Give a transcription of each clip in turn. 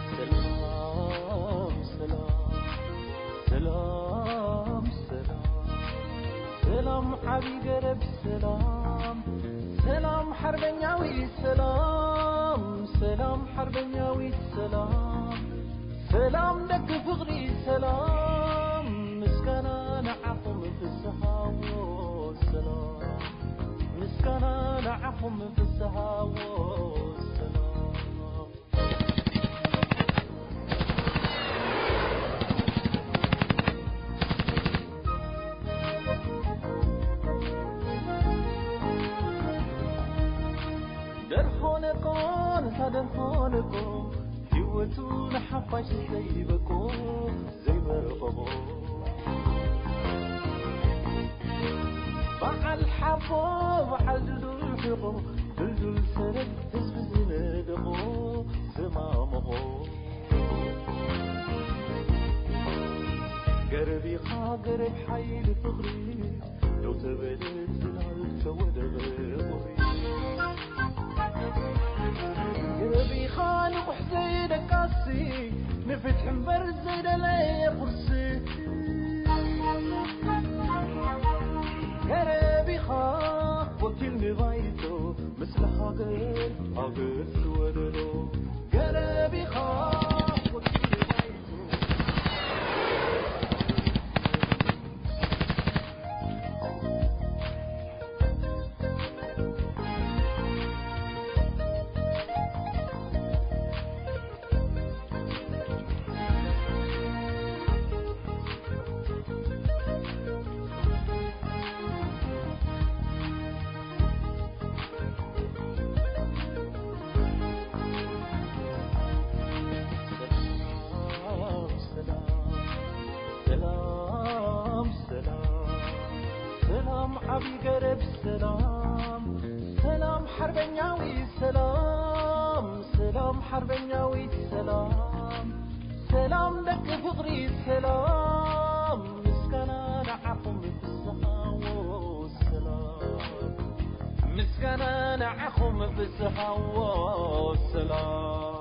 ሰላም፣ ሰላም፣ ሰላም፣ ሰላም፣ ሰላም፣ ዓቢ ገረብ ሰላም፣ ሰላም፣ ሓርበኛዊ ሰላም፣ ሰላም፣ ሓርበኛዊ ሰላም፣ ሰላም፣ ደቂ ፍቕሪ ሰላም፣ ምስጋና ንዓኹም ፍስሃዎ ሰላም፣ ምስጋና ንዓኹም ፍስሃዎ ሰላም። ደርሆ ነቆ፣ ነታ ደርሆ ነቆ፣ ህይወቱ ንሓፋሽ ዘይበቆ፣ ዘይበረቐቦ። በዓል ሓቦ፣ በዓል ድልዱል ሕቖ፣ ድልዱል ሰረት ህዝቢ ዝነደቖ፣ ዝማመቖ። ገረብ ኢኻ ገረብ ሓይሊ ፍቕሪ፣ ደው ተበለ ጽላል ተወደበ ቁሪ። ገረብ ኢኻ ንቑሕ ዘይደቃሲ፣ ንፍትሒ እምበር ዘይደለየ ቁርሲ። ገረብ ኢኻ ወኪል ንባይቶ፣ ምስለ ሃገር ሃገር ዝወለሎ። ገረብ ኢኻ ወኪል ንባይቶ። ሰላም፣ ሰላም፣ ሰላም፣ ሰላም፣ ሰላም፣ ዓቢ ገረብ ሰላም፣ ሰላም፣ ሓርበኛዊ ሰላም፣ ሰላም፣ ሓርበኛዊ ሰላም፣ ሰላም፣ ደቂ ፍቕሪ ሰላም፣ ምስጋና ንዓኹም ፍስሃዎ ሰላም፣ ምስጋና ንዓኹም ፍስሃዎ ሰላም።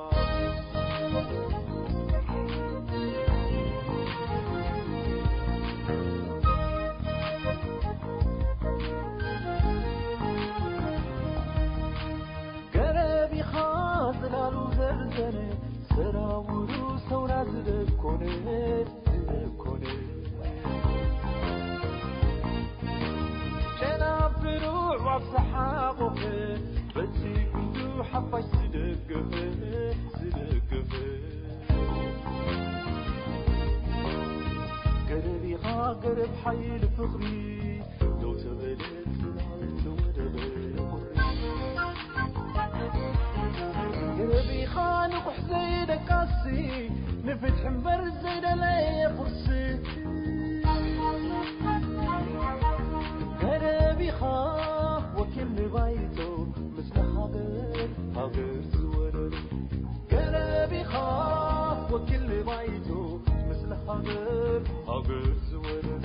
ገረብ ኢኻ ጽላሉ ዘርዘነ፣ ሰራውሩ ሰውራ ዝደኮነ፣ ዝደኮነ። ጨናፍሩ ኣዕዋፍ ዝሓቖፈ፣ በቲ ክንዱ ሓፋሽ ዝደገፈ፣ ዝደገፈ። ገረብ ኢኻ ገረብ ሓይሊ ፍቕሪ፣ ደው ተበለ ጽላል ተወደበ ቁሪ። ገረብ ኢኻ ንቑሕ ዘይደቃሲ፣ ንፍትሒ እምበር ዘይደለየ ቁርሲ። ገረብ ኢኻ ወኪል ንባይቶ፣ ምስለ ሃገር ሃገር ዝወለሎ። ገረብ ኢኻ ወኪል ንባይቶ፣ ምስለ ሃገር ሃገር ዝወለሎ።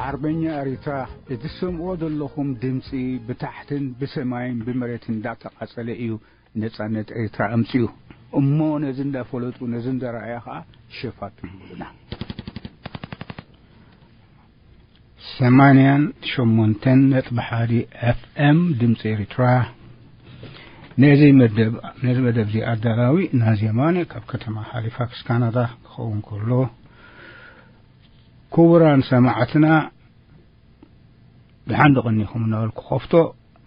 ዓርበኛ ኤሪትራ፣ እቲ ትሰምዕዎ ዘለኹም ድምጺ ብታሕትን ብሰማይን ብመሬትን እንዳተቓጸለ እዩ ነጻነት ኤሪትራ ኣምጺኡ። እሞ ነዚ እንዳፈለጡ፣ ነዚ እንዳረኣያ ኸኣ ሸፋቱ ይብሉና። ሰማንያን ሸሞንተን ነጥቢ ሓደ ኤፍ ኤም ድምጺ ኤሪትራ። ነዚ መደብ፣ ነዚ መደብ እዚ ኣዳላዊ ናዚ የማነ ካብ ከተማ ሃሊፋክስ ካናዳ ክኸውን ከሎ፣ ክቡራን ሰማዕትና፣ ደሓን ዶ ቀኒኹም እናበልኩ ከፍቶ፣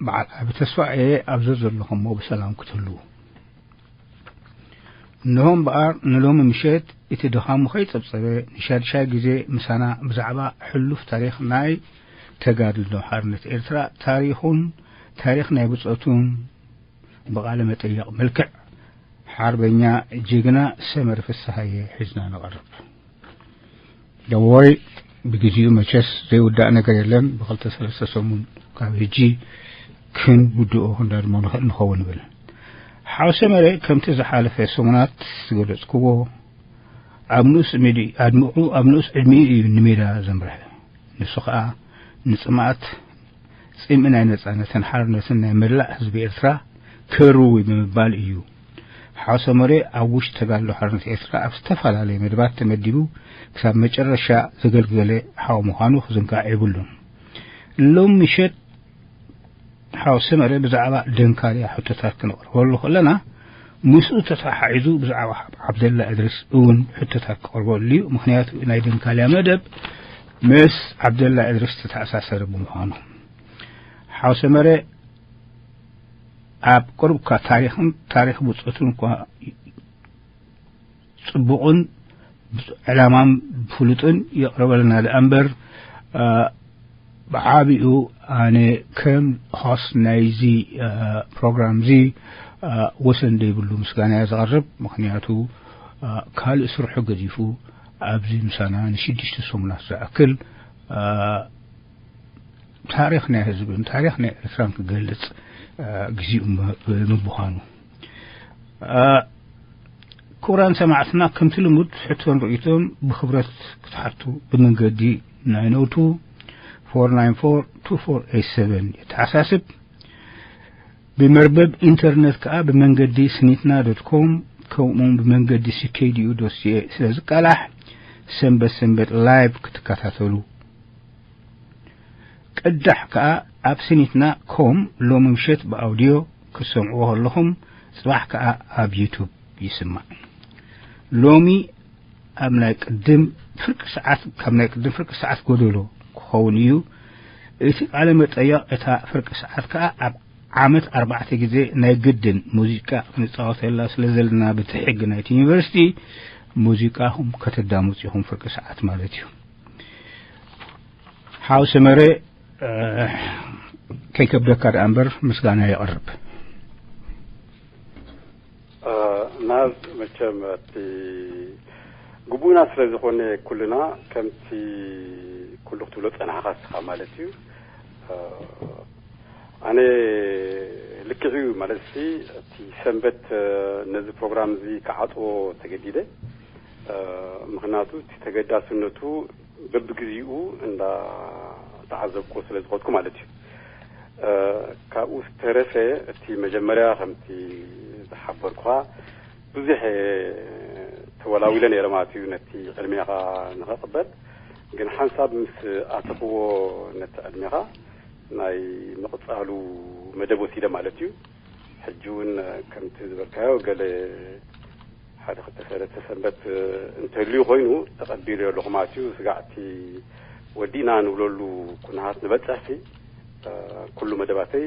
በዓል ዓቢ ተስፋ እየ። ኣብ ዘዘለኹምዎ ብሰላም ክትህልዉ። እንሆ እምበኣር፣ ንሎሚ ምሸት እቲ ድኻሙ ከይጸብጸበ፣ ንሻድሻይ ግዜ ምሳና ብዛዕባ ሕሉፍ ታሪኽ ናይ ተጋድሎ ሓርነት ኤርትራ፣ ታሪኹን ታሪኽ ናይ ብጾቱን ብቓለ መጠይቕ መልክዕ ሓርበኛ ጅግና ሰመረ ፍስሃየ ሒዝና ንቐርብ። ደወይ ብግዜኡ መቸስ ዘይውዳእ ነገር የለን። ብኽልተ ሰለስተ ሰሙን ካብ ሕጂ ክንውድኦ ክንዳድሞ ንኽእል ንኸውን ይብል። ሓው ሰመረ ከምቲ ዝሓለፈ ሰሙናት ዝገለጽክዎ ኣብ ንኡስ ዕድሚኡ፣ ኣብ ንኡስ ዕድሚኡ እዩ ንሜዳ ዘምርሐ። ንሱ ኸኣ ንጽምኣት ጽምኢ ናይ ነጻነትን ሓርነትን ናይ መላእ ህዝቢ ኤርትራ ከርዊ ብምባል እዩ። ሓው ሰመረ ኣብ ውሽጢ ተጋድሎ ሓርነት ኤርትራ ኣብ ዝተፈላለየ መደባት ተመዲቡ ክሳብ መጨረሻ ዘገልገለ ሓው ምዃኑ ክዝንጋዕ የብሉን። ሎም ምሸት ሓው ሰመረ ብዛዕባ ደንካልያ ሕቶታት ክነቕርበሉ ከለና፣ ምስኡ ተተሓሒዙ ብዛዕባ ዓብደላ እድሪስ እውን ሕቶታት ክቐርበሉ እዩ። ምኽንያቱ ናይ ደንካልያ መደብ ምስ ዓብደላ እድሪስ ዝተኣሳሰረ ብምዃኑ። ሓው ሰመረ ኣብ ቅርብካ ታሪኽን ታሪኽ ብጾቱን እኳ ጽቡቕን ዕላማን ፍሉጥን የቕርበልና ደኣ እምበር፣ እ፣ ብዓቢኡ ኣነ ከም ሆስት ናይዚ፣ እ፣ ፕሮግራም እዚ፣ እ፣ ወሰን ዘይብሉ ምስጋና እየ ዘቕርብ። ምኽንያቱ፣ እ፣ ካልእ ስርሑ ገዲፉ ኣብዚ ምሳና ንሽዱሽተ ሰሙናት ዝኣክል፣ እ፣ ታሪኽ ናይ ህዝብን ታሪኽ ናይ ኤርትራን ክገልጽ፣ እ፣ ግዜኡ ም-፣ ብምዃኑ፣ እ፣ ክቡራን ሰማዕትና፣ ከምቲ ልሙድ ሕቶን ርእይቶን ብኽብረት ክትሓቱ ብመንገዲ ናይ ኖቱ ፎር ናይን ፎር ቱ ፎር ኤይት ሰቨን የተሓሳስብ። ብመርበብ ኢንተርነት ከኣ ብመንገዲ ስኒትና ዶት ኮም ከምኡውን ብመንገዲ ሲ ኬ ዲ ዩ ዶት ሲ ኤ ስለ ዝቃላሕ፣ ሰንበት ሰንበት ላይቭ ክትከታተሉ፣ ቅዳሕ ከኣ ኣብ ስኒትና ኮም ሎሚ ምሸት ብኣውድዮ ክትሰምዕዎ ከለኹም፣ ጽባሕ ከኣ ኣብ ዩቱብ ይስማዕ። ሎሚ ኣብ ናይ ቅድም ፍርቂ ሰዓት፣ ካብ ናይ ቅድም ፍርቂ ሰዓት ጎደሎ ክኸውን እዩ። እቲ ቃለ መጠይቕ፣ እታ ፍርቂ ሰዓት ከኣ ኣብ ዓመት ኣርባዕተ ግዜ ናይ ግድን ሙዚቃ ክንጻወተላ ስለ ዘለና፣ በቲ ሕጊ ናይቲ ዩኒቨርሲቲ፣ ሙዚቃኹም ከተዳምጹ ኢኹም፣ ፍርቂ ሰዓት ማለት እዩ። ሓው ሰመረ፣ እ፣ ከይከብደካ ደኣ እምበር ምስጋና የቕርብ። እ፣ ናብ መቸም እቲ ግቡእና ስለ ዝኾነ፣ ኩልና ከምቲ ኩሉ ክትብሎ ጸናሕካ እስኻ ማለት እዩ። እ፣ ኣነ ልክዕ እዩ ማለት ሲ፣ እቲ ሰንበት፣ እ፣ ነዚ ፕሮግራም እዚ ክዓጽዎ ተገዲደ። እ፣ ምኽንያቱ እቲ ተገዳስነቱ በብግዜኡ እንዳተዓዘብኩ ስለ ዝኸድኩ ማለት እዩ። እ፣ ካብኡ ዝተረፈ፣ እቲ መጀመርያ ከምቲ ዝሓበርኩኻ ብዙሕ ተወላዊለ ነይረ ማለት እዩ፣ ነቲ ዕድሜኻ ንኸቕበል። ግን ሓንሳብ ምስ ኣተኽዎ ነቲ ዕድሜኻ፣ ናይ ምቕጻሉ መደብ ወሲደ ማለት እዩ። ሕጂ እውን ከምቲ ዝበልካዮ፣ ገለ ሓደ ክልተ ሰለስተ ሰንበት እንተልዩ ኮይኑ ተቐቢለዮ ኣለኹ ማለት እዩ። ስጋዕቲ ወዲእና ንብለሉ ኩነታት ንበጽሕሲ፣ ኩሉ መደባተይ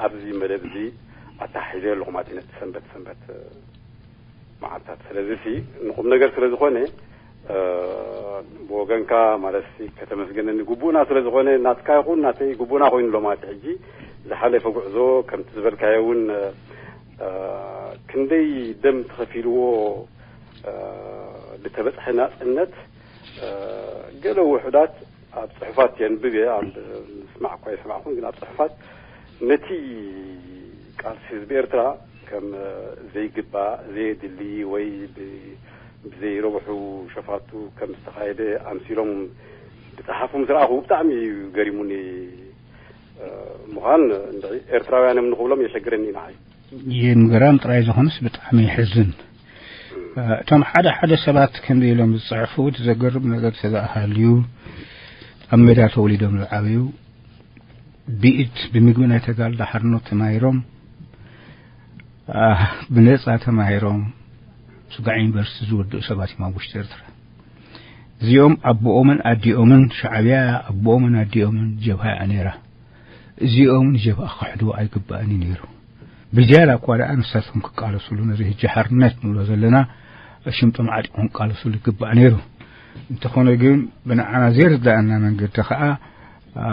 ኣብዚ መደብ እዚ ኣተሓሒዘዮ ኣለኹ ማለት እዩ፣ ነቲ ሰንበት ሰንበት መዓልታት። ስለዚ ሲ ንቁም ነገር ስለ ዝኾነ፣ እ፣ ብወገንካ ማለት ሲ ከተመስገነኒ ግቡእና ስለ ዝኾነ፣ ናትካ ይኹን ናተይ ግቡእና ኮይኑ ኣሎ ማለት እዩ። ሕጂ ዝሓለፈ ጉዕዞ ከምቲ ዝበልካዮ እውን፣ እ፣ ክንደይ ደም ተኸፊልዎ፣ እ፣ ዝተበጽሐ ናጽነት፣ እ፣ ገለ ውሑዳት ኣብ ጽሑፋት የንብብ እየ፣ ኣብ ምስማዕ እኳ ይሰማዕኹን፣ ግን ኣብ ጽሑፋት ነቲ ቃልሲ ህዝቢ ኤርትራ ከም ዘይግባእ፣ ዘየድሊ ወይ ብ-፣ ብዘይረብሑ ሸፋቱ ከም ዝተኻየደ ኣምሲሎም ዝጸሓፉ ምስ ረኣኹ ብጣዕሚ እዩ ገሪሙኒ። እ፣ ምዃን እንድዒ ኤርትራውያን እዮም ንኽብሎም የሸግረኒ ንዓይ። የምግራም ጥራይ ዝኾነስ ብጣዕሚ የሕዝን። እቶም ሓደ ሓደ ሰባት ከምዚ ኢሎም ዝጽሕፉ፣ እቲ ዘገርም ነገር ተዘኣሃልዩ፣ ኣብ ሜዳ ተወሊዶም ዝዓበዩ፣ ብኢድ ብምግቢ ናይ ተጋድሎ ሓርነት ተማሂሮም፣ አ፣ ብነጻ ተማሂሮም፣ ጽጋዕ ዩኒቨርሲቲ ዝወድኡ ሰባት እዮም ኣብ ውሽጢ ኤርትራ። እዚኦም ኣቦኦምን ኣዲኦምን ሻዕብያ፣ ኣቦኦምን ኣዲኦምን ጀብሃ እያ ነይራ። እዚኦም ንጀብሃ ክሕድዎ ኣይግባእን እዩ ነይሩ። ብዝያዳ እኳ ደኣ ንሳቶም ክቃለሱሉ፣ ነዚ ሕጂ ሓርነት ንብሎ ዘለና ሽምጦም ዓጢቖም ክቃለሱሉ ይግባእ ነይሩ። እንተኾነ ግን ብንዓና ዘይርዳእና መንገዲ ኸዓ፣ ኣ፣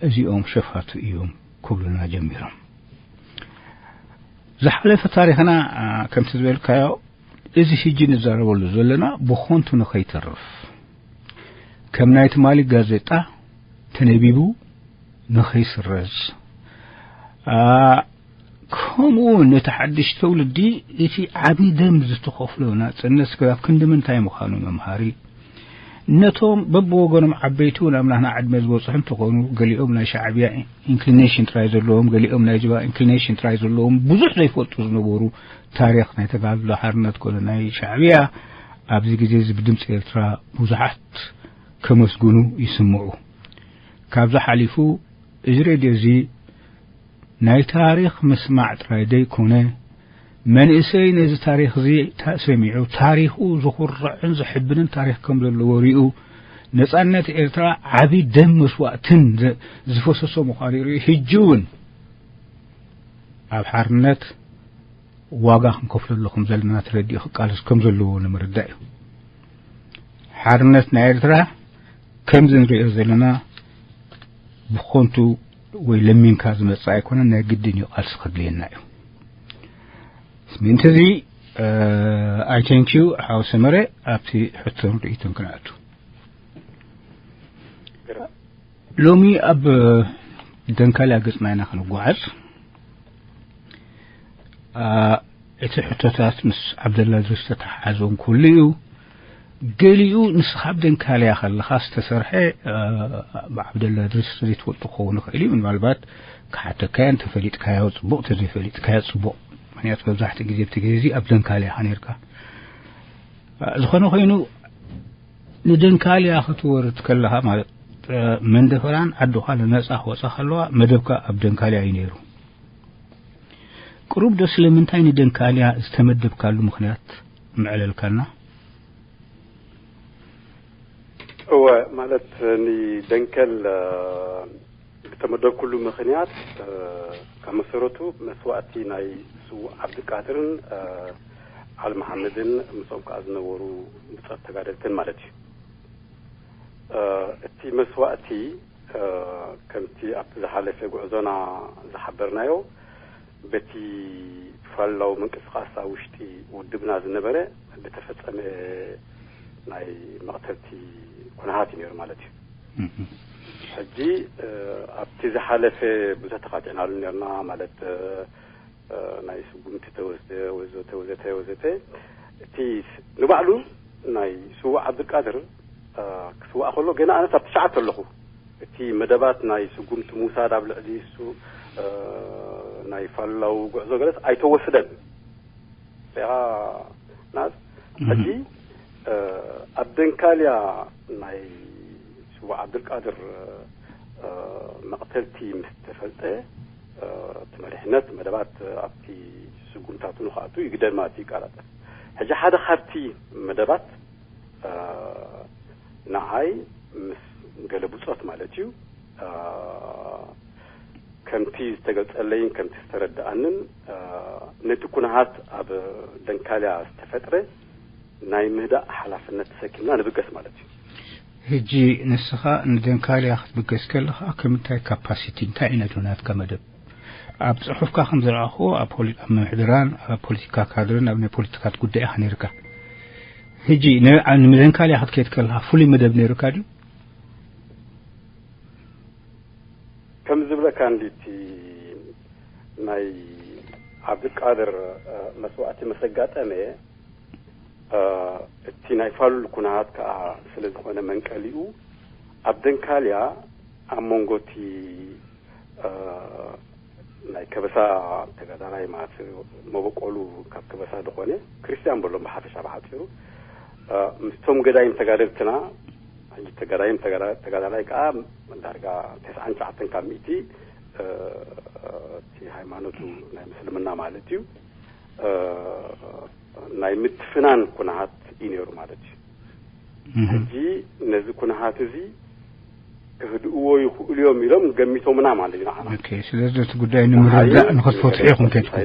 እዚኦም ሸፋቱ እዮም ክብሉና ጀሚሮም። ዝሓለፈ ታሪኽና፣ ኣ፣ ከምቲ ዝበልካዮ፣ እዚ ሕጂ ንዛረበሉ ዘለና ብኾንቱ ንኸይተርፍ፣ ከም ናይ ትማሊ ጋዜጣ ተነቢቡ ንኸይስረዝ፣ ኣ፣ ከምኡ እውን ነቲ ሓድሽ ትውልዲ እቲ ዓቢ ደም ዝተኸፍሎ ናጽነት ክሳብ ክንዲ ምንታይ ምዃኑ መምሃሪ፣ ነቶም በብወገኖም ዓበይቲ እውን ኣብ ናህና ዕድመ ዝበጽሑ እንተኾኑ፣ ገሊኦም ናይ ሻዕብያ ኢንክሊኔሽን ጥራይ ዘለዎም፣ ገሊኦም ናይ ጅባ ኢንክሊኔሽን ጥራይ ዘለዎም፣ ብዙሕ ዘይፈልጡ ዝነበሩ ታሪኽ ናይ ተጋድሎ ሓርነት ኮነ ናይ ሻዕብያ ኣብዚ ግዜ እዚ ብድምፂ ኤርትራ ብዙሓት ከመስግኑ ይስምዑ። ካብዚ ሓሊፉ እዚ ሬድዮ እዚ ናይ ታሪኽ ምስማዕ ጥራይ ዘይኮነ፣ መንእሰይ ነዚ ታሪኽ እዚ ታ-፣ ሰሚዑ ታሪኹ ዝኹርዕን ዘሕብንን ታሪኽ ከም ዘለዎ ሪኡ፣ ነጻነት ኤርትራ ዓቢ ደም መስዋእትን ዘ-፣ ዝፈሰሶ ምዃኑ ሪኡ፣ ሕጂ እውን ኣብ ሓርነት ዋጋ ክንከፍለሉ ከም ዘለና ተረዲኡ ክቃለስ ከም ዘለዎ ንምርዳእ እዩ። ሓርነት ናይ ኤርትራ ከምዚ ንሪኦ ዘለና ብኾንቱ ወይ ለሚንካ ዝመጽእ ኣይኮነን፣ ናይ ግድን እዩ፣ ቃልሲ ከድልየና እዩ። ስሚንት እዚ፣ እ፣ I thank you ሓው ሰመረ። ኣብቲ ሕቶን ርእይቶን ክንኣቱ። ሎሚ ኣብ ደንካልያ ገጽና ኢና ክንጓዓዝ። ኣ፣ እቲ ሕቶታት ምስ ዓብደላ ድሪስ ተተሓሓዘ እውን ክህሉ እዩ። ገሊኡ ንስኻ ኣብ ደንካልያ ከለኻ ዝተሰርሐ፣ ኣ፣ ብዓብደላ ድሪስ ዘይትፈልጦ ክኸውን ይኽእል እዩ። ምናልባት ክሓተካዮ፣ እንተፈሊጥካዮ ጽቡቕ፣ እንተዘይፈሊጥካዮ ጽቡቕ። ምኽንያቱ መብዛሕትኡ ግዜ ኣብቲ ግዜ እዚ ኣብ ደንካልያ ኢኻ ነይርካ። ኣ፣ ዝኾነ ኮይኑ ንደንካልያ ክትወርድ ከለኻ፣ ማለት፣ እ፣ መንደፈራን ዓድኻ ንነጻ ክወጻ ከለዋ መደብካ ኣብ ደንካልያ እዩ ነይሩ። ቅሩብ ዶ ስለምንታይ ንደንካልያ ዝተመደብካሉ ምኽንያት ምዕለልካልና? እወ፣ ማለት፣ ንደንከል፣ እ፣ ዝተመደብኩሉ ምኽንያት፣ እ፣ ካብ መሰረቱ መስዋእቲ ናይ ስዉእ ዓብድልቃድርን፣ እ፣ ዓሊ መሓመድን ምስኦም ከኣ ዝነበሩ ብጾት ተጋደልትን ማለት እዩ። እ፣ እቲ መስዋእቲ፣ እ፣ ከምቲ ኣብቲ ዝሓለፈ ጉዕዞና ዝሓበርናዮ፣ በቲ ፋሉላዊ ምንቅስቓስ ኣብ ውሽጢ ውድብና ዝነበረ ብተፈጸመ ናይ መቕተልቲ ኩነታት እዩ ነይሩ ማለት እዩ። እህ። ሕጂ፣ እ፣ ኣብቲ ዝሓለፈ ብዙሕ ተኻቲዕናሉ ነርና፣ ማለት፣ እ፣ እ፣ ናይ ስጉምቲ ተወስደ፣ ወዘተ፣ ወዘተ፣ ወዘተ። እቲ ስ-፣ ንባዕሉ ናይ ስዉእ ዓብዱልቃድር፣ እ፣ ክስዋእ ከሎ ገና ኣነስ ኣብ ትሽዓተ ኣለኹ። እቲ መደባት ናይ ስጉምቲ ምውሳድ ኣብ ልዕሊ እሱ፣ እ፣ ናይ ፋሉላዊ ጉዕዞ ገለስ ኣይተወስደን። ሪኢኻ ናዝ፣ እህ። ሕጂ፣ እ፣ ኣብ ደንካልያ ናይ ስዉእ ዓብዱልቃድር፣ እ፣ መቕተልቲ ምስ ተፈልጠ፣ እ፣ እቲ መሪሕነት መደባት ኣብቲ ስጉምታቱ ንኽኣቱ ይግደድ ማለት እዩ፣ ይቃላጠፍ። ሕጂ ሓደ ካብቲ መደባት፣ እ፣ ንዓይ ምስ ገለ ብጾት ማለት እዩ፣ እ፣ ከምቲ ዝተገልጸለይን ከምቲ ዝተረድኣንን፣ እ፣ ነቲ ኩነታት ኣብ ደንካልያ ዝተፈጥረ ናይ ምህዳእ ሓላፍነት ተሰኪምና ንብገስ ማለት እዩ። ሕጂ ንስኻ ንደንካልያ ክትብገስ ከለኻ፣ ከምንታይ ካፓሲቲ፣ እንታይ ዓይነት ናትካ መደብ? ኣብ ጽሑፍካ ከም ዝረኣኹዎ፣ ኣብ ፖሊ-፣ ኣብ ምምሕድራን ኣብ ፖለቲካ ካድርን ኣብ ናይ ፖለቲካት ጉዳይ ኢኻ ነይርካ። ሕጂ ን-፣ ን-፣ ንደንካልያ ክትከይድ ከለኻ ፍሉይ መደብ ነይሩካ ድዩ? ከም ዝብለካ እንዲ እቲ ናይ ዓብዱልቃድር፣ እ፣ መስዋእቲ ምስ ኣጋጠመ፣ እ፣ እቲ ናይ ፋሉል ኩነታት ከኣ ስለ ዝኾነ መንቀሊኡ፣ ኣብ ደንካልያ ኣብ መንጎ እቲ፣ እ፣ ናይ ከበሳ ተጋዳላይ ማለት መበቆሉ ካብ ከበሳ ዝኾነ ክርስትያን በሎም ብሓፈሻ ብሓጺሩ፣ እ፣ ምስቶም ገዳይም ተጋደልትና፣ ሕጂ እቲ ገዳይም ተጋዳ-፣ ተጋዳላይ ከኣ ዳርጋ ተስዓን ትሽዓተን ካብ ሚእቲ፣ እ፣ እቲ ሃይማኖቱ ናይ ምስልምና ማለት እዩ፣ እ፣ ናይ ምትፍናን ኩነታት እዩ ነይሩ ማለት እዩ። ሕጂ ነዚ ኩነታት እዚ ክህድእዎ ይኽእሉ እዮም ኢሎም ገሚቶምና ማለት እዩ ንዓና። ኦኬ፣ ስለዚ ነቲ ጉዳይ ንምርዳእ ንኸትፈትሑ ኢኹም ከድኩም።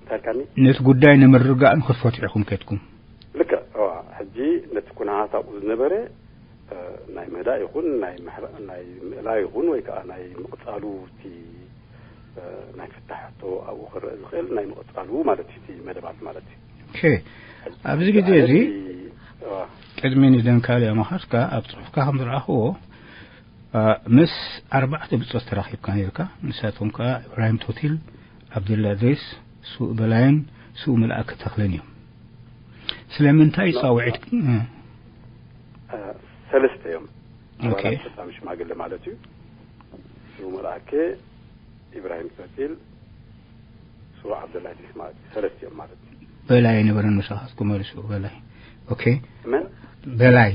እንታይ ኢልካኒ? ነቲ ጉዳይ ንምርጋእ ንኸትፈትሑ ኢኹም ከድኩም። ልክዕ። ሕጂ ነቲ ኩነታት ኣብኡ ዝነበረ ናይ ምህዳእ ይኹን ናይ ምእላይ ይኹን ወይ ከዓ ናይ ምቕፃሉ እቲ ናይ ፍታሕ ሕቶ ኣብኡ ክረአ ዝኽእል ናይ ምቕፃሉ ማለት እዩ እቲ መደባት ማለት እዩ። ኦኬ፣ ኣብዚ ግዜ እዚ ቅድሚ ንደንካልያ ምኻድካ ኣብ ፅሑፍካ ከም ዝረኣኽዎ ምስ ኣርባዕተ ብፆት ተራኺብካ ነርካ። ንሳቶም ከዓ ኢብራሂም ቶቲል፣ ዓብደላ እድሪስ፣ ስውእ በላይን ስውእ መልኣከ ተኽለን እዮም። ስለምንታይ ፃውዒት? ሰለስተ እዮም ኣባላት ፈፃሚ ሽማግለ ማለት እዩ። ስውእ መልኣከ፣ ኢብራሂም ቶቲል፣ ስውእ ዓብደላ እድሪስ ማለት እዩ። ሰለስተ እዮም ማለት እዩ። በላይ ነበረ ንስኻትኩም መሪሱ በላይ። ኦኬ፣ መን? በላይ።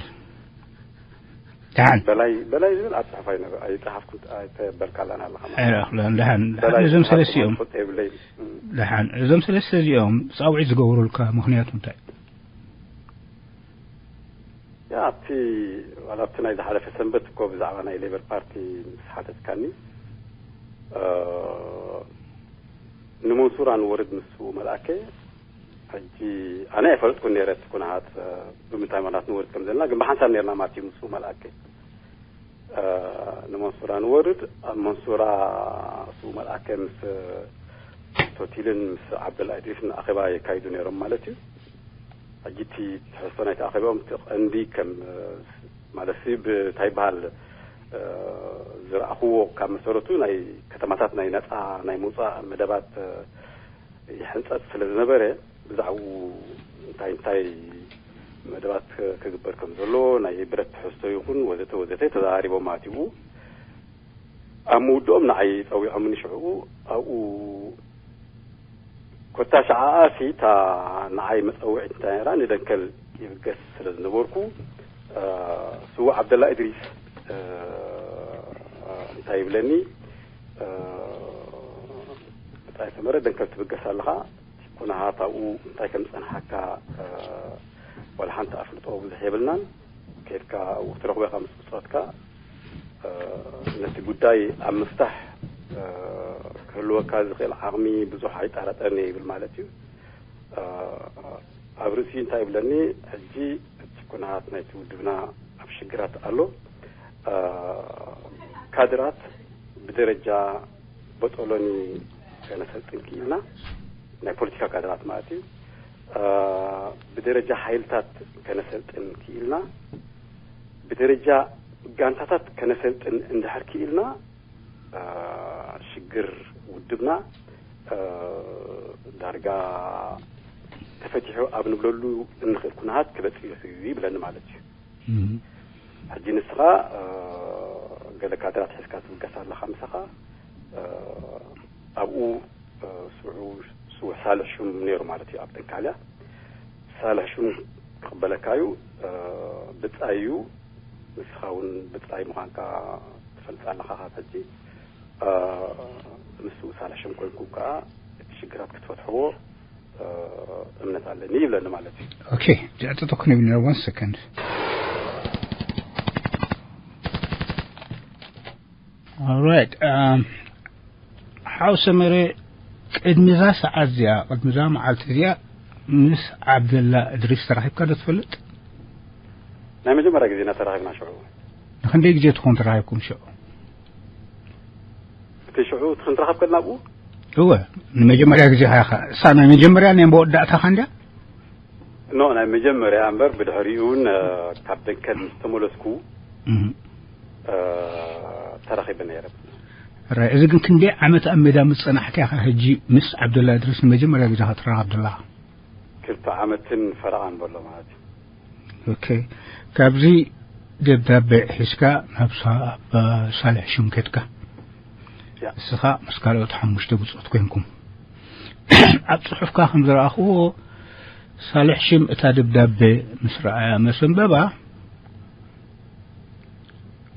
ደሓን። በላይ፣ በላይ ዝብል ኣብ ፅሑፍ ኣይነበ-፣ ኣይፀሓፍኩን፣ ኣይተበልካላን ኣለኻ ማለት እዩ። ኣይረኣኹላን። ደሓን፣ ደሓን። በላይ እዞም ዝብል ሰለስቲኦም፣ ትፈልጦ የብለይን። እም። ደሓን፣ እዞም ሰለስተ እዚኦም ፃውዒት ዝገበሩልካ ምኽንያቱ እንታይ? ያ፣ ኣብቲ፣ ዋላ ኣብቲ ናይ ዝሓለፈ ሰንበት እኮ ብዛዕባ ናይ ሌበር ፓርቲ ምስ ሓተትካኒ፣ እ፣ ንመንሱር ኣንወርድ ምስ ስውእ መልኣከ፣ ሕጂ ኣነ ኣይፈለጥኩን ነይረ እቲ ኩነታት፣ እ፣ ብምንታይ ምኽንያት ንወርድ ከም ዘለና፣ ግን ብሓንሳብ ነርና ማለት እዩ ምስ ስውእ መልኣከ። እ፣ ንመንሱር ኣንወርድ ኣብ መንሱራ ስውእ መልኣከ ምስ ቶቲልን ምስ ዓብደላ እድሪስን ኣኼባ የካይዱ ነይሮም ማለት እዩ። ሕጂ እቲ ትሕዝቶ ናይቲ ኣኼባኦም እቲ ቀንዲ ከም፣ እ፣ ማለት ሲ ብታይ ይበሃል፣ እ፣ ዝረኣኽዎ ካብ መሰረቱ ናይ ከተማታት ናይ ነፃ ናይ ምውፃእ መደባት፣ እ፣ ይሕንፀፅ ስለ ዝነበረ ብዛዕባኡ እንታይ እንታይ መደባት ክ-፣ ክግበር ከም ዘሎ ናይ ብረት ትሕዝቶ ይኹን ወዘተ ወዘተ ተዘራሪቦም ማለት እዩ። ኣብ ምውድኦም ንዓይ ጸዊዖምኒ ሽዕኡ ኣብኡ ኮታ ሸዓኣ ሲ እታ ንዓይ መጸውዒት እንታይ ነይራ ንደንከል ይብገስ ስለ ዝነበርኩ፣ እ፣ ስዉእ ዓብደላ እድሪስ፣ እ፣ እንታይ ይብለኒ፣ እ፣ ብጻይ ሰመረ ደንከል ትብገስ ኣለኻ፣ ኩነታት ኣብኡ እንታይ ከም ዝጸንሓካ፣ እ፣ ዋላ ሓንቲ ኣፍልጦ ብዙሕ የብልናን። ኬድካ ኣብኡ ክትረኽቦ ኢኻ ምስ ብጾትካ፣ እ፣ ነቲ ጉዳይ ኣብ ምፍታሕ፣ እ፣ ክህልወካ ዝኽእል ዓቕሚ ብዙሕ ኣይጠራጠርን እየ ይብል ማለት እዩ። እ፣ ኣብ ርእሲ እንታይ ይብለኒ፣ ሕጂ እቲ ኩነታት ናይቲ ውድብና ኣብ ሽግራት ኣሎ። እ፣ ካድራት ብደረጃ ቦጦሎኒ ከነሰልጥን ክኢልና፣ ናይ ፖለቲካ ካድራት ማለት እዩ። እ፣ ብደረጃ ሓይልታት ከነሰልጥን ክኢልና፣ ብደረጃ ጋንታታት ከነሰልጥን እንድሕር ክኢልና፣ እ፣ ሽግር ውድብና፣ እ፣ ዳርጋ ተፈቲሑ ኣብ ንብለሉ እንኽእል ኩነታት ክበጽሕ እዩ ይብለኒ ማለት እዩ። እም። ሕጂ ንስኻ፣ እ፣ ገለ ካድራት ሒዝካ ትብገስ ኣለኻ ምሳኻ፣ እ፣ ኣብኡ፣ እ፣ ስውዑ፣ ስዉእ ሳልሕ ሹም ነይሩ ማለት እዩ ኣብ ደንካልያ። ሳልሕ ሹም ክቕበለካ እዩ፣ እ፣ ብጻይ እዩ። ንስኻ እውን ብጻይ ምዃንካ ትፈልጥ ኣለኻ ካብ ሕጂ። እ፣ ምስ ስዉእ ሳልሕ ሹም ኮይንኩም ከኣ እቲ ሽግራት ክትፈትሕዎ፣ እ፣ እምነት ኣለኒ ይብለኒ ማለት እዩ። ኦኬ፣ ጃዕጥጥኩን ይብልና፣ one second። Alright፣ um፣ ሓው ሰመረ፣ ቅድሚ እዛ ሰዓት እዚኣ፣ ቅድሚ እዛ መዓልቲ እዚኣ ምስ ዓብደላ እድሪስ ተራኺብካ ዶ ትፈልጥ? ናይ መጀመርያ ግዜ ኢና ተራኺብና ሽዑ። ንኽንደይ ግዜ ትኾን ተራኺብኩም ሽዑ? እቲ ሽዑ እቲ ክንራኸብ ከለና ኣብኡ? እወ፣ ንመጀመርያ ግዜ ኢኻ። እሳ ናይ መጀመርያ ናይ መወዳእታኻ እንድያ? ኖ፣ ናይ መጀመርያ እምበር፣ ብድሕሪኡ እውን፣ እ፣ ካብ ደንከል ምስ ተመለስኩ፣ እም። እ፣ ተራኺበ ነይረ። ራይ፣ እዚ ግን ክንደይ ዓመት ኣብ ሜዳ ምስ ጸናሕካ ኢኻ ሕጂ ምስ ዓብደላ እድሪስ ንመጀመርያ ግዜ ክትራኸብ ዘለኻ? ክልተ ዓመትን ፈረቓን በሎ ማለት እዩ። ኦኬ። ካብዚ ደብዳቤ ሒዝካ ናብ ሳ-፣ ኣብ ሳልሕ ሽም ከድካ። ያ። እስኻ ምስ ካልኦት ሓሙሽተ ብጾት ኮንኩም። ኣብ ጽሑፍካ ከም ዝረኣኽዎ፣ ሳልሕ ሽም እታ ደብዳቤ ምስ ረኣያ መሰንበባ፣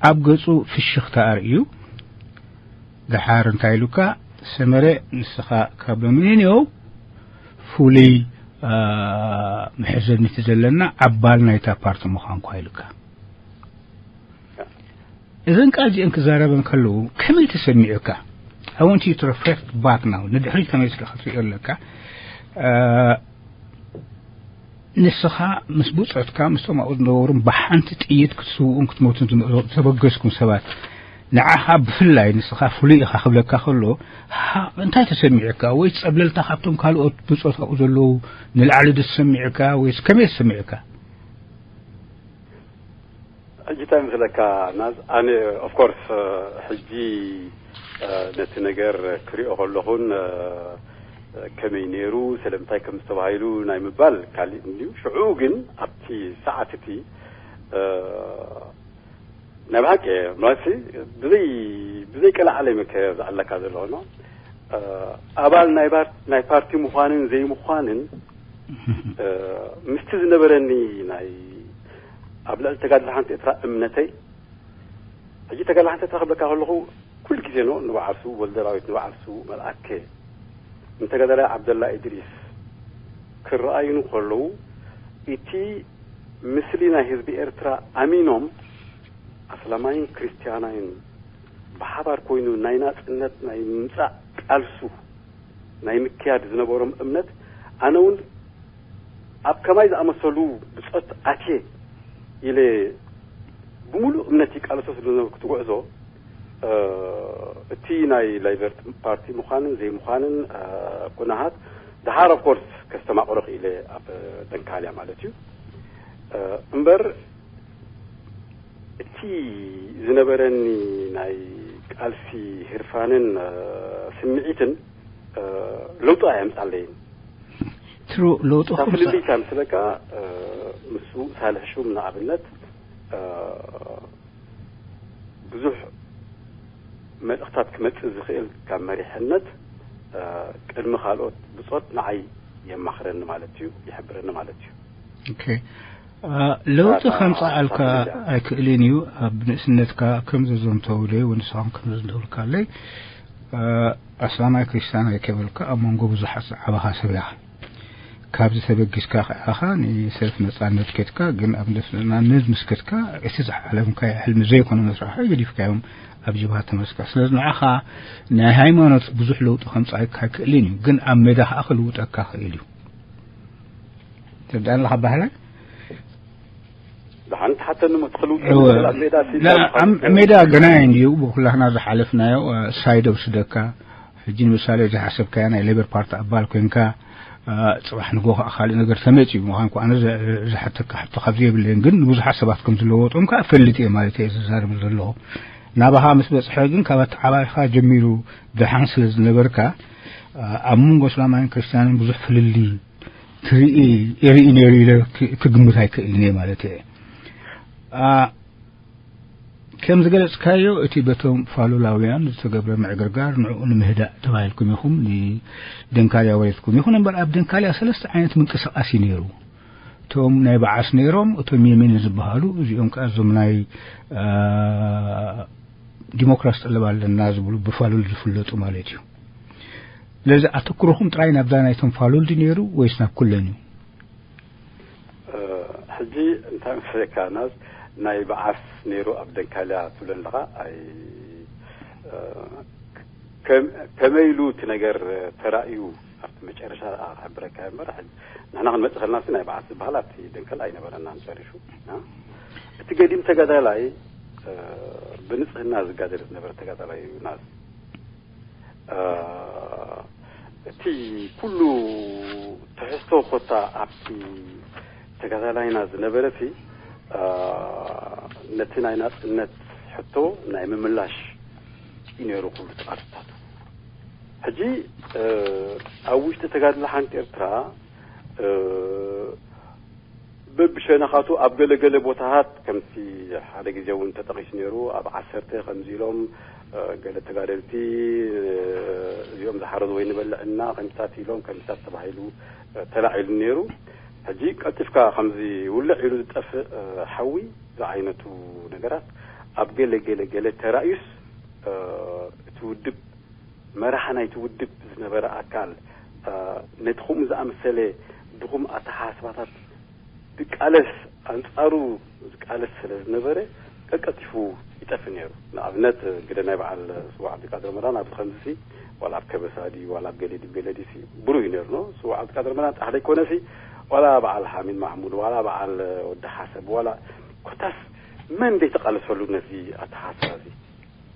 ኣብ ገጹ ፍሽኽታ ኣርእዩ። ደሓር እንታይ ኢሉካ? ሰመረ፣ ንስኻ ካብ ሎሚ ንኔው ፍሉይ መሐዘኒቲ ዘለና ኣባል ናይታ ፓርቲ ምዃንኳ ኢሉካ። እዘን ቃል እዚአን ክዛረበን ከለዉ ከመይ ተሰሚዑካ? I want you to reflect back now. ንድሕሪት ተመልስካ ክትሪኦ ኣለካ። ንስኻ ምስ ብጾትካ ምስቶም ኣብኡ ዝነበሩን ብሓንቲ ጥይት ክትስውኡን ክትሞቱን ዝተበገስኩም ሰባት፣ ንዓኻ ብፍላይ ንስኻ ፍሉይ ኢኻ ክብለካ ከሎ እንታይ ተሰሚዑካ? ወይ ጸብለልታ ካብቶም ካልኦት ብጾት ኣብኡ ዘለዉ ንላዕሊ ዶ ተሰሚዑካ? ወይስ ከመይ ተሰሚዑካ? ሕጂ እንታይ ምስለካ ናዝ ኣነ of course ሕጂ ነቲ ነገር ክሪኦ ከለኹን ከመይ ነይሩ ስለምንታይ ከም ዝተባሂሉ ናይ ምባል ካሊእ እንድዩ። ሽዑ ግን ኣብቲ ሰዓት እቲ ናይ ብሓቂ ማለት ብዘይ ብዘይ ቀላዓለ መከ ዝኣለካ ዘሎ ኖ ኣባል ናይ ናይ ፓርቲ ምዃንን ዘይምዃንን ምስቲ ዝነበረኒ ናይ ኣብ ልዕሊ ተጋድሎ ሓንቲ ኤርትራ እምነተይ ሕጂ ተጋድሎ ሓንቲ ኤርትራ ክብለካ ከለኹ ኩሉ ግዜ ኖ ንበዓል ስውእ ወልደራዊት ንበዓል ስውእ መልኣከ ንተጋዳላይ ዓብደላ ኢድሪስ ክረኣዩኒ ከለዉ እቲ ምስሊ ናይ ህዝቢ ኤርትራ ኣሚኖም ኣስላማይን ክርስትያናይን ብሓባር ኮይኑ ናይ ናጽነት ናይ ምምጻእ ቃልሱ ናይ ምክያድ ዝነበሮም እምነት ኣነ እውን ኣብ ከማይ ዝኣመሰሉ ብጾት ኣትየ ኢለ ብምሉእ እምነት ይቃለሶ ስለ ዝነበርኩ ትጉዕዞ እቲ ናይ ላይበር ፓርቲ ምዃንን ዘይምዃንን ኩነሃት ደሓር of course ከስተማቕሮ ክኢለ ኣብ ደንካልያ ማለት እዩ እምበር እቲ ዝነበረኒ ናይ ቃልሲ ህርፋንን ስምዒትን ለውጢ ኣየምጻለይን ትሩ ለውጢ ፍልልይታ ምስለካ ምስ ሳልሕ ሹም ንኣብነት ብዙሕ መልእኽታት ክመጽእ ዝኽእል ካብ መሪሕነት ቅድሚ ካልኦት ብጾት ንዓይ የማኽረኒ ማለት እዩ ይሕብረኒ ማለት እዩ ለውጢ ከምጻኣልካ ኣይክእልን እዩ ኣብ ንእስነትካ ከም ዘዘንተውለይ ወንስኻም ከም ዘዘንተውልካለይ ኣስላማይ ክርስትያናይ ከበልካ ኣብ መንጎ ብዙሓት ዝዓበኻ ሰብ ኢኻ ካብዚ ተበጊስካ ከኣኻ ንሰልፍ ነጻነት ከድካ ግን ኣብ ነጻነት ምስ ከድካ እቲ ዝዓለምካዮ ሕልሚ ዘይኮነ መስራሕካ ገዲፍካዮም ኣብ ጀብሃ ተመስካ ስለዚ ንዓኻ ናይ ሃይማኖት ብዙሕ ለውጢ ከምጻኣካ ኣይክእልን እዩ ግን ኣብ ሜዳ ከዓ ክልውጠካ ክእል እዩ ትርዳእኒ ኣለኻ ባህላ ደሓን ትሓተኒ መትኸል ሜዳ ገና እንድዩ ብኩላህና ዝሓለፍናዮ ሳይደ ውስደካ ሕጂ ንምሳሌ ዝሓሰብካያ ናይ ሌበር ፓርቲ ኣባል ኮንካ ጽባሕ ንጎ ከዓ ካልእ ነገር ተመጽ እዩ ምዃን ኣነ ዝሓተካ ሕቶ ካብዚ የብለይን ግን ንብዙሓት ሰባት ከም ዝለወጦም ከዓ እፈልጥ እየ ማለት እየ ዝዛረብ ዘለኹ ናባኻ ምስ በፅሐ ግን ካብ ኣተዓባይኻ ጀሚሩ ደሓን ስለ ዝነበርካ ኣብ መንጎ እስላማይን ክርስትያንን ብዙሕ ፍልልይ ትርኢ ይርኢ ነይሩ ኢለ ክግምት ኣይክእልን እየ ማለት እየ ከም ዝገለጽካዮ እቲ በቶም ፋሉላውያን ዝተገብረ ምዕግርጋር ንዕኡ ንምህዳእ ተባሂልኩም ኢኹም ንደንካልያ ወሪድኩም ይኹን እምበር ኣብ ደንካልያ ሰለስተ ዓይነት ምንቅስቃስ እዩ ነይሩ እቶም ናይ በዓስ ነይሮም እቶም የሚን ዝበሃሉ እዚኦም ከዓ እዞም ናይ ዲሞክራሲ ጠለብ ኣለና ዝብሉ ብፋሉል ዝፍለጡ ማለት እዩ ስለዚ ኣተኩሮኹም ጥራይ ናብዛ ናይቶም ፋሉል ድዩ ነይሩ ወይስ ናብ ኩለን እዩ ሕጂ እንታይ መስለካ ናስ ናይ በዓስ ነይሩ ኣብ ደንካልያ ትብለ ኣለኻ ኣይ ከመይ ኢሉ እቲ ነገር ተራእዩ ኣብቲ መጨረሻ ክሕብረካ እምበር ንሕና ክንመፅእ ከልና ናይ በዓስ ዝበሃል ኣብቲ ደንከል ኣይነበረናን ጨሪሹ እቲ ገዲም ተጋዳላይ ብንፅህና ዝጋደል ዝነበረ ተጋዳላይ እዩ ናዝ እቲ ኩሉ ትሕዝቶ ኮታ ኣብቲ ተጋዳላይና ዝነበረ ሲ ነቲ ናይ ናፅነት ሕቶ ናይ ምምላሽ እዩ ነይሩ ኩሉ ተቃልስታቱ ሕጂ ኣብ ውሽጢ ተጋድሎ ሓንቲ ኤርትራ በብሸነኻቱ ኣብ ገለገለ ቦታታት ከምቲ ሓደ ግዜ እውን ተጠቒሱ ነይሩ ኣብ ዓሰርተ ከምዚ ኢሎም ገለ ተጋደልቲ እዚኦም ዝሓረዙ ወይ ንበልዕና ከምታት ኢሎም ከምታት ተባሂሉ ተላዒሉ ነይሩ ሕጂ ቀልጢፍካ ከምዚ ውልዕ ኢሉ ዝጠፍእ ሓዊ ዝዓይነቱ ነገራት ኣብ ገለ ገለ ገለ ተራእዩስ እቲ ውድብ መራሒ ናይቲ ውድብ ዝነበረ ኣካል ነቲ ከምኡ ዝኣመሰለ ድኹም ኣተሓሳስባታት ዝቃለስ፣ ኣንጻሩ ዝቃለስ ስለ ዝነበረ፣ ቀልጢፉ ይጠፍእ ነይሩ። ንኣብነት፣ ግደ ናይ በዓል ስዉእ ዓብዲቃድር ረመዳን ኣብዚ ከምዚ ሲ፣ ዋላ ኣብ ከበሳ ድዩ፣ ዋላ ኣብ ገሌ ድዩ፣ ገሌ ድዩ ሲ፣ ብሩህ እዩ ነይሩ፣ ኖ? ስዉእ ዓብዲቃድር ረመዳን ጥራሕ ዘይኮነ ሲ፣ ዋላ በዓል ሓሚድ ማሕሙድ፣ ዋላ በዓል ወዲ ሓሰብ፣ ዋላ ኮታስ መን ዘይተቓለሰሉ ነዚ ኣተሓሳስባ እዚ?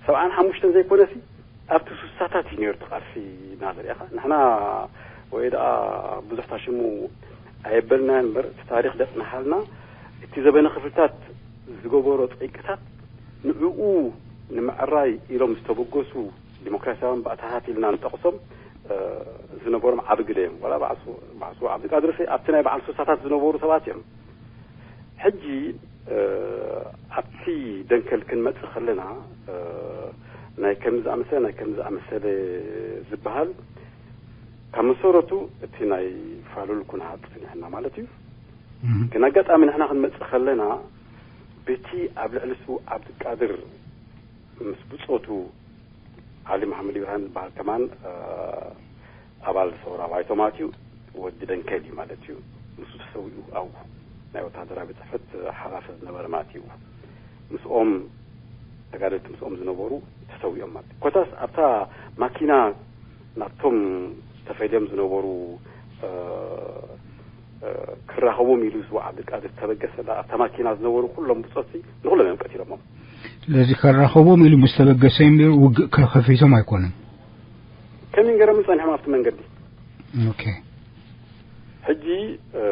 ሰብዓን ሓሙሽተን ዘይኮነ ሲ፣ ኣብቲ ስሳታት እዩ ነይሩ እቲ ቃልሲ እናዘርእኻ። ንሕና ወይ ደኣ ብዙሕ ታሽሙ ኣየበልናን እምበር፣ እቲ ታሪኽ ደጽንሓልና፣ እቲ ዘበነ ክፍልታት ዝገበሮ ጠንቅታት ንዕኡ ንምዕራይ ኢሎም ዝተበገሱ ዲሞክራሲያውያን ባእታታት ኢልና ንጠቕሶም፣ እ፣ ዝነበሮም ዓቢ ግደ እዮም። ዋላ በዓል ሱ-፣ በዓል ስዉእ ዓብዲቃድር ሲ ኣብቲ ናይ በዓል ስሳታት ዝነበሩ ሰባት እዮም። ሕጂ፣ እ፣ ኣብቲ ደንከል ክንመጽእ ከለና፣ እ፣ ናይ ከምዚ ዝኣመሰለ፣ ናይ ከምዚ ዝኣመሰለ ዝበሃል ካብ መሰረቱ እቲ ናይ ፋሉል ኩነታት ጽኒሕና ማለት እዩ። እም። ግን ኣጋጣሚ ንሕና ክንመጽእ ከለና፣ በቲ ኣብ ልዕሊ ስዉእ ዓብዲቃድር ምስ ብጾቱ ዓሊ መሓመድ ኢብራሂም ዝበሃል ከማን፣ እ፣ ኣባል ሰውራ ባይቶ ማለት እዩ፣ ወዲ ደንከል እዩ ማለት እዩ። ንሱ ተሰዊኡ ኣብኡ ናይ ወታደራዊ ቤት ጽሕፈት ሓላፊ ዝነበረ ማለት እዩ። ምስኦም ተጋደልቲ ምስኦም ዝነበሩ ተሰዊኦም ማለት እዩ። ኮታስ ኣብታ ማኪና ናብቶም ተፈልዮም ዝነበሩ፣ እ፣ እ፣ ክራኸቦም ኢሉ ስዉእ ዓብድልቃድር ተበገሰ፣ ኣብታ ማኪና ዝነበሩ ኩሎም ብጾትሲ ንኹሎም እዮም ቀቲሎሞም። ስለዚ ከራኸቦም ኢሉ ምስ ተበገሰ እዮም ነይሩ፣ ውግእ ከ-፣ ከፊቶም ኣይኮነን። ከመይ ገይሮም ጸኒሖም ኣብቲ መንገዲ? ኦኬ። ሕጂ፣ እ፣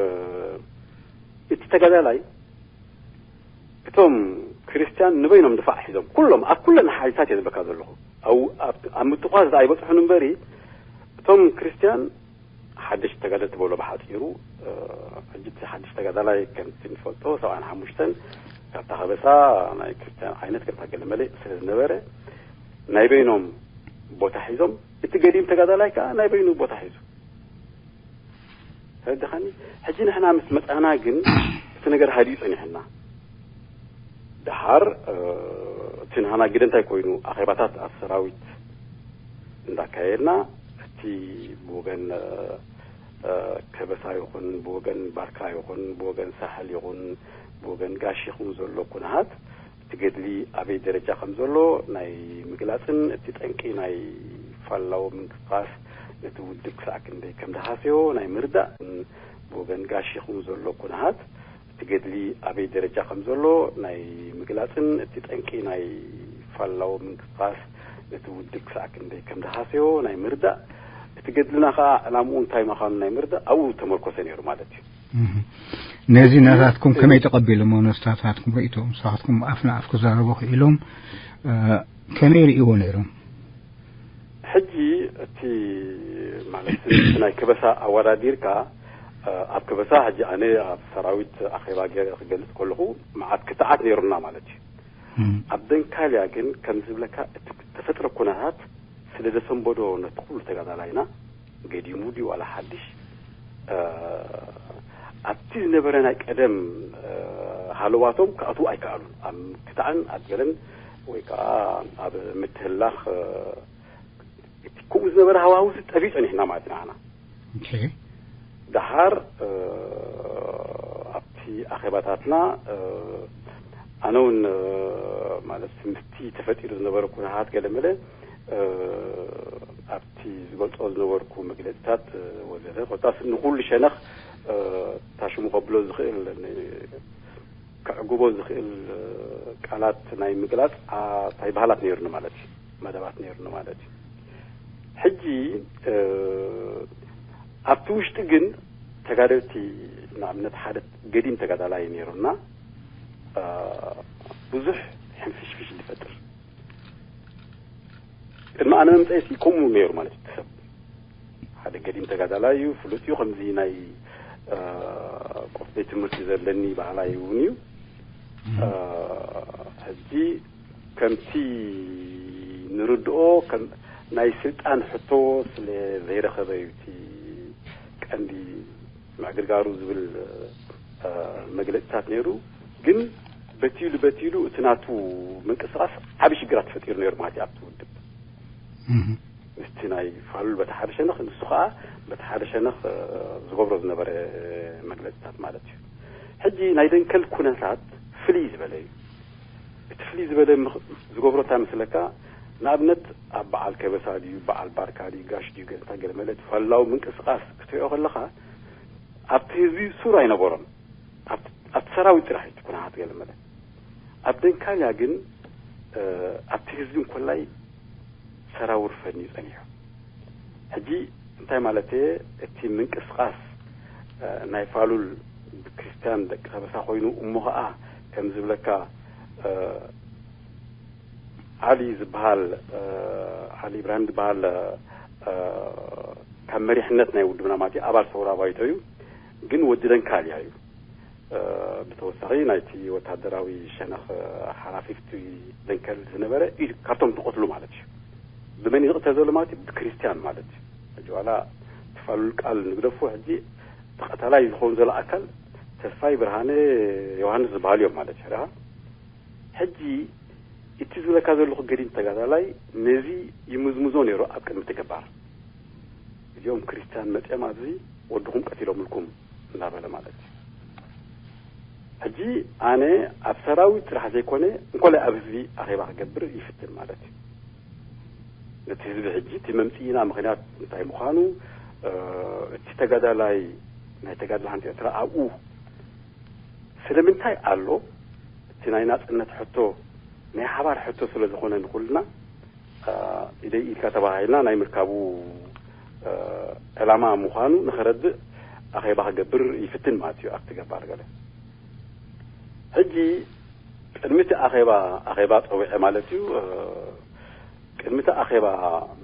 እቲ ተጋዳላይ፣ እቶም ክርስትያን ንበይኖም ድፋዕ ሒዞም፣ ኩሎም ኣብ ኩለን ሓይልታት እየ ዝበካ ዘለኹ። ኣብ፣ ኣብ፣ ኣብ ምትኳስ ዝኣ ይበጽሑን እምበሪ፣ እቶም ክርስትያን ሓደሽቲ ተጋደልቲ በሎ ብሓጺሩ። እ፣ ሕጂ እቲ ሓድሽ ተጋዳላይ ከምቲ ንፈልጦ ሰብዓን ሓሙሽተን ካብታ ከበሳ ናይ ክርስትያን ዓይነት ከምታ ገለመለ ስለ ዝነበረ፣ ናይ በይኖም ቦታ ሒዞም፣ እቲ ገዲም ተጋዳላይ ከኣ ናይ በይኑ ቦታ ሒዙ። ተረዳኻኒ? ሕጂ ንሕና ምስ መጻና ግን እቲ ነገር ሃዲኡ ጸኒሕና። ደሓር፣ እ፣ እቲ ንሃና ግደ እንታይ ኮይኑ፣ ኣኼባታት ኣብ ሰራዊት እንዳካየድና፣ እቲ ብወገን፣ እ፣ እ፣ ከበሳ ይኹን፣ ብወገን ባርካ ይኹን፣ ብወገን ሳሕል ይኹን፣ ብወገን ጋሽ ይኹን ዘሎ ኩነታት፣ እቲ ገድሊ ኣበይ ደረጃ ከም ዘሎ ናይ ምግላጽን፣ እቲ ጠንቂ ናይ ፋላዎ ምንቅስቃስ ነቲ ውድብ ክሳዕ ክንደይ ከም ዝሃሰዮ ናይ ምርዳእ፣ ብወገን ጋሽ ይኹን ዘሎ ኩነታት፣ እቲ ገድሊ ኣበይ ደረጃ ከም ዘሎ ናይ ምግላጽን፣ እቲ ጠንቂ ናይ ፋላዎ ምንቅስቃስ ነቲ ውድብ ክሳዕ ክንደይ ከም ዝሃሰዮ ናይ ምርዳእ፣ እቲ ገድልና ከኣ ዕላምኡ እንታይ ምዃኑ ናይ ምርዳእ ኣብኡ ዝተመርኮሰ ነይሩ ማለት እዩ። እህ። ነዚ ናታትኩም ከመይ ተቐቢሎሞ? ነዚ ናታትኩም ርእይቶ፣ ንስኻትኩም ኣፍ ንኣፍ ክዛረቡ ክኢሎም፣ እ፣ ከመይ ርእይዎ ነይሮም? ሕጂ እቲ፣ ማለት፣ እቲ ናይ ከበሳ ኣወዳዲርካ፣ እ፣ ኣብ ከበሳ ሕጂ ኣነ ኣብ ሰራዊት ኣኼባ ገይረ ክገልጽ ከለኹ መዓት ክትዓት ነይሩና ማለት እዩ። እም። ኣብ ደንካልያ ግን ከም ዝብለካ እቲ ተፈጥሮ ኩነታት ስለ ዘሰንበዶ ነቲ ኩሉ ተጋዳላይና ገዲሙ ድዩ ዋላ ሓድሽ፣ እ፣ ኣብቲ ዝነበረ ናይ ቀደም፣ እ፣ ሃለዋቶም ክኣትዉ ኣይከኣሉን። ኣብ ክትዓን ኣብ ገለን ወይ ከዓ ኣብ ምትህላኽ፣ እ፣ እቲ ከምኡ ዝነበረ ሃዋህውስ ጠፊኡ ጸኒሕና ማለት ኢና ንሕና። ኦኬ። ደሓር፣ እ፣ ኣብቲ ኣኼባታትና፣ እ፣ ኣነ እውን፣ እ፣ ማለት ምስቲ ተፈጢሩ ዝነበረ ኩነታት ገለመለ፣ እ፣ ኣብቲ ዝገልጾ ዝነበርኩ መግለጺታት፣ እ፣ ወዘተ፣ ኮታስ ንኹሉ ሸነኽ፣ እ፣ ታሽሙ ከብሎ ዝኽእል ን-፣ ከዕግቦ ዝኽእል፣ እ፣ ቃላት ናይ ምግላጽ፣ ኣ-፣ እንታይ ባህላት ነይሩኒ ማለት እዩ፣ መደባት ነይሩኒ ማለት እዩ። ሕጂ፣ እ፣ ኣብቲ ውሽጢ ግን ተጋደልቲ፣ ንኣብነት ሓደ ገዲም ተጋዳላይ ነይሩና፣ እ፣ ብዙሕ ሕንፍሽፍሽ ዝፈጥር። ቅድሚ ኣነ ምምፀኢሲ ከምኡ ነይሩ ማለት እዩ። እቲ ሰብ ሓደ ገዲም ተጋዳላይ እዩ፣ ፍሉጥ እዩ። ከምዚ ናይ፣ እ፣ ቆፍ ቤት ትምህርቲ ዘለኒ ባህላይ እውን እዩ። እም። እ፣ ሕጂ ከምቲ ንርድኦ ከም ናይ ስልጣን ሕቶ ስለ ዘይረኸበ እዩ እቲ ቀንዲ ምዕግርጋሩ ዝብል፣ እ፣ መግለጺታት ነይሩ። ግን በቲሉ በቲሉ እቲ ናቱ ምንቅስቃስ ዓቢ ሽግራት ተፈጢሩ ነይሩ ማለት እዩ ኣብቲ ውድብ። እህ። ምስቲ ናይ ፋሉል በቲ ሓደ ሸነኽ፣ ንሱ ኸዓ በቲ ሓደ ሸነኽ ዝገብሮ ዝነበረ መግለፅታት ማለት እዩ። ሕጂ ናይ ደንከል ኩነታት ፍልይ ዝበለ እዩ። እቲ ፍልይ ዝበለ ዝገብሮ እንታይ መስለካ? ንኣብነት ኣብ በዓል ከበሳ ድዩ፣ በዓል ባርካ ድዩ፣ ጋሽ ድዩ፣ ገለታ ገለመለ እቲ ፋሉላዊ ምንቅስቃስ ክትሪኦ ከለኻ ኣብቲ ህዝቢ ሱር ኣይነበሮን። ኣብቲ ሰራዊት ጥራሕ እቲ ኩነታት ገለመለ። ኣብ ደንካልያ ግን ኣብቲ ህዝቢ እንኮላይ ሰራውር ፈንዩ ጸኒሑ። ሕጂ እንታይ ማለት እየ? እቲ ምንቅስቃስ ናይ ፋሉል ብክርስትያን ደቂ ከበሳ ኮይኑ፣ እሞ ኸዓ ከም ዝብለካ ዓሊ ዝበሃል፣ ዓሊ ኢብራሂም ዝበሃል ካብ መሪሕነት ናይ ውድብና ማለት እዩ፣ ኣባል ሰውራ ባይቶ እዩ፣ ግን ወዲ ደንካልያ እዩ። ብተወሳኺ ናይቲ ወታደራዊ ሸነኽ ሓላፊ ፍትዊ ደንከል ዝነበረ እዩ፣ ካብቶም ዝቐትሉ ማለት እዩ። ብመን እዩ ዝቕተል ዘሎ ማለት እዩ? ብክርስትያን ማለት እዩ። ሕጂ ዋላ ትፋሉል ቃል ንግደፉ፣ ሕጂ ተቐታላይ ዝኸውን ዘሎ ኣካል ተስፋይ ብርሃነ ዮሃንስ ዝበሃሉ እዮም ማለት እዩ። ርኣ፣ ሕጂ እቲ ዝብለካ ዘለኹ ገዲም ተጋዳላይ ነዚ ይምዝምዞ ነይሩ ኣብ ቅድሚ እቲ ገባር። እዚኦም ክርስትያን መጺኦም ኣብዚ ወድኹም ቀቲሎምልኩም እናበለ ማለት እዩ። ሕጂ ኣነ ኣብ ሰራዊት ጥራሕ ዘይኮነ እንኮላይ ኣብ ህዝቢ ኣኼባ ክገብር ይፍትን ማለት እዩ። ነቲ ህዝቢ ሕጂ እቲ መምፅኢና ምኽንያት እንታይ ምዃኑ፣ እቲ ተጋዳላይ ናይ ተጋድላ ሓንቲ ኤርትራ ኣብኡ ስለምንታይ ኣሎ? እቲ ናይ ናጽነት ሕቶ ናይ ሓባር ሕቶ ስለ ዝኾነ ንኹልና ኢደይ ኢድካ ተባሃሂልና ናይ ምርካቡ ዕላማ ምዃኑ ንኸረድእ ኣኼባ ክገብር ይፍትን ማለት እዩ ኣብቲ ገባር ገለ። ሕጂ ቅድሚ እቲ ኣኼባ፣ ኣኼባ ጸዊዐ ማለት እዩ፣ ቅድሚ እቲ ኣኼባ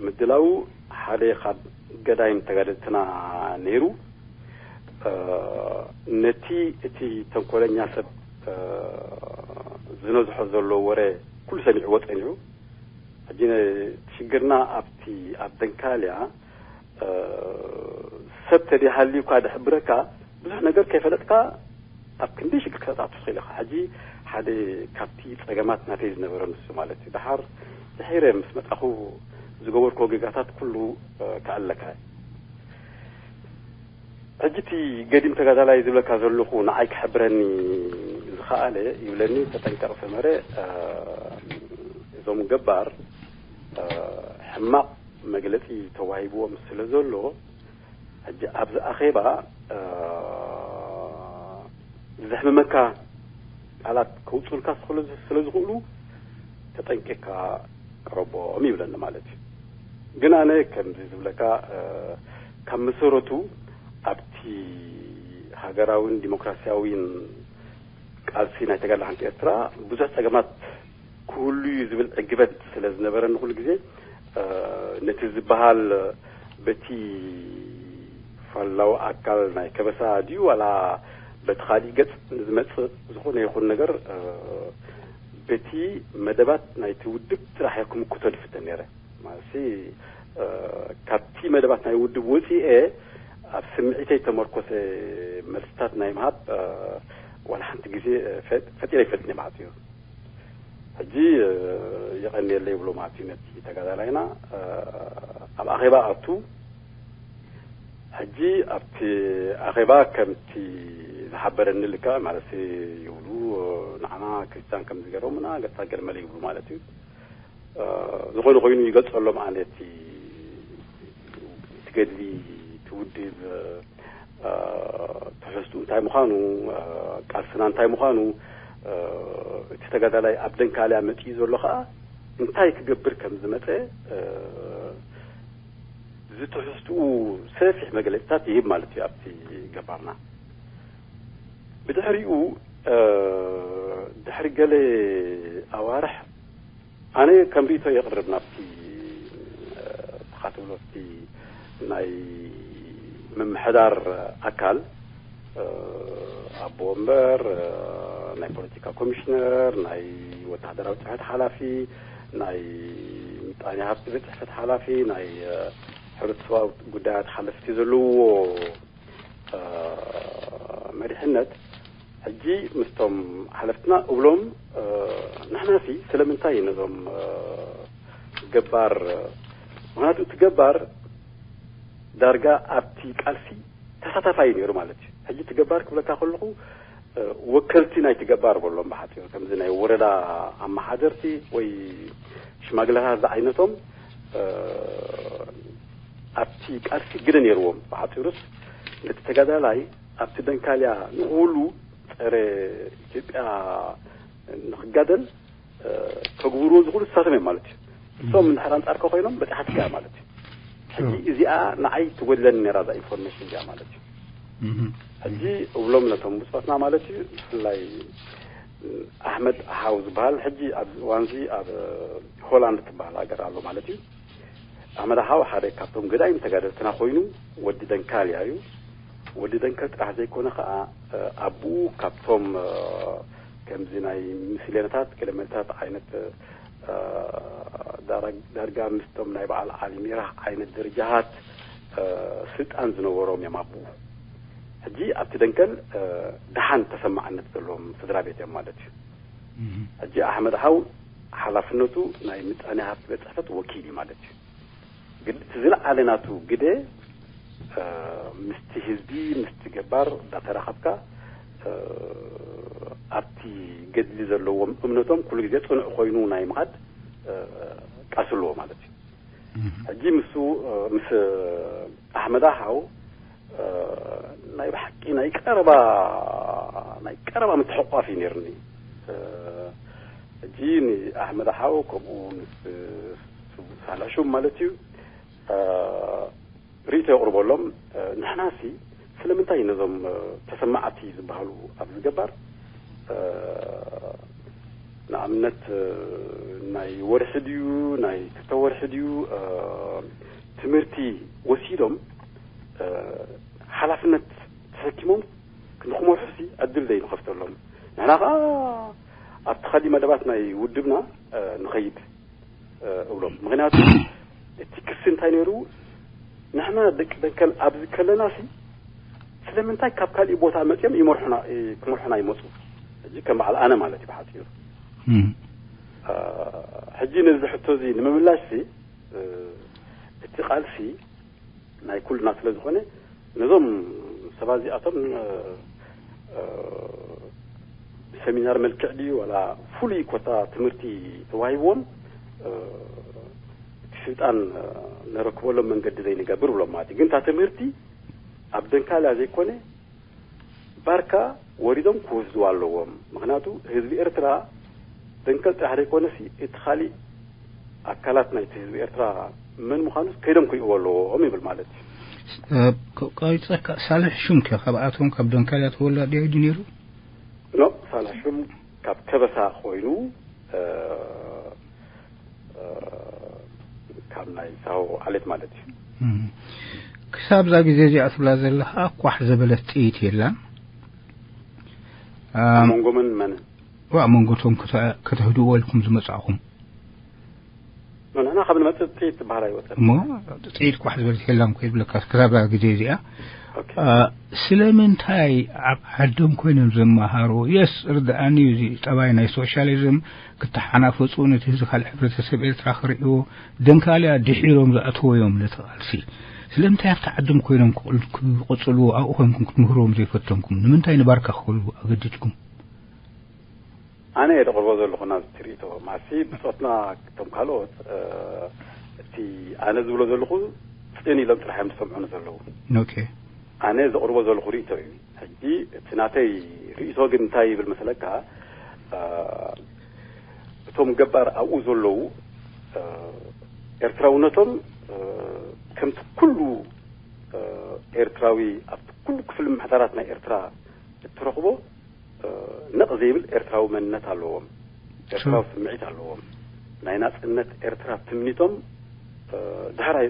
ምድላው ሓደ ካብ ገዳይም ተጋደልትና ነይሩ። ነቲ እቲ ተንኮለኛ ሰብ ዝነዝሖ ዘሎ ወረ ኩሉ ሰሚዕዎ ጸኒሑ። ሕጂ ሽግርና ኣብቲ ኣብ ደንካልያ ሰብ ተደይሃልዩካ ደሕብረካ ብዙሕ ነገር ከይፈለጥካ ኣብ ክንደይ ሽግር ከተጣጥፍ ትኽእል ኢኻ። ሕጂ ሓደ ካብቲ ጸገማት ናተይ ዝነበረ ንሱ ማለት እዩ። ደሓር ድሒረ ምስ መጻኹ ዝገበርኮ ጌጋታት ኩሉ ክኣለካ እየ። ሕጂ እቲ ገዲም ተጋዳላይ ዝብለካ ዘለኹ ንዓይ ክሕብረኒ ዝኸኣለ ይብለኒ፣ ተጠንቀቕ ሰመረ፣ እዞም ገባር ሕማቕ መግለጺ ተዋሂብዎም ስለ ዘሎ ሕጂ ኣብዚ ኣኼባ ዘሕምመካ ቃላት ከውፅኡልካ ስለ ዝኽእሉ ተጠንቂቕካ ቅረቦም ይብለኒ ማለት እዩ። ግን ኣነ ከምዚ ዝብለካ ካብ መሰረቱ ኣብቲ ሃገራዊን ዲሞክራሲያዊን ቃልሲ ናይ ተጋድሎ ሓንቲ ኤርትራ ብዙሕ ጸገማት ክህሉ እዩ ዝብል ዕግበት ስለ ዝነበረኒ ኩሉ ግዜ ነቲ ዝበሃል በቲ ፋላዊ ኣካል ናይ ከበሳ ድዩ ዋላ በቲ ካሊእ ገጽ ንዝመጽእ ዝኾነ ይኹን ነገር በቲ መደባት ናይቲ ውድብ ጥራሕ እየ ክምክቶ ዝፍትን ነይረ። ማለትሲ ካብቲ መደባት ናይ ውድብ ወፂኤ ኣብ ስምዒተይ ተመርኮሰ መልስታት ናይ ምሃብ ዋላ ሓንቲ ግዜ ፈጢረ ይፈልጥኒ ማለት እዩ። ሕጂ የቐንየለ ይብሎ ማለት እዩ ነቲ ተጋዳላይና። ኣብ ኣኼባ ኣቱ ሕጂ ኣብቲ ኣኼባ ከምቲ ዝሓበረኒ ልካ ማለት ይብሉ፣ ንዓና ክርስቲያን ከም ዝገርምና ገታ ገርመለ ይብሉ ማለት እዩ። ዝኾነ ኮይኑ ይገልጸሎም ኣነ እቲ ትገድሊ ትውድብ ትሕዝቱ እንታይ ምዃኑ፣ ቃልስና እንታይ ምዃኑ፣ እቲ ተጋዳላይ ኣብ ደንካልያ መጺኡ ዘሎ ከዓ እንታይ ክገብር ከም ዝመፀ ዝትሕዝትኡ ሰፊሕ መግለፅታት ይህብ ማለት እዩ። ኣብቲ ገባርና ብድሕሪኡ ድሕሪ ገለ ኣዋርሕ ኣነ ከም ርእቶ የቕርብ ናብቲ ብካ ትብሎ እቲ ናይ ምምሕዳር ኣካል ኣቦ ወንበር፣ ናይ ፖለቲካ ኮሚሽነር፣ ናይ ወታደራዊ ፅሕፈት ሓላፊ፣ ናይ ምጣኔ ሃብቲ ቤት ፅሕፈት ሓላፊ፣ ናይ ሕብረተሰባዊ ጉዳያት ሓለፍቲ ዘለውዎ መሪሕነት ሕጂ ምስቶም ሓለፍትና እብሎም ንሕናሲ ስለምንታይ ነዞም ገባር ምክንያቱ እቲ ገባር ዳርጋ ኣብቲ ቃልሲ ተሳታፋይ ነይሩ ማለት እዩ። ሕጂ እቲ ገባር ክብለካ ከለኹ ወከልቲ ናይ ትገባር በሎም ብሓፂሩ ከምዚ ናይ ወረዳ ኣመሓደርቲ ወይ ሽማግለታት ዝዓይነቶም ኣብቲ ቃልሲ ግደ ነይርዎም። ብሓፂሩስ ነቲ ተጋዳላይ ኣብቲ ደንካልያ ንክህሉ ፀረ ኢትዮጵያ ንክጋደል ከግብርዎ ዝኽእሉ እሳቶም እዮም ማለት እዩ። እሶም እንድሕር ኣንጻርካ ኮይኖም በፂሓትካ እያ ማለት እዩ። ሕጂ እዚኣ ንዓይ ትጎድለኒ ነራ እዛ ኢንፎርሜሽን እዚኣ ማለት እዩ። ሕጂ እብሎም ነቶም ብፆትና ማለት እዩ ብፍላይ ኣሕመድ ሓው ዝበሃል ሕጂ ኣብዚ እዋንዚ ኣብ ሆላንድ ትበሃል ሃገር ኣሎ ማለት እዩ። ኣሕመድ ሓው ሓደ ካብቶም ገዳይም ተጋደልትና ኮይኑ ወዲ ደንካልያ እዩ። ወዲ ደንከል ጥራሕ ዘይኮነ ከዓ ኣቡኡ ካብቶም ከምዚ ናይ ምስሌነታት ገለመለታት ዓይነት ዳርጋ ምስቶም ናይ በዓል ዓሊ ሚራህ ዓይነት ደረጃሃት ስልጣን ዝነበሮም እዮም ኣቡኡ። ሕጂ ኣብቲ ደንከል ደሓን ተሰማዕነት ዘለዎም ስድራ ቤት እዮም ማለት እዩ። ሕጂ ኣሕመድ ሓው ሓላፍነቱ ናይ ምጣኔ ሃብቲ ቤት ፅሕፈት ወኪል እዩ ማለት እዩ። ግን እቲ ዝለዓለ ናቱ ግደ ምስቲ ህዝቢ ምስቲ ገባር እንዳተራኸብካ ኣብቲ ገድሊ ዘለዎም እምነቶም ኩሉ ግዜ ፅኑዕ ኮይኑ ናይ ምኻድ ቃልሲ ኣለዎ ማለት እዩ። ሕጂ ምስ ምስ ኣሕመድ ሓው ናይ ብሓቂ ናይ ቀረባ ናይ ቀረባ ምትሕቋፍ እዩ ነይርኒ። ሕጂ ንኣሕመድ ሓው ከምኡ ምስ ሳልሕ ሹም ማለት እዩ ርእይቶ የቕርበሎም። ንሕናሲ ስለምንታይ ነዞም ተሰማዕቲ ዝበሃሉ ኣብ ዝገባር ንኣብነት ናይ ወርሒ ድዩ ናይ ክልተ ወርሒ ድዩ ትምህርቲ ወሲዶም ሓላፍነት ተሰኪሞም ንክመርሑሲ ዕድል ዘይንኸፍተሎም ንሕና ከዓ ኣብቲ ካሊእ መደባት ናይ ውድብና ንኸይድ እብሎም። ምክንያቱ እቲ ክሲ እንታይ ነይሩ ንሕና ደቂ ደንከል ኣብዚ ከለና ሲ ስለምንታይ ካብ ካሊእ ቦታ መፅኦም ይመርሑና ክመርሑና ይመፁ? ሕጂ ከም በዓል ኣነ ማለት እዩ ብሓፂሩ። ሕጂ ነዚ ሕቶ እዚ ንምምላሽ ሲ እቲ ቃልሲ ናይ ኩልና ስለ ዝኾነ ነዞም ሰባት እዚኣቶም ብሰሚናር መልክዕ ድዩ ዋላ ፍሉይ ኮታ ትምህርቲ ተዋሂብዎም እቲ ስልጣን ነረክበሎም መንገዲ ዘይንገብር ብሎም ማለት እዩ። ግን እታ ትምህርቲ ኣብ ደንካልያ ዘይኮነ ባርካ ወሪዶም ክወስድዋ ኣለዎም። ምክንያቱ ህዝቢ ኤርትራ ደንከል ጥራሕ ዘይኮነሲ እቲ ካሊእ ኣካላት ናይቲ ህዝቢ ኤርትራ መን ምዃኑስ ከይዶም ክርእይዎ ኣለዎም ይብል ማለት እዩ። ቀሪፀካ ሳልሕ ሹም ከ ካብኣቶም ካብ ደንካልያ ተወላዲ እዩ ነይሩ? ኖ ሳልሕ ሹም ካብ ከበሳ ኮይኑ ካብ ናይ ሳሆ ዓሌት ማለት እዩ። ክሳብ እዛ ግዜ እዚኣ ትብላ ዘለኻ ኳሕ ዘበለት ጥይት የላን። መንጎምን መንን ዋ መንጎቶም ከተህድዎ ኢልኩም ዝመጻእኹም ንሕና ካብ ንመጽእ ጥይት ትበሃል ኣይወጸን እሞ ጥይት ኳሕ ዝበለት የላን ኮ ይብለካ ክሳብ እዛ ግዜ እዚኣ ስለምንታይ ኣብ ዓዶም ኮይኖም ዘመሃሩ የስ ርድኣኒ እዚ ጠባይ ናይ ሶሻሊዝም ክተሓናፈፁ ነቲ ህዝቢ ካልእ ሕብረተሰብ ኤርትራ ክርእይዎ ደንካልያ ድሒሮም ዝኣተዎ እዮም ነቲ ቃልሲ ስለምንታይ ኣብቲ ዓዶም ኮይኖም ክቕጽልዎ ኣብኡ ኮይንኩም ክትምህርዎም ዘይፈተንኩም ንምንታይ ንባርካ ክኸዱ ኣገዲድኩም ኣነ እየ ዘቕርቦ ዘለኹ ናብዚ ትርኢቶ ማሲ ብፆትና እቶም ካልኦት እቲ ኣነ ዝብሎ ዘለኹ ፅን ኢሎም ጥራሕ እዮም ዝሰምዑኒ ዘለዉ ኦኬ ኣነ ዘቕርቦ ዘለኹ ርእቶ እዩ ሕጂ እቲ ናተይ ርእቶ ግን እንታይ ይብል መሰለካ እቶም ገባር ኣብኡ ዘለዉ ኤርትራውነቶም ከምቲ ኩሉ ኤርትራዊ ኣብቲ ኩሉ ክፍሊ ምሕደራት ናይ ኤርትራ እትረኽቦ ነቕ ዘይብል ኤርትራዊ መንነት ኣለዎም ኤርትራዊ ስምዒት ኣለዎም ናይ ናጽነት ኤርትራ ትምኒቶም ዳሕራይ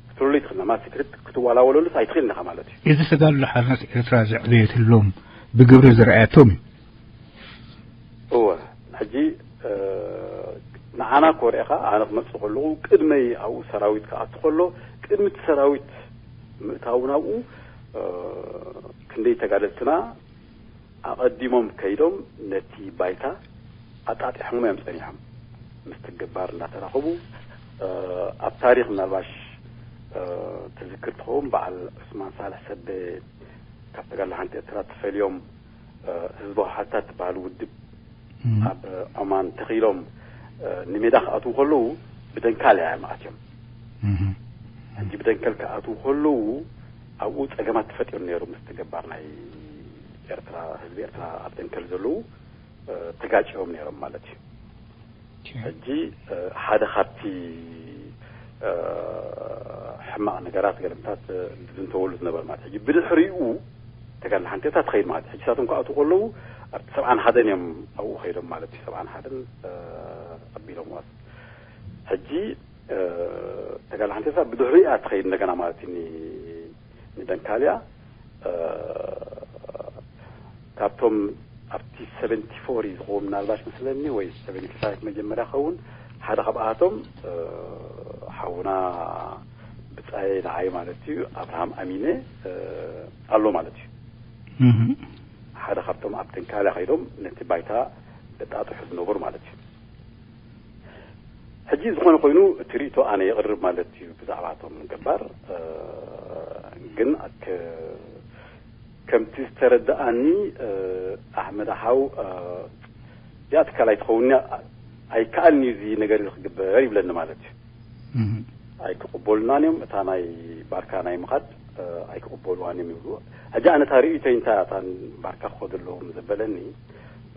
ክትብለሉ ኣይትኽእልና ማለት ክትወላወለሉስ ኣይትኽእልን ኢኻ ማለት እዩ እዚ ተጋድሎ ሓርነት ኤርትራ ዘዕበየትሎም ብግብሪ ዝረኣየቶም እዩ እወ ሕጂ ንዓና ኮሪዕኻ ኣነ ክመፅእ ከለኹ ቅድመይ ኣብኡ ሰራዊት ክኣቱ ከሎ ቅድሚ እቲ ሰራዊት ምእታው ናብኡ ክንደይ ተጋደልትና ኣቐዲሞም ከይዶም ነቲ ባይታ ኣጣጢሖሞ እዮም ፀኒሖም ምስቲ ገባር እናተራኸቡ ኣብ ታሪክ ምናልባሽ ትዝክር ትኸውን፣ በዓል ዑስማን ሳልሕ ሰደ ካብ ተጋድሎ ሓንቲ ኤርትራ ተፈልዮም፣ ህዝባዊ ሓርታት ትበሃል ውድብ ኣብ ዖማን ተኺሎም፣ ንሜዳ ክኣትዉ ከለዉ ብደንካል እዮም ኣትዮም። ሕጂ ብደንከል ክኣትዉ ከለዉ ኣብኡ ጸገማት ተፈጢሩ ነይሩ፣ ምስቲ ገባር ናይ ኤርትራ፣ ህዝቢ ኤርትራ ኣብ ደንከል ዘለዉ ተጋጭዮም ነይሮም ማለት እዩ። ሕጂ ሓደ ካብቲ ሕማቕ ነገራት ገለምታት ዝዝንተወሉ ዝነበረ ማለት ሕጂ ብድሕሪኡ ተጋድሎ ሓንቴታ ትኸይድ ማለት ሕጂ ሳቶም ክኣትዉ ከለዉ ኣብቲ ሰብዓን ሓደን እዮም ኣብኡ ከይዶም ማለት እዩ። ሰብዓን ሓደን ኣቢሎም ማለት ሕጂ ተጋድሎ ሓንቴታ ብድሕሪኡ እያ ትኸይድ እንደገና ማለት እዩ። ንደንካልያ ካብቶም ኣብቲ ሰቨንቲ ፎር እዩ ዝኸውን ምናልባሽ መስለኒ ወይ ሰቨንቲ ፋይቭ መጀመርያ ኸውን ሓደ ካብኣቶም ሓውና ብጻየ ንዓይ ማለት እዩ ኣብርሃም ኣሚነ ኣሎ ማለት እዩ። ሓደ ካብቶም ኣብ ደንካልያ ከይዶም ነቲ ባይታ በጣጥሑ ዝነበሩ ማለት እዩ። ሕጂ ዝኾነ ኮይኑ እቲ ርእቶ ኣነ የቕርብ ማለት እዩ ብዛዕባ እቶም ገባር ግን ከምቲ ዝተረድኣኒ ኣሕመድ ሓው እዚኣ ትካል ኣይትኸውን እያ ኣይከኣልን እዩ እዚ ነገር እዚ ክግበር ይብለኒ ማለት እዩ። ኣይክቕበሉናን እዮም እታ ናይ ባርካ ናይ ምኻድ ኣይክቕበሉዋን እዮም ይብሉ። ሕጂ ኣነ እታ ርእቶይ እንታይ እያ እታ ባርካ ክኸዱ ኣለዎም ዘበለኒ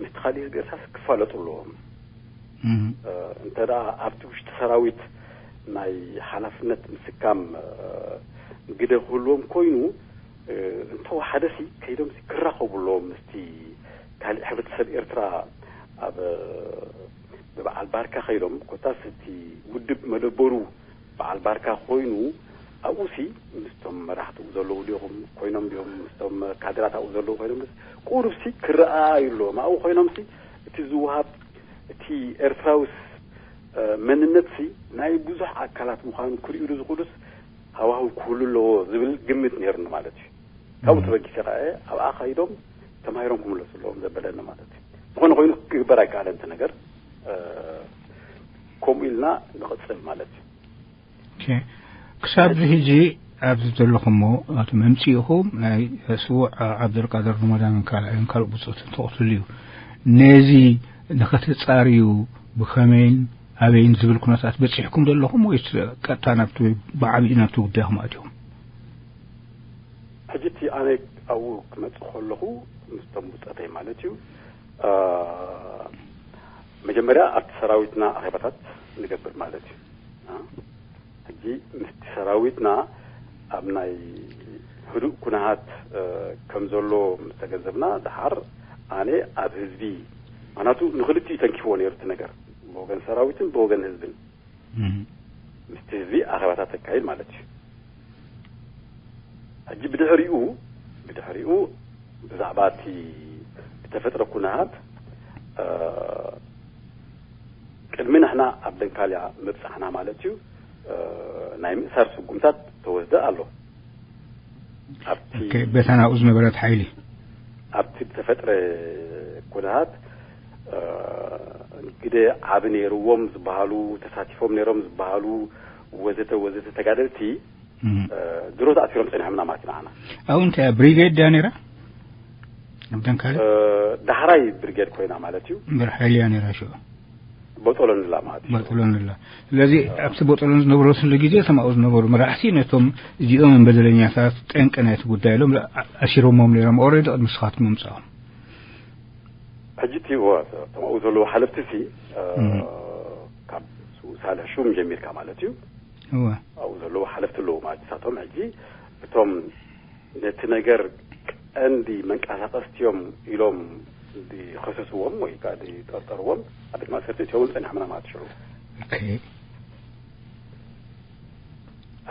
ምስቲ ካሊእ ህዝቢ ኤርትራስ ክፋለጡ ኣለዎም። እንተ ኣብቲ ውሽጢ ሰራዊት ናይ ሓላፍነት ምስካም ግደ ክህልዎም ኮይኑ እንተወሓደሲ ከይዶምሲ ክራኸቡ ኣለዎም ምስቲ ካልእ ሕብረተሰብ ኤርትራ ኣብ ብበዓል ባርካ ከይዶም ኮታስ እቲ ውድብ መደበሩ በዓል ባርካ ኮይኑ ኣብኡሲ ምስቶም መራሕትኡ ዘለዉ ዲኹም ኮይኖም ዲኹም ምስቶም ካድራት ኣብኡ ዘለዉ ኮይኖም ቁሩብሲ ክረኣዩ ኣለዎም ኣብኡ ኮይኖምሲ እቲ ዝወሃብ እቲ ኤርትራዊ መንነትሲ ናይ ብዙሕ ኣካላት ምዃኑ ክርእዩሉ ዝኽእሉስ ሃዋህው ክህሉ ኣለዎ ዝብል ግምት ነይሩኒ ማለት እዩ። ካብኡ ተበጊሰ ከኣ ኣብኣ ከይዶም ተማሂሮም ክምለሱ ኣለዎም ዘበለኒ ማለት እዩ። ዝኾነ ኮይኑ ክግበር ኣይከኣለን እቲ ነገር። ከምኡ ኢልና ንቕጽል ማለት እዩ። ክሳብ ሕጂ ኣብዚ ዘለኹሞ እቲ መምፅኢኹም ናይ ስዉዕ ዓብደልቃድር ሮመዳንን ካልኣይን ካልእ ብፁዕትን ተቕትሉ እዩ። ነዚ ንኸተፃርዩ ብኸመይን ኣበይን ዝብል ኩነታት በፂሕኩም ዘለኹም ወይስ ቀጥታ ናብቲ ብዓብዩ ናብቲ ጉዳይኹም ኣትኹም? ሕጂ እቲ ኣነ ኣብኡ ክመፅእ ከለኹ ምስቶም ብፀተይ ማለት እዩ መጀመርያ ኣብቲ ሰራዊትና ኣኼባታት ንገብር ማለት እዩ። ሕጂ ምስቲ ሰራዊትና ኣብ ናይ ህዱእ ኩነሃት ከም ዘሎ ምስ ተገንዘብና ደሓር ኣነ ኣብ ህዝቢ ምክንያቱ ንክልቲኡ ተንኪፍዎ ነይሩ እቲ ነገር ብወገን ሰራዊትን ብወገን ህዝብን ምስቲ ህዝቢ ኣኼባታት ተካይድ ማለት እዩ። ሕጂ ብድሕሪኡ ብድሕሪኡ ብዛዕባ እቲ ዝተፈጥረ ኩነሃት ቅድሚ ንሕና ኣብ ደንካልያ ምብፃሕና ማለት እዩ ናይ ምእሳር ስጉምታት ተወስደ ኣሎ። በታ ናብኡ ዝነበረት ሓይሊ ኣብቲ ዝተፈጥረ ኩነታት ግደ ዓቢ ነይርዎም ዝበሃሉ ተሳቲፎም ነይሮም ዝበሃሉ ወዘተ ወዘተ ተጋደልቲ ድሮ ተኣሲሮም ጸኒሖምና ማለት ኢና። ኣብኡ እንታይ ብሪጌድ ድያ ነይራ? ኣብ ደንካለ ዳሕራይ ብሪጌድ ኮይና ማለት እዩ። እምበር ሓይሊ እያ ነይራ ሽዑ። ቦጦሎንላ ማለት እዩ። ቦጦሎንላ። ስለዚ ኣብቲ ቦጦሎን ዝነበረትሉ ግዜ እቶም ኣብኡ ዝነበሩ መራሕቲ ነቶም እዚኦም በደለኛታት ጠንቂ ናይቲ ጉዳይ ኢሎም ኣሲሮሞም ነይሮም። ኦሬዲ ቅድሚ ስኻትኩም ምምፅኦም። ሕጂ እቲ እቶም ኣብኡ ዘለዉ ሓለፍቲ ሲ ካብ ሳልሕ ሹም ጀሚርካ ማለት እዩ። እወ። ኣብኡ ዘለዉ ሓለፍቲ ኣለዉ ማለት ንሳቶም ሕጂ እቶም ነቲ ነገር ቀንዲ መንቀሳቐስቲ እዮም ኢሎም ዝኸሰስዎም ወይ ከዓ ዝጠርጠርዎም ኣብ ቤት ማእሰርቲ እትዮም ጸኒሖምና ማለት ሽዑ። ኦኬ።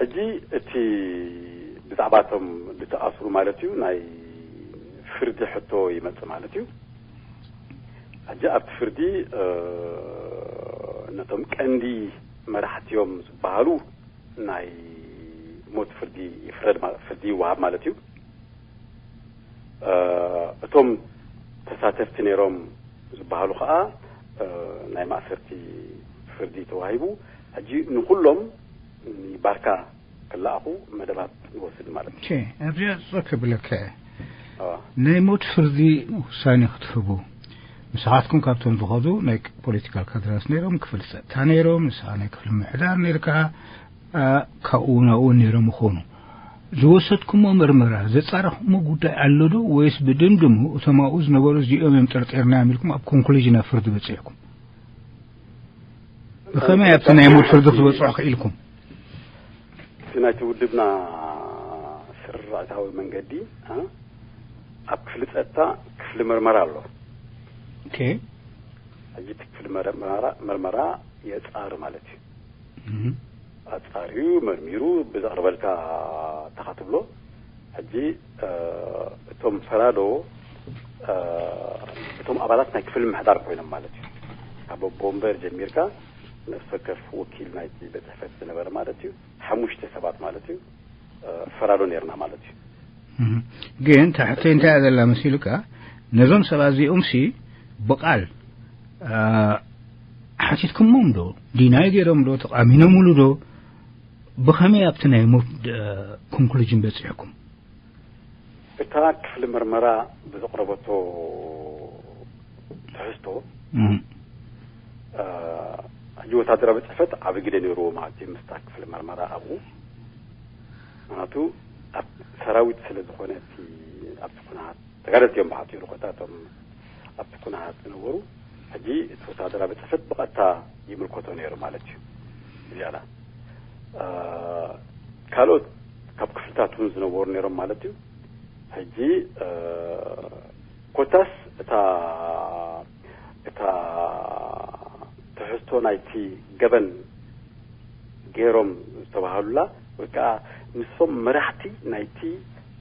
ሕጂ እቲ ብዛዕባቶም ዝተኣስሩ ማለት እዩ ናይ ፍርዲ ሕቶ ይመጽእ ማለት እዩ። ሕጂ ኣብቲ ፍርዲ ነቶም ቀንዲ መራሕቲ እዮም ዝበሃሉ ናይ ሞት ፍርዲ ይፍረድ ፍርዲ ይወሃብ ማለት እዩ። እቶም ተሳተፍቲ ነይሮም ዝበሃሉ ከዓ ናይ ማእሰርቲ ፍርዲ ተዋሂቡ። ሕጂ ንኩሎም ባርካ ክለኣኹ መደባት ንወስድ ማለት እዩ። እሺ፣ ኣብዚኣ ጸክ ብለካ እየ። ኣዋ። ናይ ሞት ፍርዲ ውሳኔ ክትህቡ፣ ንስኻትኩም ካብቶም ዝኸዱ ናይ ፖለቲካል ካድራት ነይሮም፣ ክፍሊ ጸጥታ ነይሮም፣ ንስኻ ናይ ክፍሊ ምሕዳር ነይርካ፣ ኣ፣ ካብኡ ናብኡ ነይሮም ይኾኑ። ዝወሰድኩሞ መርመራ ዘጻረኽሞ ጉዳይ ኣሎ ዶ፣ ወይስ ብድምድሙ እቶም ኣብኡ ዝነበሩ እዚኦም እዮም ጠርጢርናዮም ኢልኩም ኣብ ኮንክሉዥን ኣብ ፍርዲ በጺሕኩም? ብኸመይ ኣብቲ ናይ ሞት ፍርዲ ክትበጽሑ ክኢልኩም? እቲ ናይቲ ውድብና ስርዓታዊ መንገዲ፣ እ፣ ኣብ ክፍሊ ጸጥታ ክፍሊ መርመራ ኣሎ። ኦኬ። ሕጂ እቲ ክፍሊ መርመራ፣ መርመራ የጻሪ ማለት እዩ። እም። ኣጻሪዩ መርሚሩ ብዘቕርበልካ ተኻትብሎ። ሕጂ፣ እ፣ እቶም ፈራዶ፣ እ፣ እቶም ኣባላት ናይ ክፍሊ ምሕዳር ኮይኖም ማለት እዩ። ካብ ኣቦ ወንበር ጀሚርካ ነፍሲ ወከፍ ወኪል ናይቲ ቤት ጽሕፈት ዝነበረ ማለት እዩ። ሓሙሽተ ሰባት ማለት እዩ፣ እ፣ ፈራዶ ነይርና ማለት እዩ። እም። ግን ታሕተይ እንታይ እያ ዘላ መሲሉካ? ነዞም ሰባት እዚኦም ሲ ብቓል፣ እ፣ ሓቲትኩሞም ዶ? ዲናይ ገይሮም ዶ? ተቓሚኖምሉ ዶ? ብኸመይ ኣብቲ ናይ ሞት፣ እ፣ ኮንክሉዥን በጺሕኩም? እታ ክፍሊ መርመራ ብዘቕረበቶ ትሕዝቶ፣ እም። እ፣ ሕጂ ወታደራዊ ቤት ጽሕፈት ዓቢ ግደ ነይርዎ ማለት እዩ ምስታ ክፍሊ መርመራ ኣብኡ። ምኽንያቱ ኣብ ሰራዊት ስለ ዝኾነ እቲ ኣብቲ ኩነታት ተጋደልቲ እዮም ብሓጺሩ ኮታ እቶም ኣብቲ ኩነታት ዝነበሩ። ሕጂ እቲ ወታደራዊ ቤት ጽሕፈት ብቐጥታ ይምልከቶ ነይሩ ማለት እዩ። ዝያዳ፣ እ፣ ካልኦት ካብ ክፍልታት እውን ዝነበሩ ነይሮም ማለት እዩ። ሕጂ፣ እ፣ ኮታስ እታ፣ እታ ትሕዝቶ ናይቲ ገበን ገይሮም ዝተባህሉላ ወይ ከዓ ንሶም መራሕቲ ናይቲ፣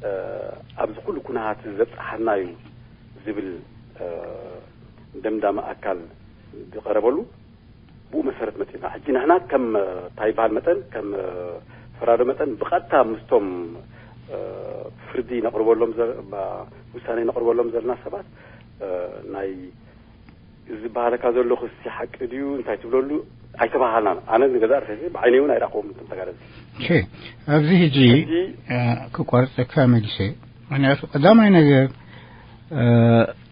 እ፣ ኣብዚ ኩሉ ኩነታት ዘብጽሓና እዩ ዝብል፣ እ፣ ደምዳመ ኣካል ዝቐረበሉ ብኡ መሰረት መጺና። ሕጂ ንሕና ከም፣ እ፣ እንታይ ይበሃል መጠን፣ ከም፣ እ፣ ፈራዶ መጠን ብቐጥታ ምስቶም፣ እ፣ ፍርዲ ነቕርበሎም ዘ-፣ ባ-፣ ውሳኔ ነቕርበሎም ዘለና ሰባት፣ እ፣ ናይ እዚ ዝበሃለካ ዘሎ ክሲ ሓቂ ድዩ እንታይ ትብለሉ ኣይተባሃልናን። ኣነ ንገዛእ ርእሰይ ብዓይነይ እውን ኣይረኣኽዎም እቶም ተጋደልቲ። ኦኬ፣ ኣብዚ ሕጂ፣ ሕጂ እ፣ ክቋርጸካ መሊሰ። ምኽንያቱ ቀዳማይ ነገር፣ እ፣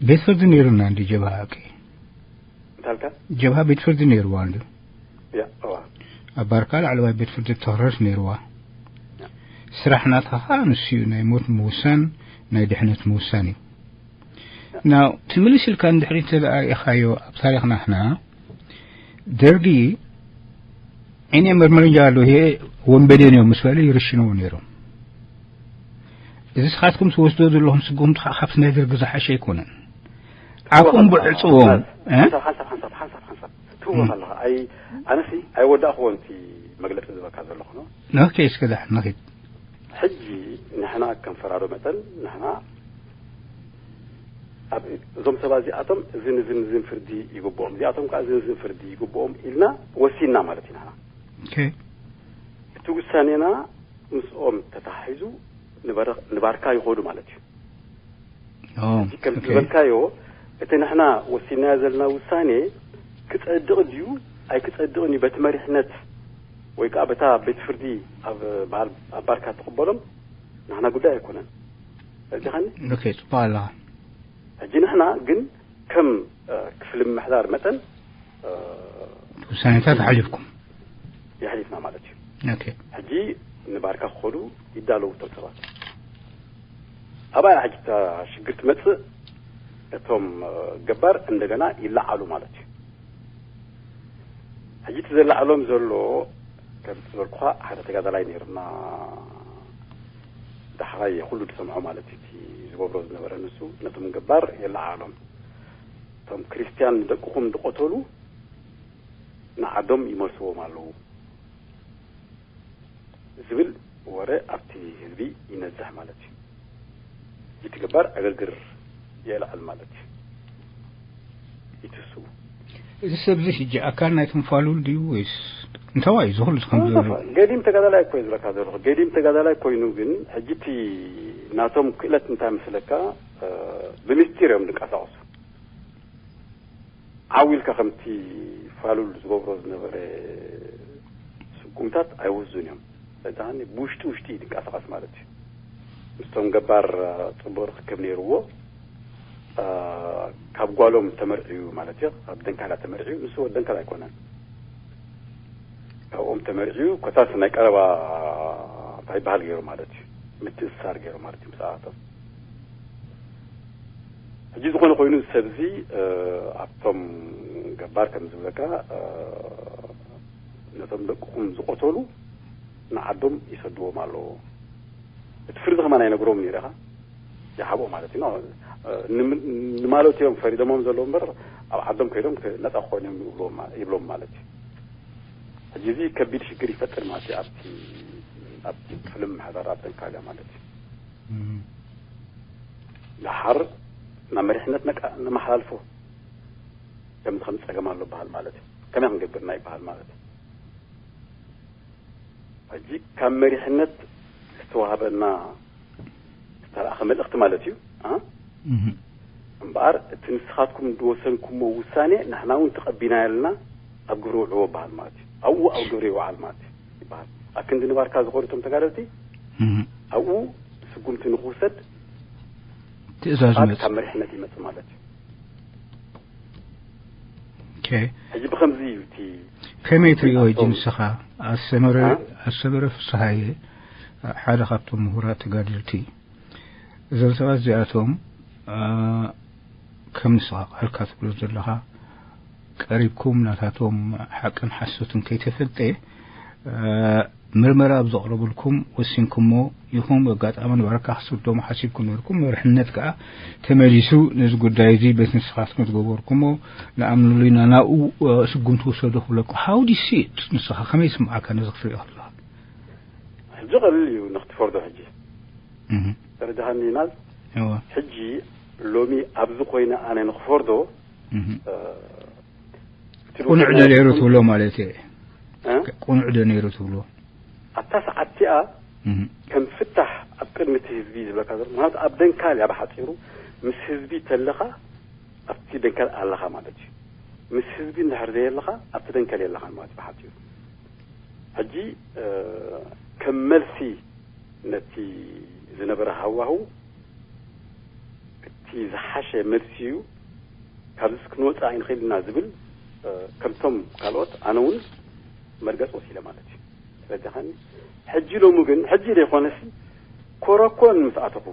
ቤት ፍርዲ ነይሩና እንዲ ጀብሃ ሓቂ? እንታልካ? ጀብሃ ቤት ፍርዲ ነይርዋ እንዲ? ያ፣ እዋ። ኣብ ባርካ ላዕለዋይ ቤት ፍርዲ ተኽረስ ነይርዋ። ስራሕ ናትኻ ኸኣ ንሱ እዩ፣ ናይ ሞት ምውሳን፣ ናይ ድሕነት ምውሳን እዩ። ናው ትምልስ ኢልካ እንድሕሪ እንተ ደኣ ርኢኻዮ ኣብ ታሪኽና ንሕና፣ ደርጊ ዓይነ መርመርንጃ ኣሎ፣ ይሄ ወንበዴን እዮም ምስ በለ ይርሽንዎ ነይሮም። እዚ ስኻትኩም ትወስዶ ዘለኹም ስጉምቲ ኸዓ ካብቲ ናይ ደርጊ ዝሓሸ ኣይኮነን። ዓፎም ብዕጽዎም፣ እ? ሓንሳብ፣ ሓንሳብ፣ ሓንሳብ፣ ሓንሳብ፣ ሓንሳብ። ትህወኽ ኣለኻ። ኣይ፣ ኣነሲ ኣይወዳእኽዎን እቲ መግለጺ ዝበካ ዘለኹ ነው። ኦኬ፣ እስከ ዳሕ ንኺድ። ሕጂ ንሕና ከም ፈራዶ መጠን ንሕና ኣብ እዞም ሰባት እዚኣቶም እዝን እዝን እዝን ፍርዲ ይግብኦም፣ እዚኣቶም ከዓ እዝን እዝን ፍርዲ ይግብኦም ኢልና ወሲንና ማለት እዩ። ንሕና ኦኬ። እቲ ውሳኔና ምስኦም ተታሒዙ ንበረ-፣ ንባርካ ይኸዱ ማለት እዩ። ኦ፣ ሕጂ ከም ኦኬ። ዝበልካዮ እቲ ንሕና ወሲንናዮ ዘለና ውሳኔ ክጸድቕ ድዩ ኣይክጸድቕን እዩ በቲ መሪሕነት ወይ ከዓ በታ ቤት ፍርዲ ኣብ በዓል ኣብ ባርካ ትቕበሎም ንሕና ጉዳይ ኣይኮነን። ረዲኻኒ? ኦኬ፣ ጽቡቕ ኣለኻ። ሕጂ ንሕና ግን ከም፣ እ፣ ክፍሊ ምምሕዳር መጠን፣ እ፣ ውሳኔታት ሓሊፍኩም። የሕሊፍና ማለት እዩ። ኦኬ። ሕጂ ንባርካ ክኸዱ ይዳለዉ እቶም ሰባት። ኣብኣ ሕጂ እታ ሽግር ትመጽእ፣ እቶም፣ እ፣ ገባር እንደገና ይለዓሉ ማለት እዩ። ሕጂ እቲ ዘለዓሎም ዘሎ ከም ዝበልኩኻ ሓደ ተጋዳላይ ነይርና፣ ዳሕራይ ኩሉ ዝሰምዖ ማለት እዩ፣ እቲ ዝገብሮ ዝነበረ ንሱ ነቶም ገባር የለዓሎም። እቶም ክርስትያን ንደቅኹም ዝቐተሉ ንዓዶም ይመልስዎም ኣለዉ ዝብል ወረ ኣብቲ ህዝቢ ይነዝሕ ማለት እዩ። እቲ ገባር ዕግርግር የልዕል ማለት እዩ። ይትስኡ። እዚ ሰብ እዚ ሕጂ ኣካል ናይቶም ፋሉል ድዩ ወይስ እንታዋይ እዩ ዝኹሉ ዝኸም ዝበሉ? ገዲም ተጋዳላይ እኮ እዩ ዝብለካ ዘለኹ። ገዲም ተጋዳላይ ኮይኑ ግን ሕጂ እቲ ናቶም ክእለት እንታይ መስለካ፣ እ፣ ብምስጢር እዮም ዝንቀሳቐሱ። ዓው ኢልካ ከምቲ ፋሉል ዝገብሮ ዝነበረ ስጉምታት ኣይወስዱን እዮም። ስለዚ ብውሽጢ ውሽጢ እዩ ዝንቀሳቐስ ማለት እዩ። ምስቶም ገባር ጽቡቕ ርክብ ነይርዎ። ካብ ጓሎም ተመርዕዩ ማለት እዩ። ካብ ደንካላ ተመርዕዩ፣ ንሱ ወዲ ደንካላ ኣይኮነን። ካብኦም ተመርዕዩ ኮታስ ናይ ቀረባ እንታይ ይበሃል ገይሩ ማለት እዩ፣ ምትእስሳር ገይሩ ማለት እዩ ምስኣቶም። ሕጂ ዝኾነ ኮይኑ ሰብዚ ኣብቶም ገባር ከም ዝብለካ ነቶም ደቅኹም ዝቆተሉ ንዓዶም ይሰድዎም ኣለዎ። እቲ ፍርዲ ከማን ኣይነግሮም ነይረ ኢኻ ይሓብኦ ማለት እዩ። ንማለት እዮም ፈሪዶሞም ዘለዉ እምበር ኣብ ዓዶም ከይዶም ነፃ ክኾኑ እዮም ይብሎም ማለት እዩ። ሕጂ እዚ ከቢድ ሽግር ይፈጥር ማለት እዩ ኣብቲ ኣብቲ ክፍሊ ምምሕዳር ኣብ ደንካልያ ማለት እዩ። ደሓር ናብ መሪሕነት ነመሓላልፎ ከምዚ ከም ፀገም ኣሎ በሃል ማለት እዩ። ከመይ ክንገብርና ይበሃል ማለት እዩ። ሕጂ ካብ መሪሕነት ዝተዋህበና ዝተላእኸ መልእኽቲ ማለት እዩ። እምበኣር እቲ ንስኻትኩም ዝወሰንኩሞ ውሳኔ ንሕና እውን ተቐቢና ያልና ኣብ ግብሪ ውዕዎ በሃል ማለት እዩ። ኣብኡ ኣብ ግብሪ ይውዓል ማለት እዩ ይበሃል። ኣብ ክንዲ ንባርካ ዝኸዱ እቶም ተጋደልቲ ኣብኡ ስጉምቲ ንክውሰድ ትእዛዝ ይመጽእ። ካብ መሪሕነት ይመጽእ ማለት እዩ። ኦኬ። ሕጂ ብኸምዚ እዩ እቲ ከመይ ትሪኦ ሕጂ ንስኻ? ኣሰመረ ኣሰመረ ፍስሃየ ሓደ ካብቶም ምሁራት ተጋደልቲ፣ እዞም ሰባት እዚኣቶም ከም ንስኻ ቃልካ ትብሎ ዘለኻ ቀሪብኩም ናታቶም ሓቅን ሓሶትን ከይተፈልጠ ምርመራ ኣብ ዘቕረብልኩም ወሲንኩሞ ኢኹም። ኣጋጣሚ ንባርካ ክትስዶሙ ሓሲብኩም ነይርኩም። መርሕነት ከኣ ተመሊሱ ነዚ ጉዳይ እዚ በቲ ንስኻትኩም ዝገበርኩሞ ንኣምንሉ ኢና፣ ናብኡ ስጉምቲ ውሰዱ ክብለኩም። How do you see it? ንስኻ ከመይ ይስምዓካ ነዚ ክትሪኦ ከለኻ? ሕጂ ቀሊል እዩ ንክትፈርዶ። ሕጂ ተረዳሃኒ ናዝ። ሕጂ ሎሚ ኣብዚ ኮይነ ኣነ ንክፈርዶ ቁኑዕ ዶ ነይሩ ትብሎ ማለት እየ። ቁኑዕ ዶ ነይሩ ትብሎ? ኣብታ ሰዓት እቲኣ ከም ፍታሕ ኣብ ቅድሚ እቲ ህዝቢ ዝብለካ ዘሎ፣ ምክንያቱ ኣብ ደንካልያ ብሓፂሩ ምስ ህዝቢ ተለኻ ኣብቲ ደንከል ኣለኻ ማለት እዩ። ምስ ህዝቢ እንድሕር ዘየለኻ ኣብቲ ደንከል የለኻን ማለት እዩ ብሓፂሩ። ሕጂ ከም መልሲ ነቲ ዝነበረ ሃዋህው እቲ ዝሓሸ መልሲ እዩ። ካብዚ ክንወፅእ ኣይንኽእል ኢና ዝብል ከምቶም ካልኦት ኣነ እውን መርገፅ ወሲደ ማለት እዩ። ተረዳኻኒ? ሕጂ ሎሚ ግን ሕጂ ዘይኮነሲ ኮረኮን ምስ ኣተኹ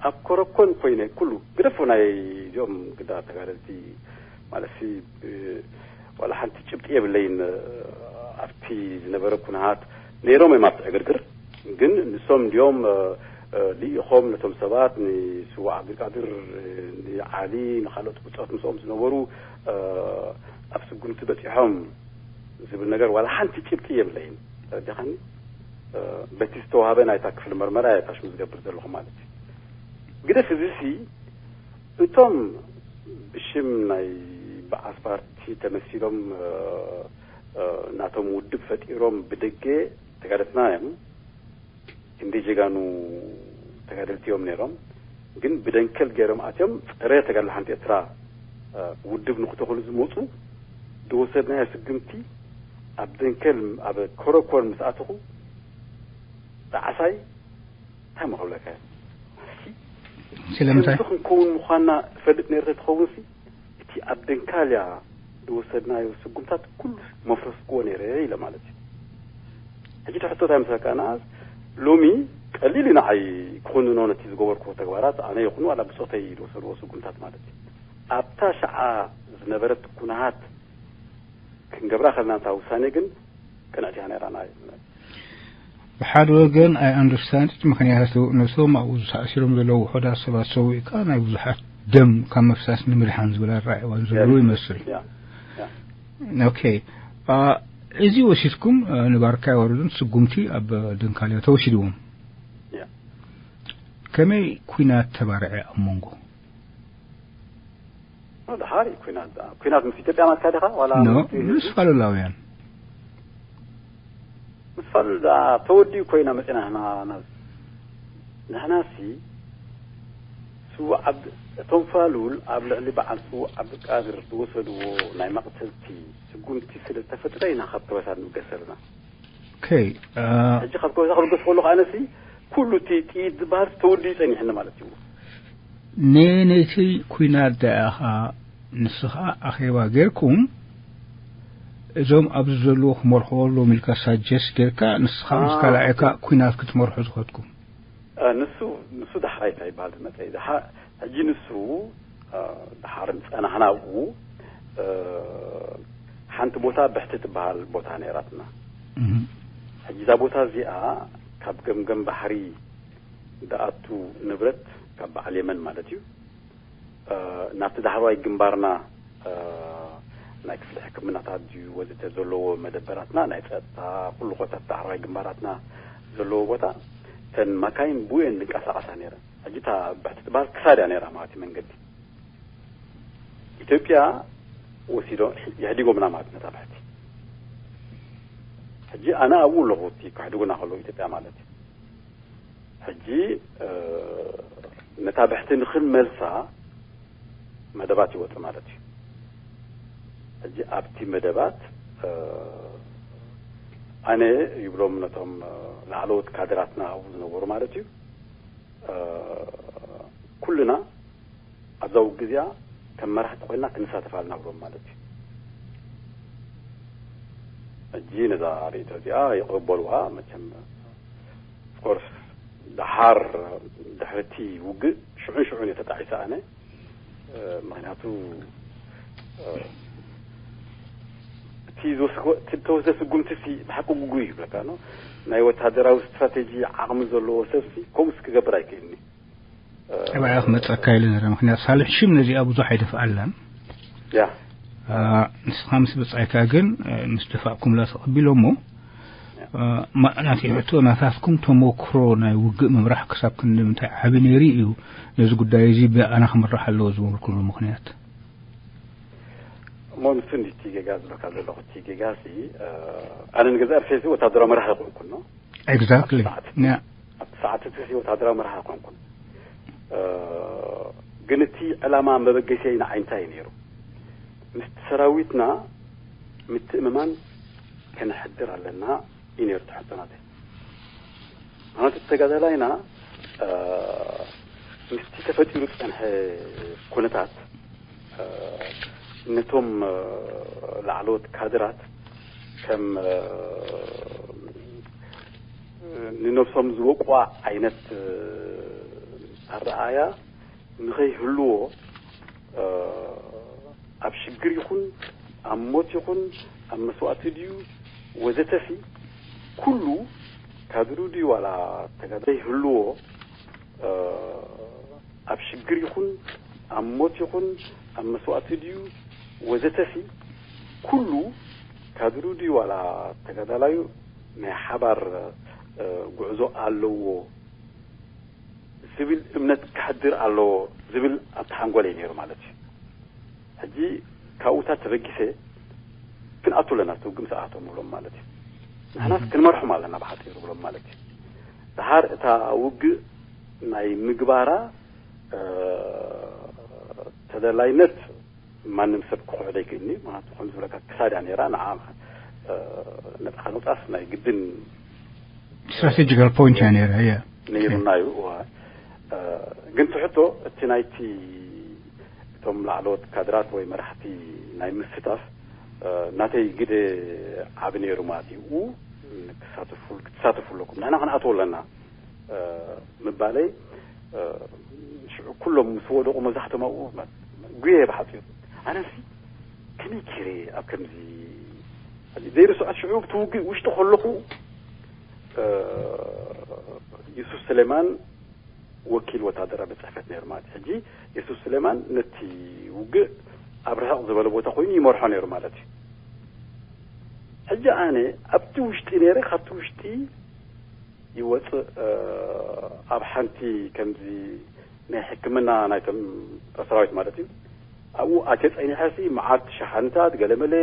ኣብ ኮረኮን ኮይነ ኩሉ ግደፎ ናይ እዚኦም ግዳ ተጋደልቲ ማለት ዋላ ሓንቲ ጭብጢ የብለይን። ኣብቲ ዝነበረ ኩነሃት ነይሮም እዮም ኣብቲ ዕግርግር። ግን ንሶም እንዲኦም ልኢኾም ነቶም ሰባት ንስዋዕ ኣብዱልቃድር ንዓሊ ንካልኦት ብፆት ምስኦም ዝነበሩ ኣብ ስጉምቲ በፂሖም ዝብል ነገር ዋላ ሓንቲ ጭብጢ የብለይን። ተረዲኻኒ? በቲ ዝተዋህበ ናይታ ክፍሊ መርመራ እየ ታሽሙ ዝገብር ዘለኹ ማለት እዩ። ግደፍ እዚሲ እቶም ብሽም ናይ በዓል ፓርቲ ተመሲሎም ናቶም ውድብ ፈጢሮም ብደገ ተጋደልትና እዮም። ክንደይ ጀጋኑ ተጋደልቲ እዮም ነይሮም። ግን ብደንከል ገይሮም ኣትዮም ፀረ ተጋድሎ ሓንቲ ኤርትራ ውድብ ንክተኽሉ ዝመፁ ዝወሰድናዮ ስግምቲ ኣብ ደንከል ኣብ ኮረኮር ምስ ኣተኹ ጣዕሳይ እንታይ መኸብለካ ስለምንታይ ክንከውን ምዃንና እፈልጥ ነይረ ተትኸውን ሲ እቲ ኣብ ደንካልያ ዝወሰድናዮ ስጉምታት ኩሉ መፍረስክዎ ነይረ ኢለ ማለት እዩ። ሕጂ ትሕቶ እንታይ ምስለካ ንኣስ ሎሚ ቀሊል እዩ ንዓይ ክኹንኖ ነቲ ዝገበርክዎ ተግባራት ኣነ ይኹን ዋላ ብፆተይ ዝወሰድዎ ስጉምታት ማለት እዩ። ኣብታ ሸዓ ዝነበረት ኩነሃት ክንገብራ ከለና እታ ውሳኔ ግን ቅንዕቲ እያ ነይራ ንዓይ። ብሓደ ወገን ኣይ ኣንደርስታንድ ምክንያቱ ነቶም ኣብኡ ተኣሲሮም ዘለዉ ውሑዳት ሰባት ሰዊእካ ናይ ብዙሓት ደም ካብ ምፍሳስ ንምድሓን ዝብል ኣረኣእያ እውን ዘለዉ ይመስል። ኦኬ፣ እዚ ወሲድኩም ንባርካ የወረዱን ስጉምቲ ኣብ ደንካልያ ተወሲድዎም። ከመይ ኩናት ተባርዐ ኣብ መንጎ? ድሓር ኩናት ዳ ኩናት ምስ ኢትዮጵያ ማትካ ዲኻ ዋላ ኖ ምስ ፋሉላውያን ምስ ፋሉል ዳ ተወዲኡ ኮይና መፂና ንሕና ናብ ንሕና ሲ ስዉእ ዓብ እቶም ፋሉል ኣብ ልዕሊ በዓል ስዉእ ዓብድቃድር ዝወሰድዎ ናይ መቕተልቲ ስጉምቲ ስለ ዝተፈጥረ ኢና ካብ ተበሳድ ንብገስ ዘለና። ኦኬ። ሕጂ ካብ ከበሳ ክብገስ ከሎ ከኣነሲ ኩሉ እቲ ጥይት ዝበሃል ተወዲኡ ጸኒሕኒ ማለት እዩ። ነቲ ኩናት ደኣኻ ንስኻ ኣኼባ ጌርኩም፣ እዞም ኣብዚ ዘለዉ ክመርሕዎ ኣለዎም ኢልካ ሳጀስት ጌርካ፣ ንስኻ ምስ ካልኣይካ ኩናት ክትመርሑ ዝኸድኩም? ንሱ ንሱ ዳሕራይ እንታይ ይበሃል ዝመጸ እዩ። ሕጂ ንሱ ድሓር ጸናሕና ኣብኡ፣ ሓንቲ ቦታ ብሕቲ ትበሃል ቦታ ነይራትና። ሕጂ እዛ ቦታ እዚኣ ካብ ገምገም ባሕሪ ዝኣቱ ንብረት ካብ በዓል የመን ማለት እዩ፣ ናብቲ ዳሕራዋይ ግንባርና ናይ ክፍሊ ሕክምናታት ድዩ ወዘተ ዘለዎ መደበራትና፣ ናይ ጸጥታ ኩሉ ኮታት ዳሕራዋይ ግንባራትና ዘለዎ ቦታ፣ እተን ማካይን ብኡ እየን ዝንቀሳቐሳ ነይረን። ሕጂ እታ ብሕቲ ትበሃል ክሳድ እያ ነይራ ማለት እዩ መንገዲ። ኢትዮጵያ ወሲዶ የሕዲጎምና ማለት ነታ ብሕቲ። ሕጂ ኣነ ኣብኡ ኣለኹ፣ እቲ ከሕድጉና ከለዉ ኢትዮጵያ ማለት እዩ። ሕጂ ነታ ብሕቲ ንኽንመልሳ መደባት ይወጽእ ማለት እዩ። ሕጂ ኣብቲ መደባት ኣነ ይብሎም ነቶም ላዕለዎት ካድራትና ኣብኡ ዝነበሩ ማለት እዩ፣ ኩልና ኣብዛ ውግእ እዚኣ ከም መራሕቲ ኮይና ክንሳተፍ ኣለና ብሎም ማለት እዩ። ሕጂ ነዛ ርእይቶ እዚኣ ይቕበልዋ መቸም። ኦፍኮርስ ደሓር ድሕርቲ ውግእ ሽዑን ሽዑን እየ ተጣዒሰ ኣነ። ምክንያቱ እቲ ዝተወስደ ስጉምቲ ሲ ብሓቂ ጉጉይ ይብለካ ኖ። ናይ ወታደራዊ ስትራቴጂ ዓቕሚ ዘለዎ ሰብሲ ከምኡስ ክገብር ኣይክእልኒ። ዕባያ ክመፀካ ኢለ ነረ ምክንያት ሳልሕ ሽም ነዚኣ ብዙሕ ኣይደፍኣላን። ያ ንስኻ ምስ ብጻይካ ግን ምስ ደፋእኩምላ ተቐቢሎ እሞ ናተይ ሕቶ ናታትኩም ተመክሮ ናይ ውግእ ምምራሕ ክሳብ ክንዲ ምንታይ ዓቢ ነይሩ እዩ ነዚ ጉዳይ እዚ ብኣና ክምራሕ ኣለዎ ዝበልኩሉ ምኽንያት? እሞ ንሱ እንዲ እቲ ጌጋ ዝበልካ ዘለኹ እቲ ጌጋ ሲ ኣነ ንገዛእ ርእሰይ ወታደራዊ መራሕ ኣይኮንኩን ነው። ኤግዛክትሊ። ኣብቲ ሰዓት እቲ ወታደራዊ መራሕ ኣይኮንኩን። ግን እቲ ዕላማ መበገሲያ ንዓይ እንታይ እዩ ነይሩ? ምስቲ ሰራዊትና ምትእምማን ከነሕድር ኣለና እዩ ነይሩ ትሕቶ ናተይ። ማለት ተጋዳላይና ምስቲ ተፈጢሩ ዝጸንሐ ኩነታት ነቶም ላዕለዎት ካድራት ከም ንነብሶም ዝበቁዋ ዓይነት ኣረኣያ ንኸይህልዎ ኣብ ሽግር ይኹን ኣብ ሞት ይኹን ኣብ መስዋእቲ ድዩ ወዘተሲ ኩሉ ካድሩ ድዩ ዋላ ተጋዳላይ ይህልዎ ኣብ ሽግር ይኹን ኣብ ሞት ይኹን ኣብ መስዋእቲ ድዩ ወዘተሲ ኩሉ ካድሩ ድዩ ዋላ ተጋዳላዩ ናይ ሓባር ጉዕዞ ኣለዎ ዝብል እምነት ክሕድር ኣለዎ ዝብል ኣብቲ ሓንጎለይ ነይሩ ማለት እዩ። ሕጂ ካብኡታት ተበጊሰ ክንኣቱ ኣለና እቲ ውግእ ምስ ኣቶም ንብሎም ማለት እዩ። ንሕናስ ክንመርሖም ኣለና ብሓፂሩ ብሎም ማለት እዩ። ድሓር እታ ውግእ ናይ ምግባራ ተደላይነት ማንም ሰብ ክኽሕዶ ኣይክእልኒ። ምክንያቱ ከም ዝብለካ ክሳድ እያ ነይራ። ንዓ ነፃ ክንውፃስ ናይ ግድን ስትራቴጂካል ፖይንት እያ ነይራ። እያ ነይሩና እዩ። እዋ ግን ትሕቶ እቲ ናይቲ እቶም ላዕለዎት ካድራት ወይ መራሕቲ ናይ ምስታፍ ናተይ ግደ ዓቢ ነይሩ ማለት እዩ። ክትሳተፉ ኣለኩም፣ ንሕና ክንኣትዎ ኣለና ምባለይ ሽዑ ኩሎም ምስ ወደቑ መብዛሕቶም ኣብኡ ጉየ ብሓፂሩ ኣነሲ ከመይ ገይረ ኣብ ከምዚ ዘይርስዖት ሽዑ እቲ ውግእ ውሽጢ ከለኹ ዩሱፍ ስሌማን ወኪል ወታደራዊ ቤት ፅሕፈት ነይሩ ማለት እዩ። ሕጂ የሱስ ስሌማን ነቲ ውግእ ኣብ ርሕቕ ዝበለ ቦታ ኮይኑ ይመርሖ ነይሩ ማለት እዩ። ሕጂ ኣነ ኣብቲ ውሽጢ ነይረ፣ ካብቲ ውሽጢ ይወፅእ ኣብ ሓንቲ ከምዚ ናይ ሕክምና ናይቶም ሰራዊት ማለት እዩ። ኣብኡ ኣትየ ፀኒሐ ሲ መዓት ሸሓንታት ገለመለ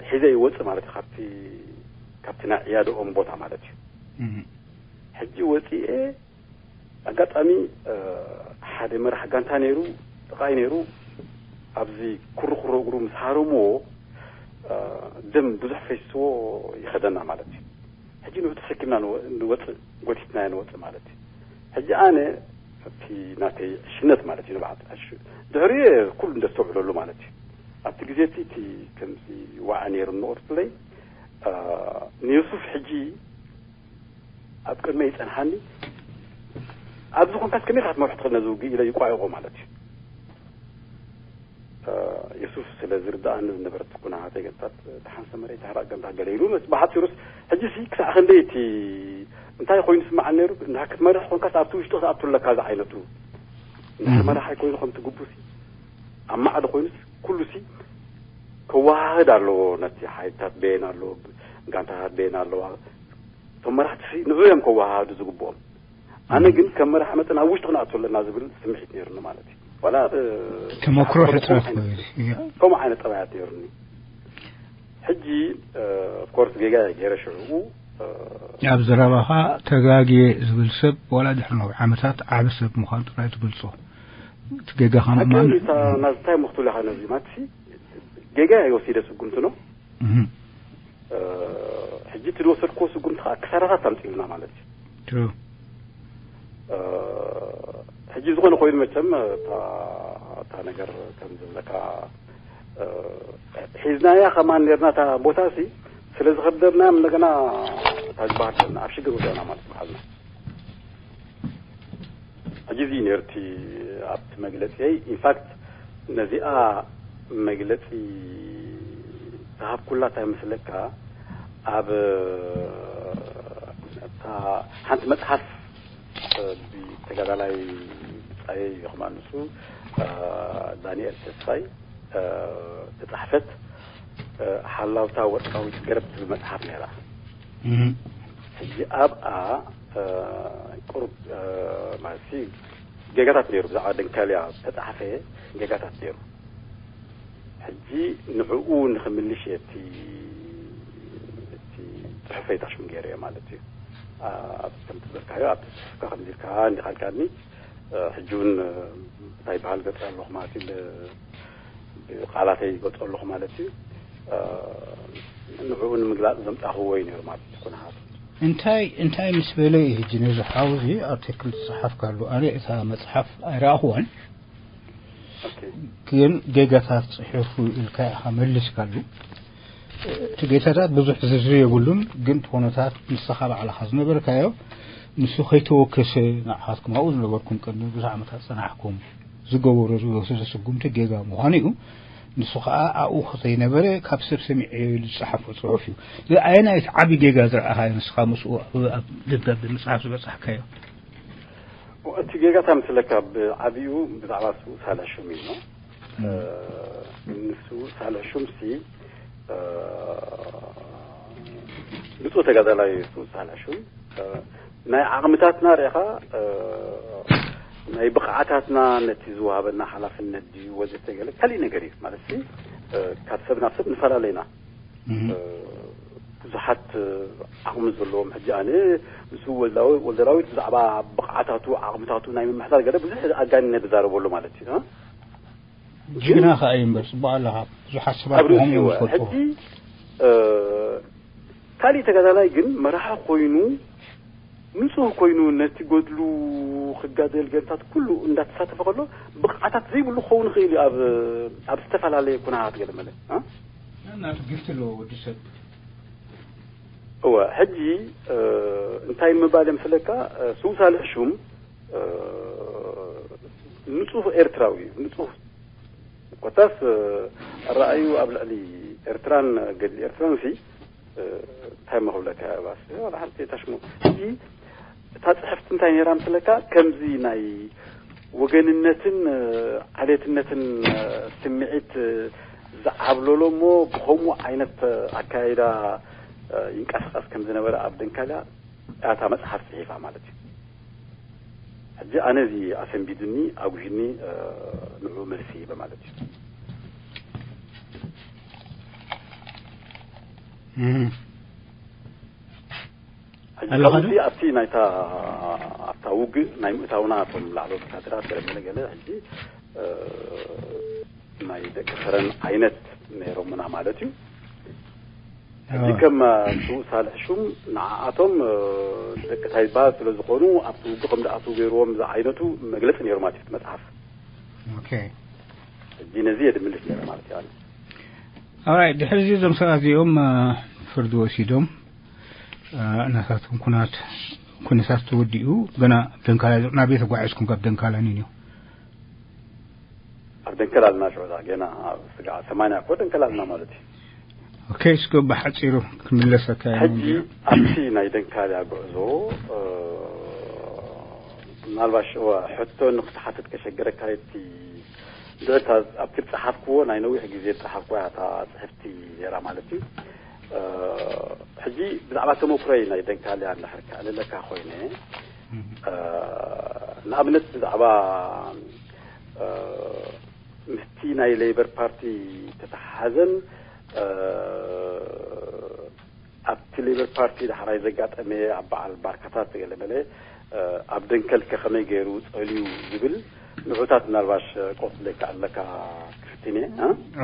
ሒዘ ይወፅእ ማለት እዩ ካብቲ ካብቲ ናይ ዕያደኦም ቦታ ማለት እዩ። ሕጂ ወፂኤ ኣጋጣሚ ሓደ መራሕ ጋንታ ነይሩ ጥቓይ ነይሩ ኣብዚ ኩርኩሮ እግሩ ምስ ሃረምዎ ደም ብዙሕ ፈይስዎ ይኸደና ማለት እዩ። ሕጂ ንኡ ተሰኪምና ንወ- ንወፅእ፣ ጎቲትናዮ ንወፅእ ማለት እዩ። ሕጂ ኣነ ኣብቲ ናተይ ዕሽነት ማለት እዩ ንባዕል ዕሽ- ድሕሪኡ ኩሉ እንደስተውዕለሉ ማለት እዩ። ኣብቲ ግዜ እቲ እቲ ከምዚ ዋዓ ነይሩ ንቑርፍለይ ንዮሱፍ ሕጂ ኣብ ቅድመ ይጸንሓኒ። ኣብዚ ኮንካስ ከመይ ኢኻ ክትመርሕ ትኽእል ነዚ ውግእ ኢለ ይቋየቖ ማለት እዩ። የሱፍ ስለ ዝርድኣኒ ዝነበረት ኩናሃተይ ገንታት ደሓን ሰመረይ ተህራእ ገንታ ገለ ኢሉ መስ ብሓጺሩስ ሕጂ ሲ ክሳዕ ክንደይ እቲ እንታይ ኮይኑ ስማዓኒ ነይሩ። እንድሕር ክትመርሕ ኮንካስ ኣብቲ ውሽጢ ክትኣቱ ኣለካ ዝዓይነቱ እንድሕር መራሓይ ኮይኑ ከምቲ ግቡሲ ኣብ ማዕዶ ኮይኑስ ኩሉሲ ከወሃህድ ኣለዎ። ነቲ ሓይልታት በየን ኣለዎ፣ ጋንታታት በየን ኣለዋ። እቶም መራሕቲ ንዕኡ እዮም ከወሃህዱ ዝግብኦም። ኣነ ግን ከም መራሒ መጠን ኣብ ውሽጢ ክንኣቱ ኣለና ዝብል ስምዒት ነይሩኒ ማለት እዩ። ዋላ እ፣ ተመክሮ ከምኡ ሕጽረት ዓይነት- ኮይኑ እዩ። ከምኡ ዓይነት ጠባያት ነይሩኒ። ሕጂ ኦፍኮርስ ጌጋ እየ ገይረ ሽዕኡ እ፣ ኣብ ዘረባኻ ተጋግየ ዝብል ሰብ ዋላ ድሕሪ ነዊሕ ዓመታት ዓቢ ሰብ ምዃኑ ጥራይ ትገልጾ። እቲ ጌጋኻ ሓቂ ምእማን እዩ። እታ ናዝታይ መኽቱል ኢኻ ነዚ ማትሲ ጌጋ እየ ወሲደ ስጉምቲ ነው። እህ። እ፣ ሕጂ እቲ ዝወሰድክዎ ስጉምቲ ከዓ ክሳራታት ኣምፅእልና ማለት እዩ። ትሩ። እ፣ ሕጂ ዝኾነ ኮይኑ መቸም እታ እታ ነገር ከም ዝብለካ እ፣ ሒዝናያ ከማን ነርና እታ ቦታ ሲ ስለ ዝኸደርናዮም እንደገና እታ ዝበሃል ዘለና ኣብ ሽግር ወዲቕና ማለት በሃልና። ሕጂ እዚ ነርቲ ኣብቲ መግለፂ ኢንፋክት ነዚኣ መግለፂ ዝሃብኩላ እንታይ መስለካ ኣብ እታ ሓንቲ መፅሓፍ ብተጋዳላይ ብፃየ ይኹማ ንሱ ዳንኤል ተስፋይ ተፃሕፈት ሓላውታ ወርቃዊት ገረብ ትብል መፅሓፍ ነይራ። ሕጂ ኣብኣ ቁሩብ ማለት ጌጋታት ነይሩ፣ ብዛዕባ ደንካልያ ዝተፃሓፈ ጌጋታት ነይሩ። ሕጂ ንዕኡ ንኽምልሽ እየ እቲ እቲ ፅሑፈይ ታሽሙ ገይረ እየ ማለት እዩ። ኣብ ከም ትብልካዮ ኣብቲ ፅሑፍካ ከምዚ ኢልካ እንዲኻ ኢልካኒ ሕጂ እውን እንታይ ይበሃል ገፅ ኣለኹ ማለት እዩ። ብቃላተይ ይገልጾ ኣለኹ ማለት እዩ። ንዕኡ ንምግላጽ ዘምጻኽዎ እዩ ነይሩ ማለት እዩ። ኩነታት እንታይ እንታይ ምስ በለ እዩ ሕጂ ነዚ ሓውዚ ኣርቲክል ዝጸሓፍካሉ? ኣነ እታ መጽሓፍ ኣይረኣኽዋን፣ ግን ጌጋታት ጽሒፉ ኢልካ ኢኻ መሊስካሉ። እቲ ጌታታት ብዙሕ ዝርዝር የብሉን፣ ግን እቲ ኩነታት ንስኻ ባዕልኻ ዝነበርካዮ ንሱ ከይተወከሰ ንዓኻትኩም ኣብኡ ዝነበርኩም ቅድሚ ብዙሕ ዓመታት ጸናሕኩም ዝገበሮ ዝወሰዶ ስጉምቲ ጌጋ ምዃኑ እዩ። ንሱ ኸኣ ኣብኡ ከዘይነበረ ካብ ሰብ ሰሚዐዮ ኢሉ ዝጸሓፎ ጽሑፍ እዩ። እዚ ኣየናይ እቲ ዓቢ ጌጋ ዝረኣኻዮ ንስኻ ምስኡ ኣብ ደብዳቤ መጽሓፍ ዝበጻሕካዮ? እቲ ጌጋ እንታይ ምስለካ ብዓቢኡ ብዛዕባ ስዉእ ሳልሕ ሹም እዩ። ንሱ ሳልሕ ሹምሲ ብፁዕ ተጋዳላይ ብፁዕ ሳልሕ ሹም ናይ ዓቕምታትና ርኢኻ ናይ ብቕዓታትና ነቲ ዝወሃበና ሓላፍነት ድዩ ወዘተ ገለ ካሊእ ነገር እዩ። ማለት ሲ ካብ ሰብ ናብ ሰብ ንፈላለ ኢና። ብዙሓት ዓቕሚ ዘለዎም ሕጂ ኣነ ምስ ወልዳዊ ወልደራዊት ብዛዕባ ብቕዓታቱ ዓቕምታቱ ናይ ምምሕዳር ገለ ብዙሕ ኣጋኒነ ዝዛረበሉ ማለት እዩ። ጅግና ከዓ እዩ እምበር፣ ጽቡቕ ኣለኻ። ብዙሓት ሰባት ኣብ ርእሲኡ ከምኡ እዮም ዝፈልጥዎ። ሕጂ እ፣ ካሊእ ተጋዳላይ ግን መራሒ ኮይኑ ንጹህ ኮይኑ ነቲ ገድሉ ክጋደል ገንታት ኩሉ እንዳተሳተፈ ከሎ ብቕዓታት ዘይብሉ ክኸውን ይኽእል እዩ። ኣብ ኣብ ዝተፈላለየ ኩነታት ገለ መለ እ? ናቱ ግፍቲ ኣለዎ ወዲ ሰብ። እወ ሕጂ እ፣ እንታይ ምባል የምስለካ እ፣ ስውእ ሳልሕ ሹም እ፣ ንጹህ ኤርትራዊ እዩ። ንጹህ ኮታስ ኣረኣዩ ኣብ ልዕሊ ኤርትራን ገድሊ ኤርትራን ሲ እንታይ መኽብለካ እያ ባስ ዋላ ሓንቲ ታሽሙ። እዚ እታ ጽሕፍቲ እንታይ ነይራ ምስለካ ከምዚ ናይ ወገንነትን ዓሌትነትን ስምዒት ዝዓብለሎ እሞ ብኸምኡ ዓይነት ኣካይዳ ይንቀሳቐስ ከም ዝነበረ ኣብ ደንካልያ እታ መጽሓፍ ጽሒፋ ማለት እዩ። ሕጂ ኣነ እዚ ኣሰንቢዱኒ ኣጉሂኒ ንዑ መልሲ ሂበ ማለት እዩ። ሕጂ ኣለኻ ዶ? ከምዚ ኣብቲ ናይታ ኣብታ ውግእ ናይ ምእታውና እቶም ላዕለዎት ካድራት ገለ ገለ ገለ ሕጂ ናይ ደቂ ከረን ዓይነት ነይሮምና ማለት እዩ። ሕጂ ከም ስዉእ ሳልሕ ሹም ንዓኣቶም ደቂ ታይባ ስለ ዝኾኑ ኣብቲ ውግእ ከም ዝኣትዉ ገይርዎም ዝዓይነቱ መግለጺ ነይሩ ማለት እዩ እቲ መጽሓፍ። ኦኬ። ሕጂ ነዚ የድምልስ ነይረ ማለት እዩ። ኣራይ ድሕሪ እዚ እዞም ሰባት እዚኦም ፍርዲ ወሲዶም ናታቶም ኩናት ኩነታት ተወዲኡ ገና ደንካላ ናብ ቤት ተጓዒዝኩም ካብ ደንካላ ኒኒዮ ኣብ ደንከል ኣለና ሽዑ ገና ኣብ ስጋዕ ሰማንያ እኮ ደንከል ኣለና ማለት እዩ። ኦኬ እስከ ብሓፂሩ ክምለሰካ ሕጂ ኣብቲ ናይ ደንካልያ ጉዕዞ ምናልባሽ ሕቶ ንክትሓትት ከሸገረካ እቲ ድዕታ ኣብቲ ዝፀሓፍክዎ ናይ ነዊሕ ግዜ ዝፀሓፍክዋ እያ እታ ፅሕፍቲ ነይራ ማለት እዩ። ሕጂ ብዛዕባ ተመኩረይ ናይ ደንካልያ እንድሕር ከዕልለካ ኮይነ ንኣብነት ብዛዕባ ምስቲ ናይ ሌበር ፓርቲ ተተሓሓዘን ኣብቲ ሌበር ፓርቲ ዳሕራይ ዘጋጠመ ኣብ በዓል ባርካታት ገለመለ ኣብ ደንከልከ ከመይ ገይሩ ፀልዩ ዝብል ንዑታት ምናልባሽ ቆፅለካ ኣለካ ክፍትኔ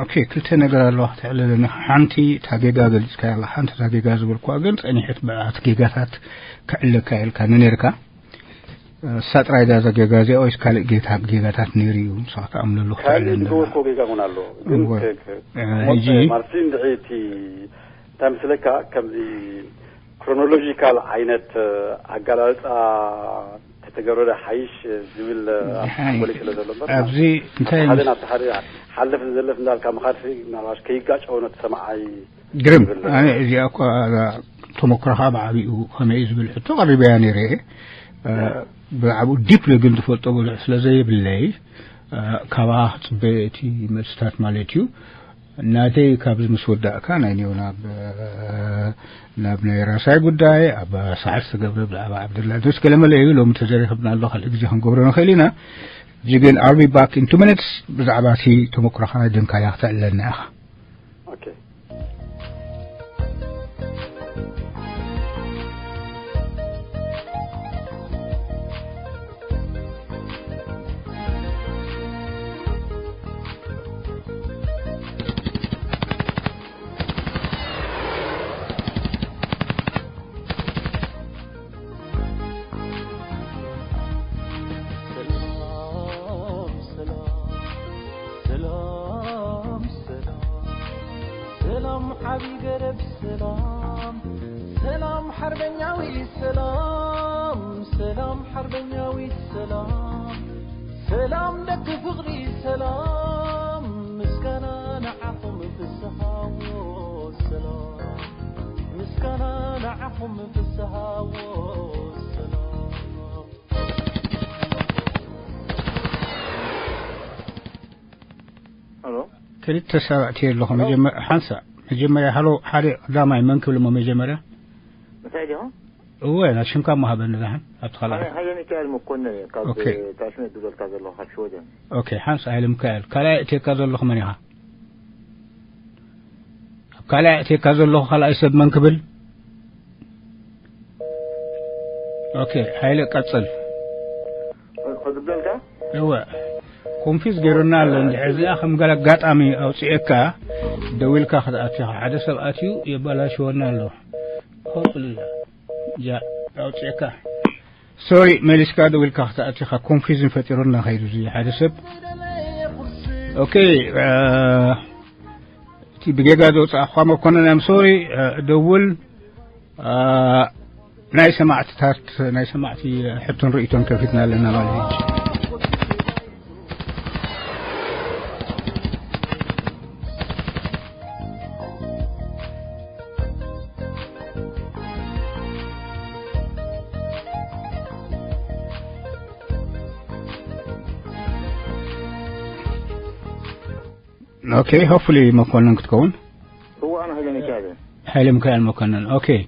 ኦኬ ክልተ ነገር ኣለዋ ክተዕልለኒ ሓንቲ ታጌጋ ገሊፅካ ያላ ሓንቲ ታጌጋ ዝበልኩዋ ግን ፀኒሐት ብኣት ጌጋታት ክዕለካ ኢልካ ነኔርካ ሳጥራይ ዳዛ ጌጋ እዚኣ ወይስ ካልእ ጌታ ጌጋታት ነይሩ እዩ ንስኻ ተኣምነሉ ክትዕለ ካልእ ዝገበርኮ ጌጋ እውን ኣሎ ግን ሕጂ ማርቲን ድዒ እቲ እንታይ ምስለካ ከምዚ ክሮኖሎጂካል ዓይነት ኣገላልፃ ተተገብረ ሓይሽ ዝብል ኣተሓጎሊ ስለ ዘሎ እምበር ኣብዚ እንታይ ሓደ ናብቲ ሓደ ሓለፍ ዘለፍ እንዳልካ ምኻድ ምናልባሽ ከይጋጨው ነቲ ሰማዓይ ግርም ኣነ እዚኣ እኳ ተመክሮኻ ብዓቢኡ ከመይ እዩ ዝብል ሕቶ ቀሪበያ ነይረ ብዛዕባኡ ዲፕሊ ግን ዝፈልጦ ብዙሕ ስለ ዘይብለይ ካባኻ ክፅበየ እቲ መልስታት ማለት እዩ ናተይ ካብዚ ምስ ወዳእካ ናይ ኒዮ ናብ ናብ ናይ ራሳይ ጉዳይ ኣብ ሰዓት ዝተገብረ ብዛዕባ ዓብደላ ድረስ ገለመለ እዩ ሎሚ ተዘሪኽብና ኣሎ ካልእ ግዜ ክንገብሮ ንኽእል ኢና ሕጂ ግን I'll be back in two minutes ብዛዕባ እቲ ተመክሮኻ ናይ ደንካልያ ክተዕልለና ኢኻ Okay. ሰላም ሓቢ ገረብ ሰላም ሰላም ሓርበኛዊ ሰላም ሰላም ሓርበኛዊ ሰላም ሰላም ደቂ ፍቕሪ ሰላም ምስጋና ንዓኹም ፍስሃዎ ሰላም ምስጋና ንዓኹም ፍስሃዎ ሰላም ክልተ ሰባት እየ ኣለኹ ሓንሳ መጀመርያ ሃሎ ሓደ ቀዳማይ መን ክብል እሞ መጀመርያ ምሳይ ዲኹ እወ ናብ ሽምካ መሃበኒ ዳሕን ኣብቲ ካልኣይ ሓይለ ሚካኤል መኮንን እየ ካብ ታሽሜት ዝበልካ ዘለኹ ካብ ሽወደን ኦኬ ሓንሳ ሃይለ ሚካኤል ካልኣይ እትየካ ዘለኹ መን ኢኻ ኣብ ካልኣይ እትየካ ዘለኹ ካልኣይ ሰብ መን ክብል ኦኬ ሃይለ ቀጽል ክብለልካ እወ ኮንፊዝ ገይሩና ኣሎ እንድሕር እዚኣ ከም ገለ ኣጋጣሚ ኣውፅኤካ ደዊልካ ክትኣትኻ ሓደ ሰብ ኣትዩ የባላሽወና ኣሎ ሆፕሊ ያ ኣውፅኤካ ሶሪ መሊስካ ደዊልካ ክትኣትኻ ኮንፊዝን ፈጢሩና ከይዱ እዚ ሓደ ሰብ ኦኬ እቲ ብጌጋ ዝወፅኣኳ መኮነን ኣም ሶሪ ደውል ናይ ሰማዕትታት ናይ ሰማዕቲ ሕቶን ርእቶን ከፊትና ኣለና ማለት እዩ Okay, hopefully መኮንን ክትከውን እዋ ኣነ ሃይለ ሚካኤል ሃይለ ሚካኤል መኮንን okay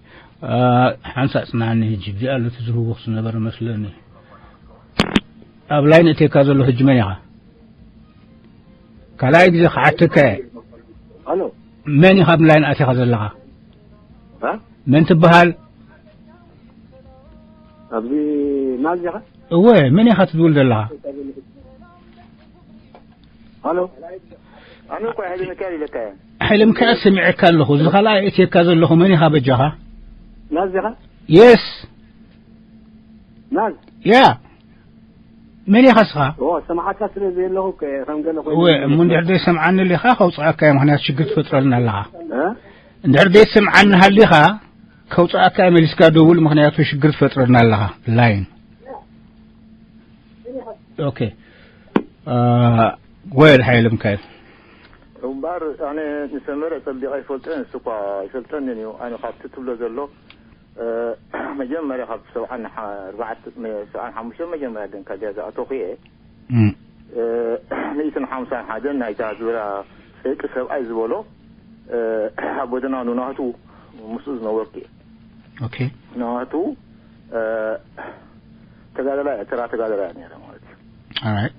ሓንሳ ጽናኒ ህጂ ብዚኣ ኣሎ ትዝህውኽ ዝነበረ መስለኒ ኣብ ላይን እቴካ ዘሎ ህጂ መን ኢኻ ካልኣይ ግዜ ክሓትከ ኣሎ መን ኢኻ ኣብ ላይን ኣቴኻ ዘለኻ መን ትበሃል ኣብዚ ናዚኻ እወ መን ኢኻ ትድውል ዘለኻ ኣሎ ኣነ እኮ ሕዚ ሚካኤል ኢለካ እየ ሓይለ ምክኣል ሰሚዐካ ኣለኹ። እዚ ካልኣይ እትየካ ዘለኹ መን ኢኻ በጃኻ? ናዝ ዲኻ? የስ ናዝ ያ መን ኢኻ ስኻ? ኦ ሰማዓካ ስለ ዘየለኹ ከ- ከም ገለ ኮይኑ ወ እሞ እንድሕር ዘይሰምዓኒ ሊኻ ከውፅኣካ እየ፣ ምክንያቱ ሽግር ትፈጥረልና ኣለኻ። እ? እንድሕር ዘይሰምዓኒ ሃሊኻ ከውፅኣካ እየ፣ መሊስካ ደውል፣ ምክንያቱ ሽግር ትፈጥረልና ኣለኻ። ላይን ኦኬ። ጎየድ ሓይለ ምካኤል። እምበር ኣነ ንሰመረ ጸቢቐ ኣይፈልጦን፣ ንሱ እኳ ኣይፈልጠንን እዩ። ኣነ ካብቲ ትብሎ ዘሎ እ፣ መጀመርያ ካብ ሰብዓን ሓ- ኣርባዕተ- ሰብዓን ሓሙሽተ መጀመርያ ግን ከድያ ዝኣተኹ እየ። እም፣ እ፣ ሚእትን ሓምሳን ሓደን ናይታ ዙርያ ጸይቂ ሰብኣይ ዝበሎ እ፣ ኣብ ጎደና ንናቱ ምስኡ ዝነበርኩ እየ። ኦኬ። ናቱ እ፣ ተጋደላይ ተራ ተጋደላይ ነረ ማለት እዩ። ኦራይት።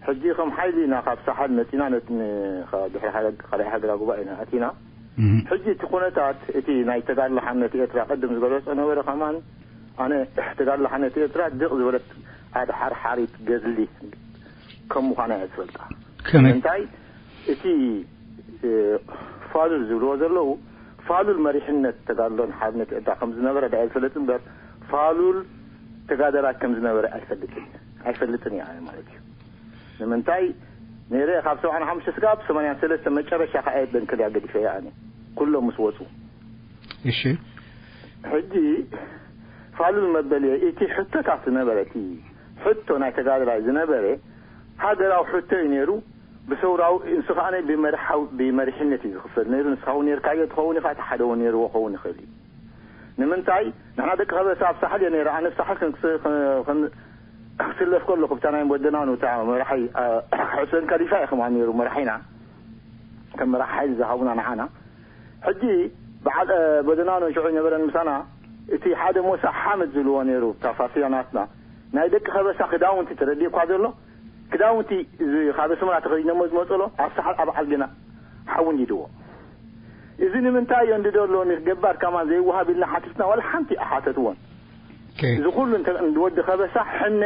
ሕጂ ከም ሓይሊ ኢና ካብ ሳሕል መፂና ነት- ን- ካብ ድሕሪ ሓደ- ካልኣይ ሃገራዊ ጉባኤ ኢና ኣቲና። እም፣ ሕጂ እቲ ኩነታት እቲ ናይ ተጋድሎ ሓርነት ኤርትራ ቅድም ዝገለጾ ነበረ። ከማን ኣነ ተጋድሎ ሓርነት ኤርትራ ድቕ ዝበለት ኣድሓርሓሪት ገድሊ ከም ምዃና እየ ዝፈልጣ። ከመይ? እንታይ እቲ እ፣ ፋሉል ዝብልዎ ዘለዉ ፋሉል መሪሕነት ተጋድሎን ሓርነት ኤርትራ ከም ዝነበረ ዳ ይፈልጥ እምበር ፋሉል ተጋደላይ ከም ዝነበረ ኣይፈልጥን ኣይፈልጥን እየ ኣነ ማለት እዩ። ንምንታይ ነረ ካብ ሰብዓን ሓሙሽተ ስጋብ ሰማንያን ሰለስተ መጨረሻ ከዓ እየ ደንከል እያ ገዲፈ እየ ኣነ ኩሎም ምስ ወፁ። እሺ። ሕጂ ፋሉል መበል እቲ ሕቶታት ዝነበረ እቲ ሕቶ ናይ ተጋደላይ ዝነበረ ሃገራዊ ሕቶ እዩ ነይሩ። ብሰውራዊ ንሱ ከዓ ብመርሓው ብመሪሕነት እዩ ዝኽፈል ነይሩ። ንስኻ እውን ነርካዮ ትኸውን ኢኻ፣ እቲ ሓደ እውን ነይርዎ ክኸውን ይኽእል እዩ። ንምንታይ ንሕና ደቂ ከበሳ ኣብ ሳሕል እየ ነይረ። ኣነ ሳሕል ክን- ክን- ክን- ክስለፍ ከለኹ ብታ ናይ ወደናኑ እታ መራሒ አ፣ ሕሰን ከሊፋ እዩ ከማን ነይሩ መራሒና፣ ከም መራሒ ሓይሊ ዝሃቡና ንዓና። ሕጂ በዓል እ፣ በደናኖ ሽዑ ይነበረን ምሳና እቲ ሓደ ሞሳ ሓመድ ዝብልዎ ነይሩ። እታ ፋሲላ ናትና ናይ ደቂ ከበሳ ክዳውንቲ ተረዲእኳ ዘሎ ክዳውንቲ እዚ ካብ ኣስመራ ተኸዲኖሞ ዝመፅሎ ኣብ ሳሓል ኣብ ዓልግና ሓዊ እንዲድዎ። እዚ ንምንታይ እዮ እንዲ ዘሎ ንገባር ከማን ዘይወሃብ ኢልና ሓቲትና ዋላ ሓንቲ ኣሓተትዎን። ኦኬ። እዚ ኩሉ እንተ- እንዲ ወዲ ከበሳ ሕነ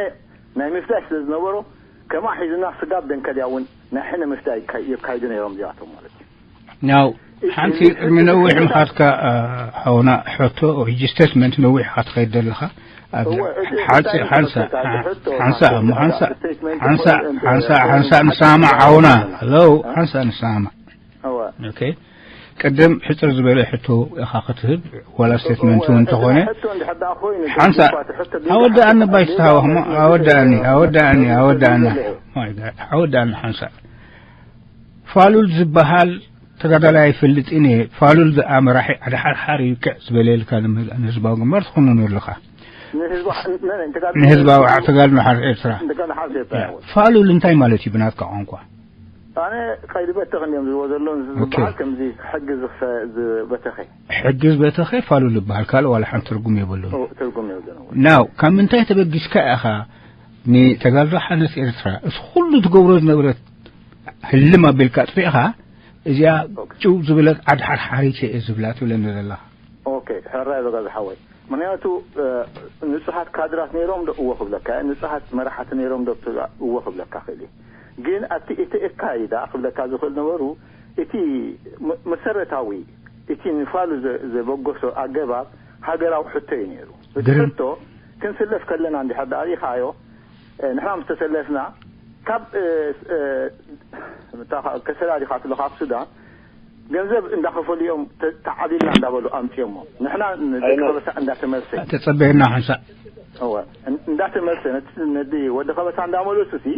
ናይ ምፍዳይ ስለ ዝነበሮ ከማ ሒዙና ስጋብ ደንከልያ እውን ናይ ሕነ ምፍዳይ ይካ- የካይዱ ነይሮም እዚኣቶም ማለት እዩ። ናው ሓንቲ ቅድሚ ነዊሕ ምኻትካ እ፣ ሓውና ሕቶ ሕጂ ስቴትመንት ነዊሕ ኢኻ ትኸይድ ዘለኻ። ኣብ እወ፣ እቲ ሓንሳ እንታይ ሓንሳ ይመስለካ? ሕቶ ሓንሳ ማለት እሞ ሓንሳ ስቴትመንት ሓንሳ ኮንፈረንስ ሓንሳ እ፣ ሓንሳ እ፣ ንሰማማዕ እ፣ ሓውና እ፣ ሄሎ ሓንሳ ንሰማማዕ። እወ። ኦኬ። ቅድም ሕፅር ዝበለ ሕቶ ኢኻ ክትህብ ዋላ ስቴትመንት እውን እንተኾነ ሓንሳ ኣወዳኣኒ ባይ ዝተሃወኽሞ ኣወዳኣኒ ኣወዳኣኒ ኣወዳኣኒ ኣወዳኣኒ ሓንሳ ፋሉል ዝበሃል ተጋዳላይ ኣይፈልጥን እየ። ፋሉል ዝኣ መራሒ ኣድሓርሓር እዩ ክዕ ዝበለልካ ንህዝባዊ ግንባር ትኾንኑ ኣለኻ። ንህዝባዊ ዓብ ተጋድሎ ሓር ኤርትራ ፋሉል እንታይ ማለት እዩ ብናትካ ቋንቋ? ኣነ ቀይዲ በተኽ እንዲዮም ዝብዎ ዘሎ ዝበሃል ከምዚ ሕጊ ዝበተኸ ሕጊ ዝበተኸ ፋሉል ይበሃል። ካልእ ዋላ ሓንቲ ትርጉም የብሉን። ትርጉም የብሉን። ናው ካብ ምንታይ ተበጊስካ ኢኻ ንተጋድሎ ሓርነት ኤርትራ እቲ ኩሉ ትገብሮ ዝነበረት ህልም ኣቢልካ ኣጥፊእኻ እዚኣ ጭው ዝብለት ዓድ ሓርሓሪት እየ ዝብላ ትብለኒ ዘለኻ? ኦኬ ሕራይ በጋ ዝሓወይ ምክንያቱ ንጹሃት ካድራት ነይሮም ዶ እዎ ክብለካ እየ ንጹሃት መራሕቲ ነይሮም ዶ እዎ ክብለካ ክእል እየ። ግን ኣብቲ እቲ እካይዳ ክብለካ ዝኽእል ነበሩ እቲ መሰረታዊ እቲ ንፋሉ ዘበገሶ ኣገባብ ሃገራዊ ሕቶ እዩ ነይሩ። እቲ ሕቶ ክንስለፍ ከለና እንድሕር ዳኣ ሪኢኻዮ ንሕና ምስ ተሰለፍና ካብ ከሰላ ዲኻ ትብሎ ካብ ሱዳን ገንዘብ እንዳኸፈሉ እዮም ተዓሊልና እንዳበሉ ኣምፅኦሞ ንሕና ንደቂ ከበሳ እንዳተመልሰ ተፀበየና ሓንሳእ እወ እንዳተመልሰ ነቲ ወዲ ከበሳ እንዳመለሱ ሲ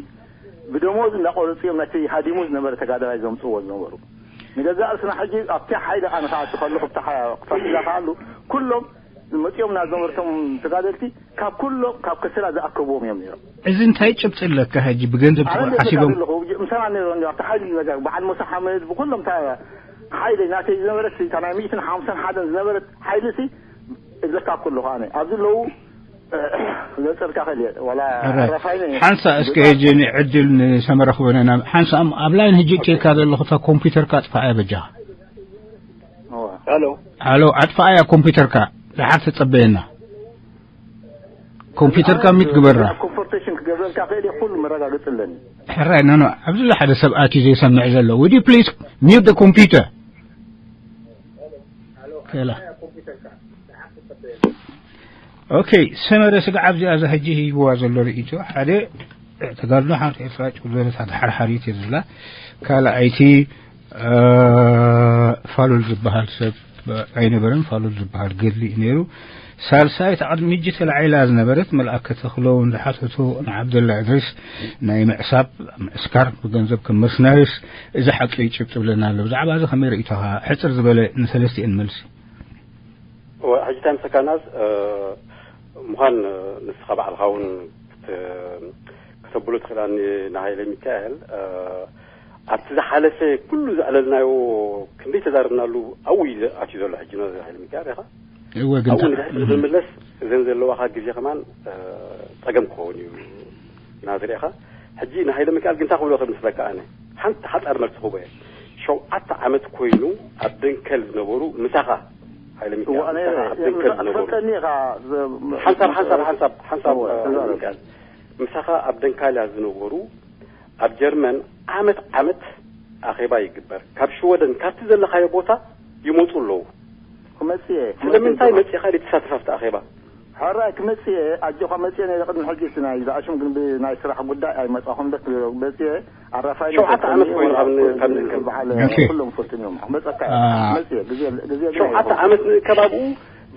ብደሞዝ እንዳቆረፁ እዮም ነቲ ሃዲሙ ዝነበረ ተጋዳላይ ዘምፅዎ ዝነበሩ ንገዛእ ርእስና ሕጂ ኣብቲ ሓይሊ ኣነ ከዓ እቲ ከለኹ ብታ ክፈትላ ከኣሉ ኩሎም መፂኦም ናብ ዝነበርቶም ተጋደልቲ ካብ ኩሎም ካብ ከሰላ ዝኣከብዎም እዮም ነይሮም። እዚ እንታይ ጭብጢ ኣለካ ሕጂ ብገንዘብ ትኾን ሓሲቦም? ምሳና ነይሮም ኣብቲ ሓይሊ ነገር በዓል ሙሳ ሓመድ ብኩሎም እታ ሓይሊ ናተይ ዝነበረት እታ ናይ ሚእትን ሓምሳን ሓደን ዝነበረት ሓይሊ ሲ እብለካ ኩሉ ከኣነ ኣብዚ ኣለዉ ዘፀርካ ከል ዋላ ራፋይነ ሓንሳ እስከ ሕጂ ንዕድል ንሰመረ ክበነና ሓንሳ ኣብ ላይን ሕጂ ኬካ ዘለኹ እታ ኮምፒውተርካ ኣጥፋኣያ በጃኻ። ሄሎ ሃሎ ኣጥፋኣያ ኮምፒውተርካ ድሓር ተጸበየና። ኮምፒውተርካ ሚት ግበራ። ኮንፈርቴሽን ክገብረልካ ክእል እየ ኩሉ መረጋገፂ ኣለኒ። ሕራይ ኖ ኖ ኣብዚ ሓደ ሰብ ኣትዩ ዘይሰምዕ ዘሎ። Would you please mute the computer? ላ ኦኬ። ሰመረ ስግዓብ እዚኣ እዛ ሕጂ ሂብዋ ዘሎ ርእይቶ፣ ሓደ ተጋድሎ ሓንቲ ኤርትራ ጭው ዝበለት ሓርሓሪት እየ ዝብላ። ካልኣይቲ ፋሉል ዝበሃል ሰብ ኣይነበረን። ፋሉል ዝበሃል ገድሊ እዩ ነይሩ። ሳልሳይ፣ እታ ቅድሚ ሕጂ ተላዒላ ዝነበረት መልኣከ ተኽለውን ዝሓተቱ ንዓብደላ እድሪስ ናይ ምዕሳብ ምዕስካር ብገንዘብ ከም መርሽናሪስ፣ እዚ ሓቂ እዩ ጭብጥ ብለና ኣሎ። ብዛዕባ እዚ ከመይ ርእይቶኻ? ሕጽር ዝበለ ንሰለስቲኤን መልሲ። ሕጂ እንታይ ምሰካናስ ምዃን ንስኻ ባዕልኻ እውን ከተብሎ ትኽእላኒ። ንሃይለ ሚካኤል ኣብቲ ዝሓለፈ ኩሉ ዘዕለልናዮ ክንደይ ተዛርብናሉ ኣብኡ እዩ ኣትዩ ዘሎ። ሕጂ ነ ሃይለ ሚካኤል ኢኻ እወ ግን ኣብኡ ንድሕሪ ዝምለስ እዘን ዘለዋኻ ግዜ ከማን ፀገም ክኸውን እዩ ናዝሪኻ። ሕጂ ንሃይለ ሚካኤል ግንታ ክብሎ ከም መስለካ ኣነ ሓንቲ ሓፃር መልሲ ክቦ እየ። ሸውዓተ ዓመት ኮይኑ ኣብ ደንከል ዝነበሩ ምሳኻ ሃይለ ሚካኤል ምሳኻ ኣብ ደንከል ዝነበሩ ሓንሳብ ሓንሳብ ሓንሳብ ሓንሳብ ምሳኻ ኣብ ደንካልያ ዝነበሩ ኣብ ጀርመን ዓመት ዓመት ኣኼባ ይግበር። ካብ ሽወደን ካብቲ ዘለኻዮ ቦታ ይመፁ ኣለዉ። ክመፅእ እየ ስለምንታይ መፂኻ ዘይትሳተፍ ኣብቲ ኣኼባ? ሕራይ ክመፅእ እየ። ኣጆኻ መፅእ ነይረ ቅድሚ ሕጂ እቲ ናይ ዝኣሽም ግን ብናይ ስራሕ ጉዳይ ኣይመፃኹም ደ መፅእ እየ። ኣራፋይ ሸውዓተ ዓመት ኮይኑ ካብ ን- ካብ ን- በዓል ኦኬ። ኩሎም ፈልጥን እዮም። መፀካ አ- መፅእ እየ። ግዜ ግዜ ግን ሸውዓተ ዓመት ንእከብ ኣብኡ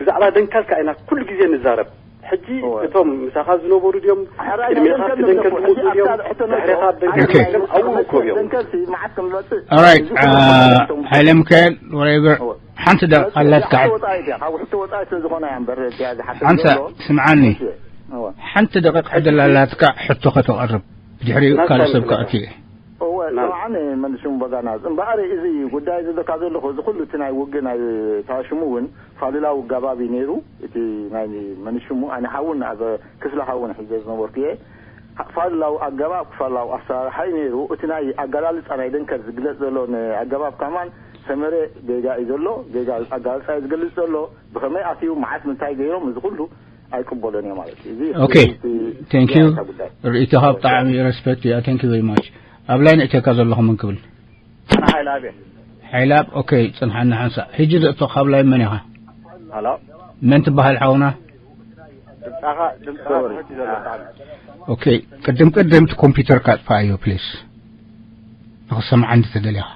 ብዛዕባ ደንካልካ ኢና ኩሉ ግዜ ንዛረብ። ሕጂ እወ። እቶም ምሳኻ ዝነበሩ ድዮም ሕራይ ቅድሜኻ ደንከል ኣብቲ ደንከል ደንከል ዝመፁ ሕጂ ድዮም ኣብታ ሕቶ ድሕሬኻ ኣብ ደንከል ኦኬ። ድዮም ኣብኡ ክከብ እዮም። ደንከልሲ መዓት ከም ዝመፅእ ኦራይት እዚ ኩሉ እቶም ሓይለ ሚካኤል ወሬቨር ሓንቲ ደቂቃ ኣላትካ ካብ ውሕቲ ወፃኢ እያ። ካብ ውሕቲ ወፃኢ ስለ ዝኾነ እያ እምበር እቲያ ዝሓስብ ሓንሳ ዘሎ ስምዓኒ እወ። ሓንቲ ደቂቃ ዕድል ኣላትካ ሕቶ ከተቕርብ ድሕሪኡ ካልእ ሰብ ከኣቱ እየ እወ ናም። ስምዓኒ መንሽሙ በጋና እምበኣር እዚ ጉዳይ ዝብለካ ዘለኹ እዚ ኩሉ እቲ ናይ ውግእ ናይ ታሽሙ እውን ፋሉላዊ ኣጋባብ እዩ ነይሩ። እቲ ናይ መንሽሙ ኣነ ሓውን ኣብ ክፍለ ሓውን ሒዘ ዝነበርኩ እየ። ፋሉላዊ ኣገባብ ፋሉላዊ ኣሰራርሓ እዩ ነይሩ። እቲ ናይ ኣገላልፃ ናይ ደንከል ዝግለፅ ዘሎ ኣገባብ ከማን ሰመረ ጌጋ እዩ ዘሎ። ጌጋ ኣገላልፃ እዩ ዝገልፅ ዘሎ። ብኸመይ ኣትዩ መዓስ ምንታይ ገይሮም እዚ ኩሉ ኣይቅበሎን እየ ማለት እዩ። እዚ ኦኬ እቲ- ቴንክ ዩ እታ ጉዳይ ርእይቶኻ ብጣዕሚ ረስፔክት እያ። ቴንክ ዩ ቨሪ ማች። ኣብ ላይን እቲካ ዘለኹ መን ክብል ኣነ ሓይሊ ኣብየ ሓይላብ ኦኬ። ፅንሓና ሓንሳ ሕጂ ዘእቶ ካብ ላይን መን ኢኻ? ሃሎ መን ትበሃል ሓውና? ድምፃኻ ድምፅኻ ትሕት እዩ ዘሎ ብጣዕሚ ኦኬ ቅድም ቅድም እቲ ኮምፒውተር ካጥፋኣዮ ፕሊስ። ንኽሰምዓ እንድተደሊኻ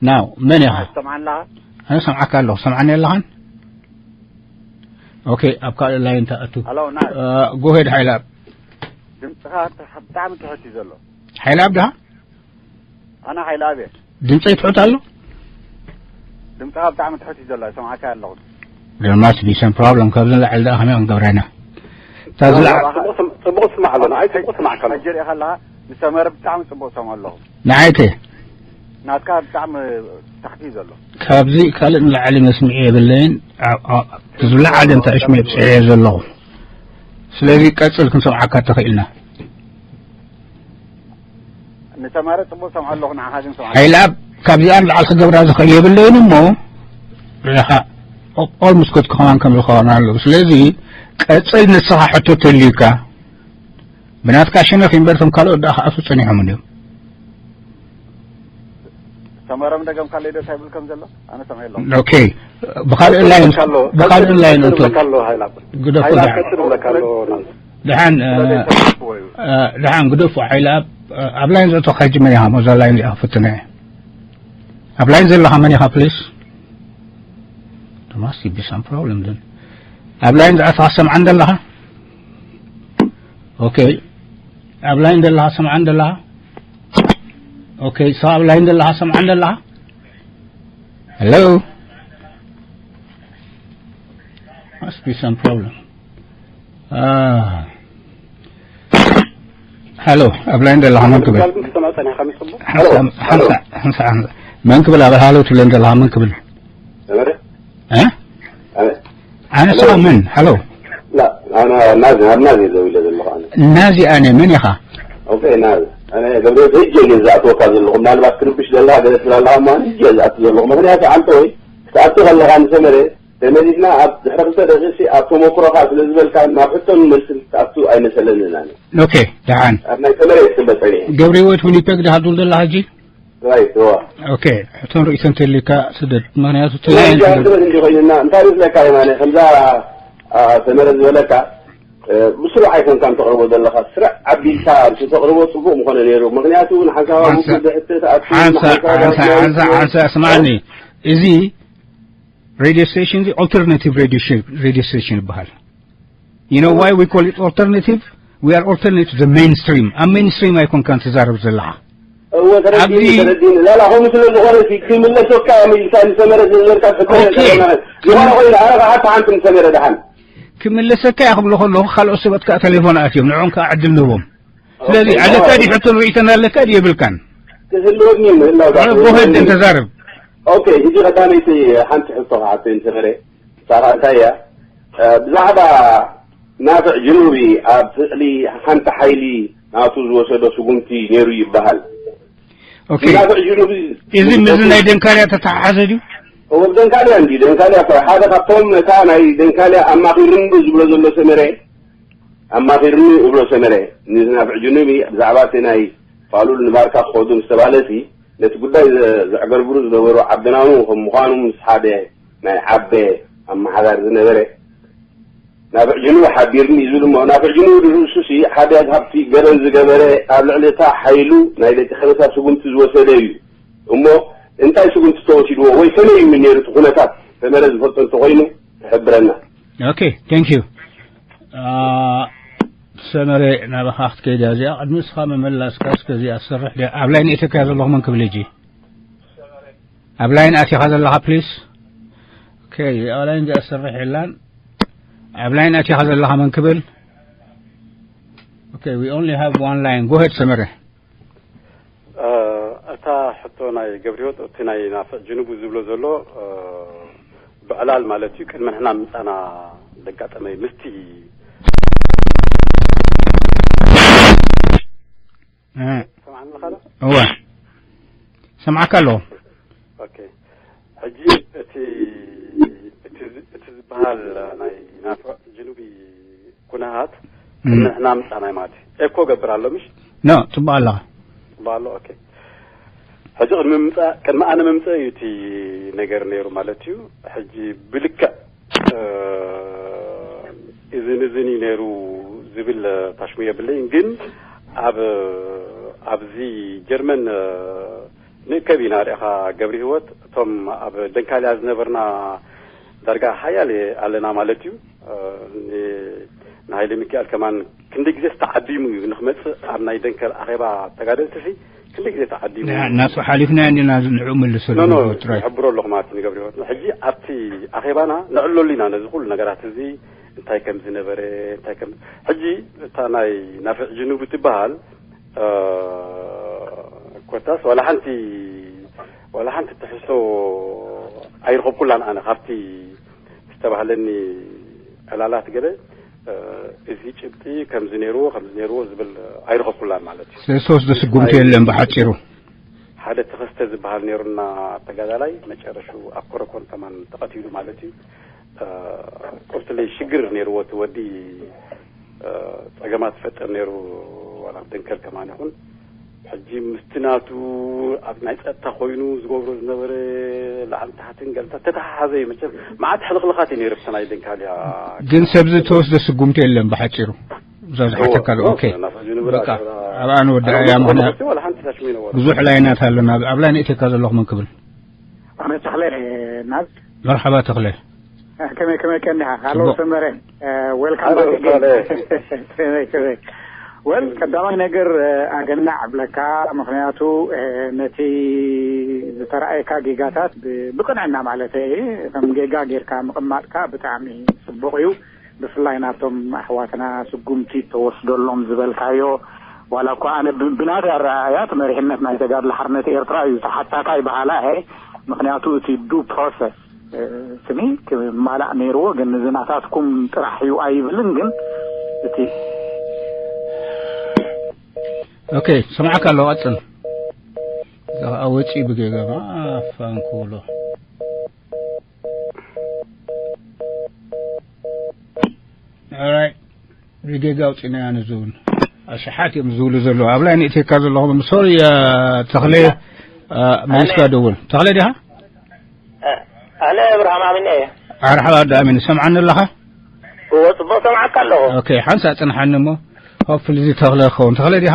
ናው መን ኢኻ? ትሰምዓኒ ኣለኻ ኣነ ሰምዓካ ኣለኹ። ሰምዓኒ ኣለኻን? ኦኬ ኣብ ካልእ ላይን ተኣቱ። ሃሎ ና ጎሄድ ሓይላብ ድምፅኻ ብጣዕሚ ትሕት እዩ ዘሎ ሓይላብ ድኻ ኣነ ሓይሊ ኣብየ ድምፀይ ትሑት ኣሎ። ድምፅኻ ብጣዕሚ ትሕት እዩ ዘሎ ይሰምዓካ ኣለኹ There must be some problem። ካብዚ ንላዕሊ ደኣ ከመይ ክንገብረና? እታ ዝለዓ- ጽቡቕ ስም- ጽቡቕ ስማዕ ኣሎ። ንዓይ ጽቡቕ ስማዕ ከሎ። ሕጂ ሪኢኻ ኣለኻ ንሰመረ ብጣዕሚ ጽቡቕ ሰምዖ ኣለኹ ንዓይከ ናትካ ብጣዕሚ ታሕቲ እዩ ዘሎ ካብዚ ካልእ ንላዕሊ መስምዒ የብለይን። ዓ- ዓ- ዝለዓለ እንታይ ሽመ ብፅዐ እየ ዘለኹ። ስለዚ ቀፅል ክንሰምዓካ ተኽኢልና። ንሰመረ ጽቡቕ ሰምዖ ኣለኹ ንዓኻ ግን ሰምዓ ሓይልኣብ ካብዚኣ ንላዕሊ ክገብራ ዝኽእል የብለይን እሞ ርኢኻ ኦልሞስት ኮት ክኸውን ከም ዝኸውን ኣለዎ። ስለዚ ቀፅል ንስኻ ሕቶ ተልዩካ ብናትካ ሸነኽ እምበር እቶም ካልኦት ደኣ ክኣትዉ ጸኒሖም እንድዮም። ሰመረ ምደገምካለይ ዶ እንታይ ይብል ከም ዘሎ ኣነ ሰምዐ ኣለኹ ኦኬ ብኻልእ ላይን ብኻልእ ላይን እንቶ ብለካ ኣሎ ሃይላብ ግደፉ ሃይላብ ደሓን ቀጽል ብለካ ኣሎ ናዚ ደሓን ስለዚ እ፣ ተረክቦ እዩ እ፣ ደሓን ግደፉ ሓይልኣብ እ፣ ኣብ ላይን ዘእቶኻ ሕጂ መን ኢኻ? ሞዛ ላይን እዚኣ ክፍትና እየ። ኣብ ላይን ዘለኻ መን ኢኻ ፕሊስ? There must be some problem then. ኣብ ላይን ዝኣተኻ ሰምዓን ዘለኻ? ኦኬ ኣብ ላይን ዘለኻ ሰምዓን ዘለኻ? ኦኬ ሰው ኣብ ላይን ዘለኻ ሰምዓን ዘለኻ? Hello? Must be some problem. ሃሎ ኣብ ላይን ዘለኻ መን ክብል? ጋልግን ክሰምዖ ጸኒሕካ ምስ ጽቡቕ ሓንሳ ሓንሳ ሓንሳ ሓንሳ መን ክብል ኣብ ሃሎ ትብለን ዘለኻ መን ክብል? ዘመደ እ? ኣነ ኣነ ስኻ መን? ሃሎ ላ ኣነ ናዚ ኣብ ናዚ ደው ኢለ ዘለኹ ኣነ ናዚ ኣነ መን ኢኻ? ኦኬ ናዚ ኣነ ገብረ ሕጂ እየ ዝኣትወካ ዘለኹ ምናልባት ክርብሽ ዘለኻ ገለ ትብል ኣለኻ እሞ ኣነ ሕጂ እየ ዝኣቱ ዘለኹ ምኽንያቱ ኣንተ ወይ ክትኣቱ ከለኻ ንሰመረ ተመሊስና ኣብ ድሕሪ ክልተ ደቂቕሲ ኣብ ተመክሮኻ ስለ ዝበልካ ናብ ሕቶን መልስን ክትኣቱ ኣይመሰለንን ኣነ ኦኬ ደሓን ኣብ ናይ ሰመረ እየ ዝጽበ ጸኒሐ ገብረ ህይወት ዊኒፔግ ድኻ ትብል ዘለኻ ሕጂ? ራይት ዋ ኦኬ። ሕቶን ርእይቶን እንተልካ ስደድ፣ ምኽንያቱ እቲ ናይ ጃርነት እንዲ ኮይንና እንታይ ይመስለካ የማነ፣ ከምዛ ሰመረ ዝበለካ ብስሩ ኣይኮንካን ተቕርቦ ዘለኻ፣ ስራዕ ኣቢልካ ተቕርቦ ጽቡቕ ምኾነ ነይሩ። ምኽንያቱ ንሓንሳብ ሓንሳ- ብሕትት ኣት ሓንሳ ሓንሳ ሓንሳ ሓንሳ ስማዕኒ፣ እዚ ሬድዮ ስቴሽን እዚ ኦልተርናቲቭ ሬድዮ ሬድዮ ስቴሽን ይበሃል። You know why we call it alternative? We are alternative to the mainstream. ኣብ ሜንስትሪም ኣይኮንካን ትዛረብ ዘለኻ። እወ ተረዲኒ ኣብዚ ተረዲኒ ላላ ከምኡ ስለ ዝኾነ ሲ ክምለሰካ እየ ኢልካ ንሰመረ ዝነበርካ ሕቶ ኦኬ። የቀረብና። ዝኾነ ኮይኑ ኣረ ከሓት ሓንቲ ንሰመረ ደሓን ክምለሰካ እየ ክብሎ ከለኹ ካልኦት ሰባት ከዓ ቴሌፎን ኣትዮም ንዕኦም ከዓ ዕድል ንህቦም። ስለዚ ኦኬ፣ ኣለካ ኦኬ። ድዩ ሕቶን ርእይቶን ኣለካ ድዩ የብልካን? ክህልወኒ ምህላው ዳኣ ጎሄድ ክህልወኒ። እንተዛረብ። ኦኬ፣ ሕጂ ቀዳመይቲ ሓንቲ ሕቶ ክሓቶ ንሰመረ። ሳራ እንታይ እያ? ብዛዕባ ናፍዕ ጅኑቢ ኣብ ስእሊ ሓንቲ ሓይሊ ናቱ ዝወሰዶ ስጉምቲ ነይሩ ይበሃል። ኦኬ። ናፍዕ ጅኑቢ እዚ ምስዚ ናይ ደንካልያ ተተሓሓዘ ድዩ? እወ፣ ደንካልያ እንዲ ደንካልያ እኮ ሓደ ካብቶም ነታ ናይ ደንካልያ ኣማኺርኒ ዝብሎ ዘሎ ሰመረ ኣማኺርኒ እብሎ ሰመረ ንናፍዕ ጅኑቢ ብዛዕባ እቲ ናይ ፋሉል ንባርካ ክኸዱ ምስ ተባለሲ ነቲ ጉዳይ ዘ- ዘዕገርግሩ ዝነበሩ ዓበናኑ ከም ምዃኑ ምስ ሓደ ናይ ዓበ ኣመሓዳሪ ዝነበረ ናፍዕ ጅኑብ ሓቢርኒ እዩ ዝብል እሞ ናፍዕ ጅኑብ ንርእሱ ሲ ሓደ ካብቲ ገበን ዝገበረ ኣብ ልዕሊ እታ ሓይሉ ናይ ደቂ ከበሳ ስጉምቲ ዝወሰደ እዩ እሞ እንታይ ስጉምቲ ተወሲድዎ ወይ ከመይ እዩ ነይሩ እቲ ኩነታት ሰመረ ዝፈልጦ እንተኮይኑ ክሕብረና። Okay, thank you. ሰመረ ናባኻ ክትከይድ እያ እዚኣ ቅድሚ እስኻ መመላስካ እስከ እዚኣ ትሰርሕ ድያ ኣብ ላይን ኣቲኻ ዘለኹ መን ክብል ሕጂ ኣብ ላይን ኣቲኻ ዘለኻ ፕሊስ Okay ኣብ ላይን እዚኣ ትሰርሕ የላን ኣብ ላይን ኣቲኻ ዘለኻ መን ክብል Okay we only have one line go ahead ሰመረ እታ ሕቶ ናይ ገብርሂወት እቲ ናይ ናፍዕ ጅኑቡ ዝብሎ ዘሎ ብዕላል ማለት እዩ ቅድሚ ንሕና ምምፃእና ዘጋጠመ ምስቲ እወ ሰምዓካ ኣለኹ ሕጂ እቲ እቲ ዝበሃል ናይ ናፍዕ ጅኑቢ ኩነታት ንሕና ምጻናይ ማለት እዩ። ኤኮ ገብር ኣሎ ምሽ? ኖ ጽቡቅ ኣለኻ። ጽቡቅ ኣሎ። ኦኬ። ሕጂ ቅድሚ ምምጻእ ቅድሚ ኣነ ምምጻእ እዩ እቲ ነገር ነይሩ ማለት እዩ። ሕጂ ብልክዕ እዝን እዝን እዩ ነይሩ ዝብል ታሽሙ የብለይን ግን ኣብ ኣብዚ ጀርመን ንእከብ ኢና ርኢኻ ገብሪ ህይወት እቶም ኣብ ደንካልያ ዝነበርና ዳርጋ ሓያለ ኣለና ማለት እዩ። ንሃይለ ሚካኤል ከማን ክንደይ ግዜ ተዓዲሙ እዩ ንክመፅእ ኣብ ናይ ደንከል ኣኼባ ተጋደልቲ ሲ ክንደይ ግዜ ተዓዲሙ ናቱ ሓሊፍና እንዲና ንዕኡ መልሰሉ ኖ ኖ ጥራይ ይሕብሮ ኣለኹ ማለት እዩ ንገብርሂወት ሕጂ ኣብቲ ኣኼባና ነዕለሉ ኢና ነዚ ኩሉ ነገራት እዚ እንታይ ከም ዝነበረ እንታይ ከም ሕጂ እታ ናይ ናፍዕ ጅኑብ ትበሃል ኮታስ ዋላ ሓንቲ ዋላ ሓንቲ ትሕዝቶ ኣይረኸብኩላን ኣነ ካብቲ ዝተባህለኒ ዕላላት ገለ እዚ ጭብጢ ከምዚ ነይርዎ ከምዚ ነይርዎ ዝብል ኣይረኸብኩላን ማለት እዩ። ስለዚ ተወስዶ ስጉምቲ የለን ብሓፂሩ። ሓደ ተኸስተ ዝበሃል ነይሩና ተጋዳላይ መጨረሹ ኣብ ኮረኮን ከማን ተቐቲሉ ማለት እዩ። ቁርትለይ ሽግር ነይርዎ እቲ ወዲ ጸገማት ይፈጥር ነይሩ ዋላ ኣብ ደንከል ከማን ይኹን ሕጂ ምስቲ ናቱ ኣብ ናይ ጸጥታ ኮይኑ ዝገብሮ ዝነበረ ላዕሊ ታሕትን ገልታ ተተሓሓዘ እዩ መቸም መዓት ሕልኽልኻት እዩ ነይሩ ብቲ ናይ ደንካልያ ግን ሰብዚ ተወስደ ስጉምቲ የለን ብሓፂሩ እዛ ዝሓተካ ኦኬ በቃ ኣብኣ ንወድኣ እያ ምክንያት ብዙሕ ላይናት ኣለና ኣብ ላይን እቴካ ዘለኹ መን ክብል ኣነ ተኽለ ናዝ መርሓባ ተኽለ ከመይ ከመይ ቀኒኻ ሃሎ ሰመረ welcome back again ከመይ ከመይ well ቀዳማይ ነገር ኣገናዕ እብለካ ምክንያቱ ነቲ ዝተረኣየካ ጌጋታት ብቅንዕና ማለት ከም ጌጋ ጌርካ ምቅማጥካ ብጣዕሚ ጽቡቅ እዩ ብፍላይ ናብቶም ኣሕዋትና ስጉምቲ ተወስደሎም ዝበልካዮ ዋላ እኳ ኣነ ብናተይ ኣረኣእያ እቲ መሪሕነት ናይ ተጋድሎ ሓርነት ኤርትራ እዩ ተሓታታይ በሃላ እየ ምኽንያቱ እቲ due process ስኒ ክማላእ ነይርዎ ግን እዚ ናታትኩም ጥራሕ እዩ ኣይብልን ግን እቲ okay ሰማዕካ ኣለዎ ቀጽል ወፂ ብጌጋ ማፋን ክብሎ ብጌጋ ኣውፂናያ ነዚ እውን ኣሽሓት እዮም ዝብሉ ዘለዉ ኣብ ላይ ንእቴካ ዘለኹም ሶሪ ተኽለ መሊስካ ደውል። ተኽለ ዲኻ? ኣነ ኣብርሃም ኣሚን እየ። ኣርሓባ ኣዶ ኣሚን፣ ሰምዓኒ ኣለኻ? እዎ፣ ጽቡቕ ሰምዓካ ኣለኹ። ኦኬ፣ ሓንሳእ ጽንሓኒ እሞ፣ ሆፕፉሊ እዚ ተኽለ ክኸውን። ተኽለ ዲኻ?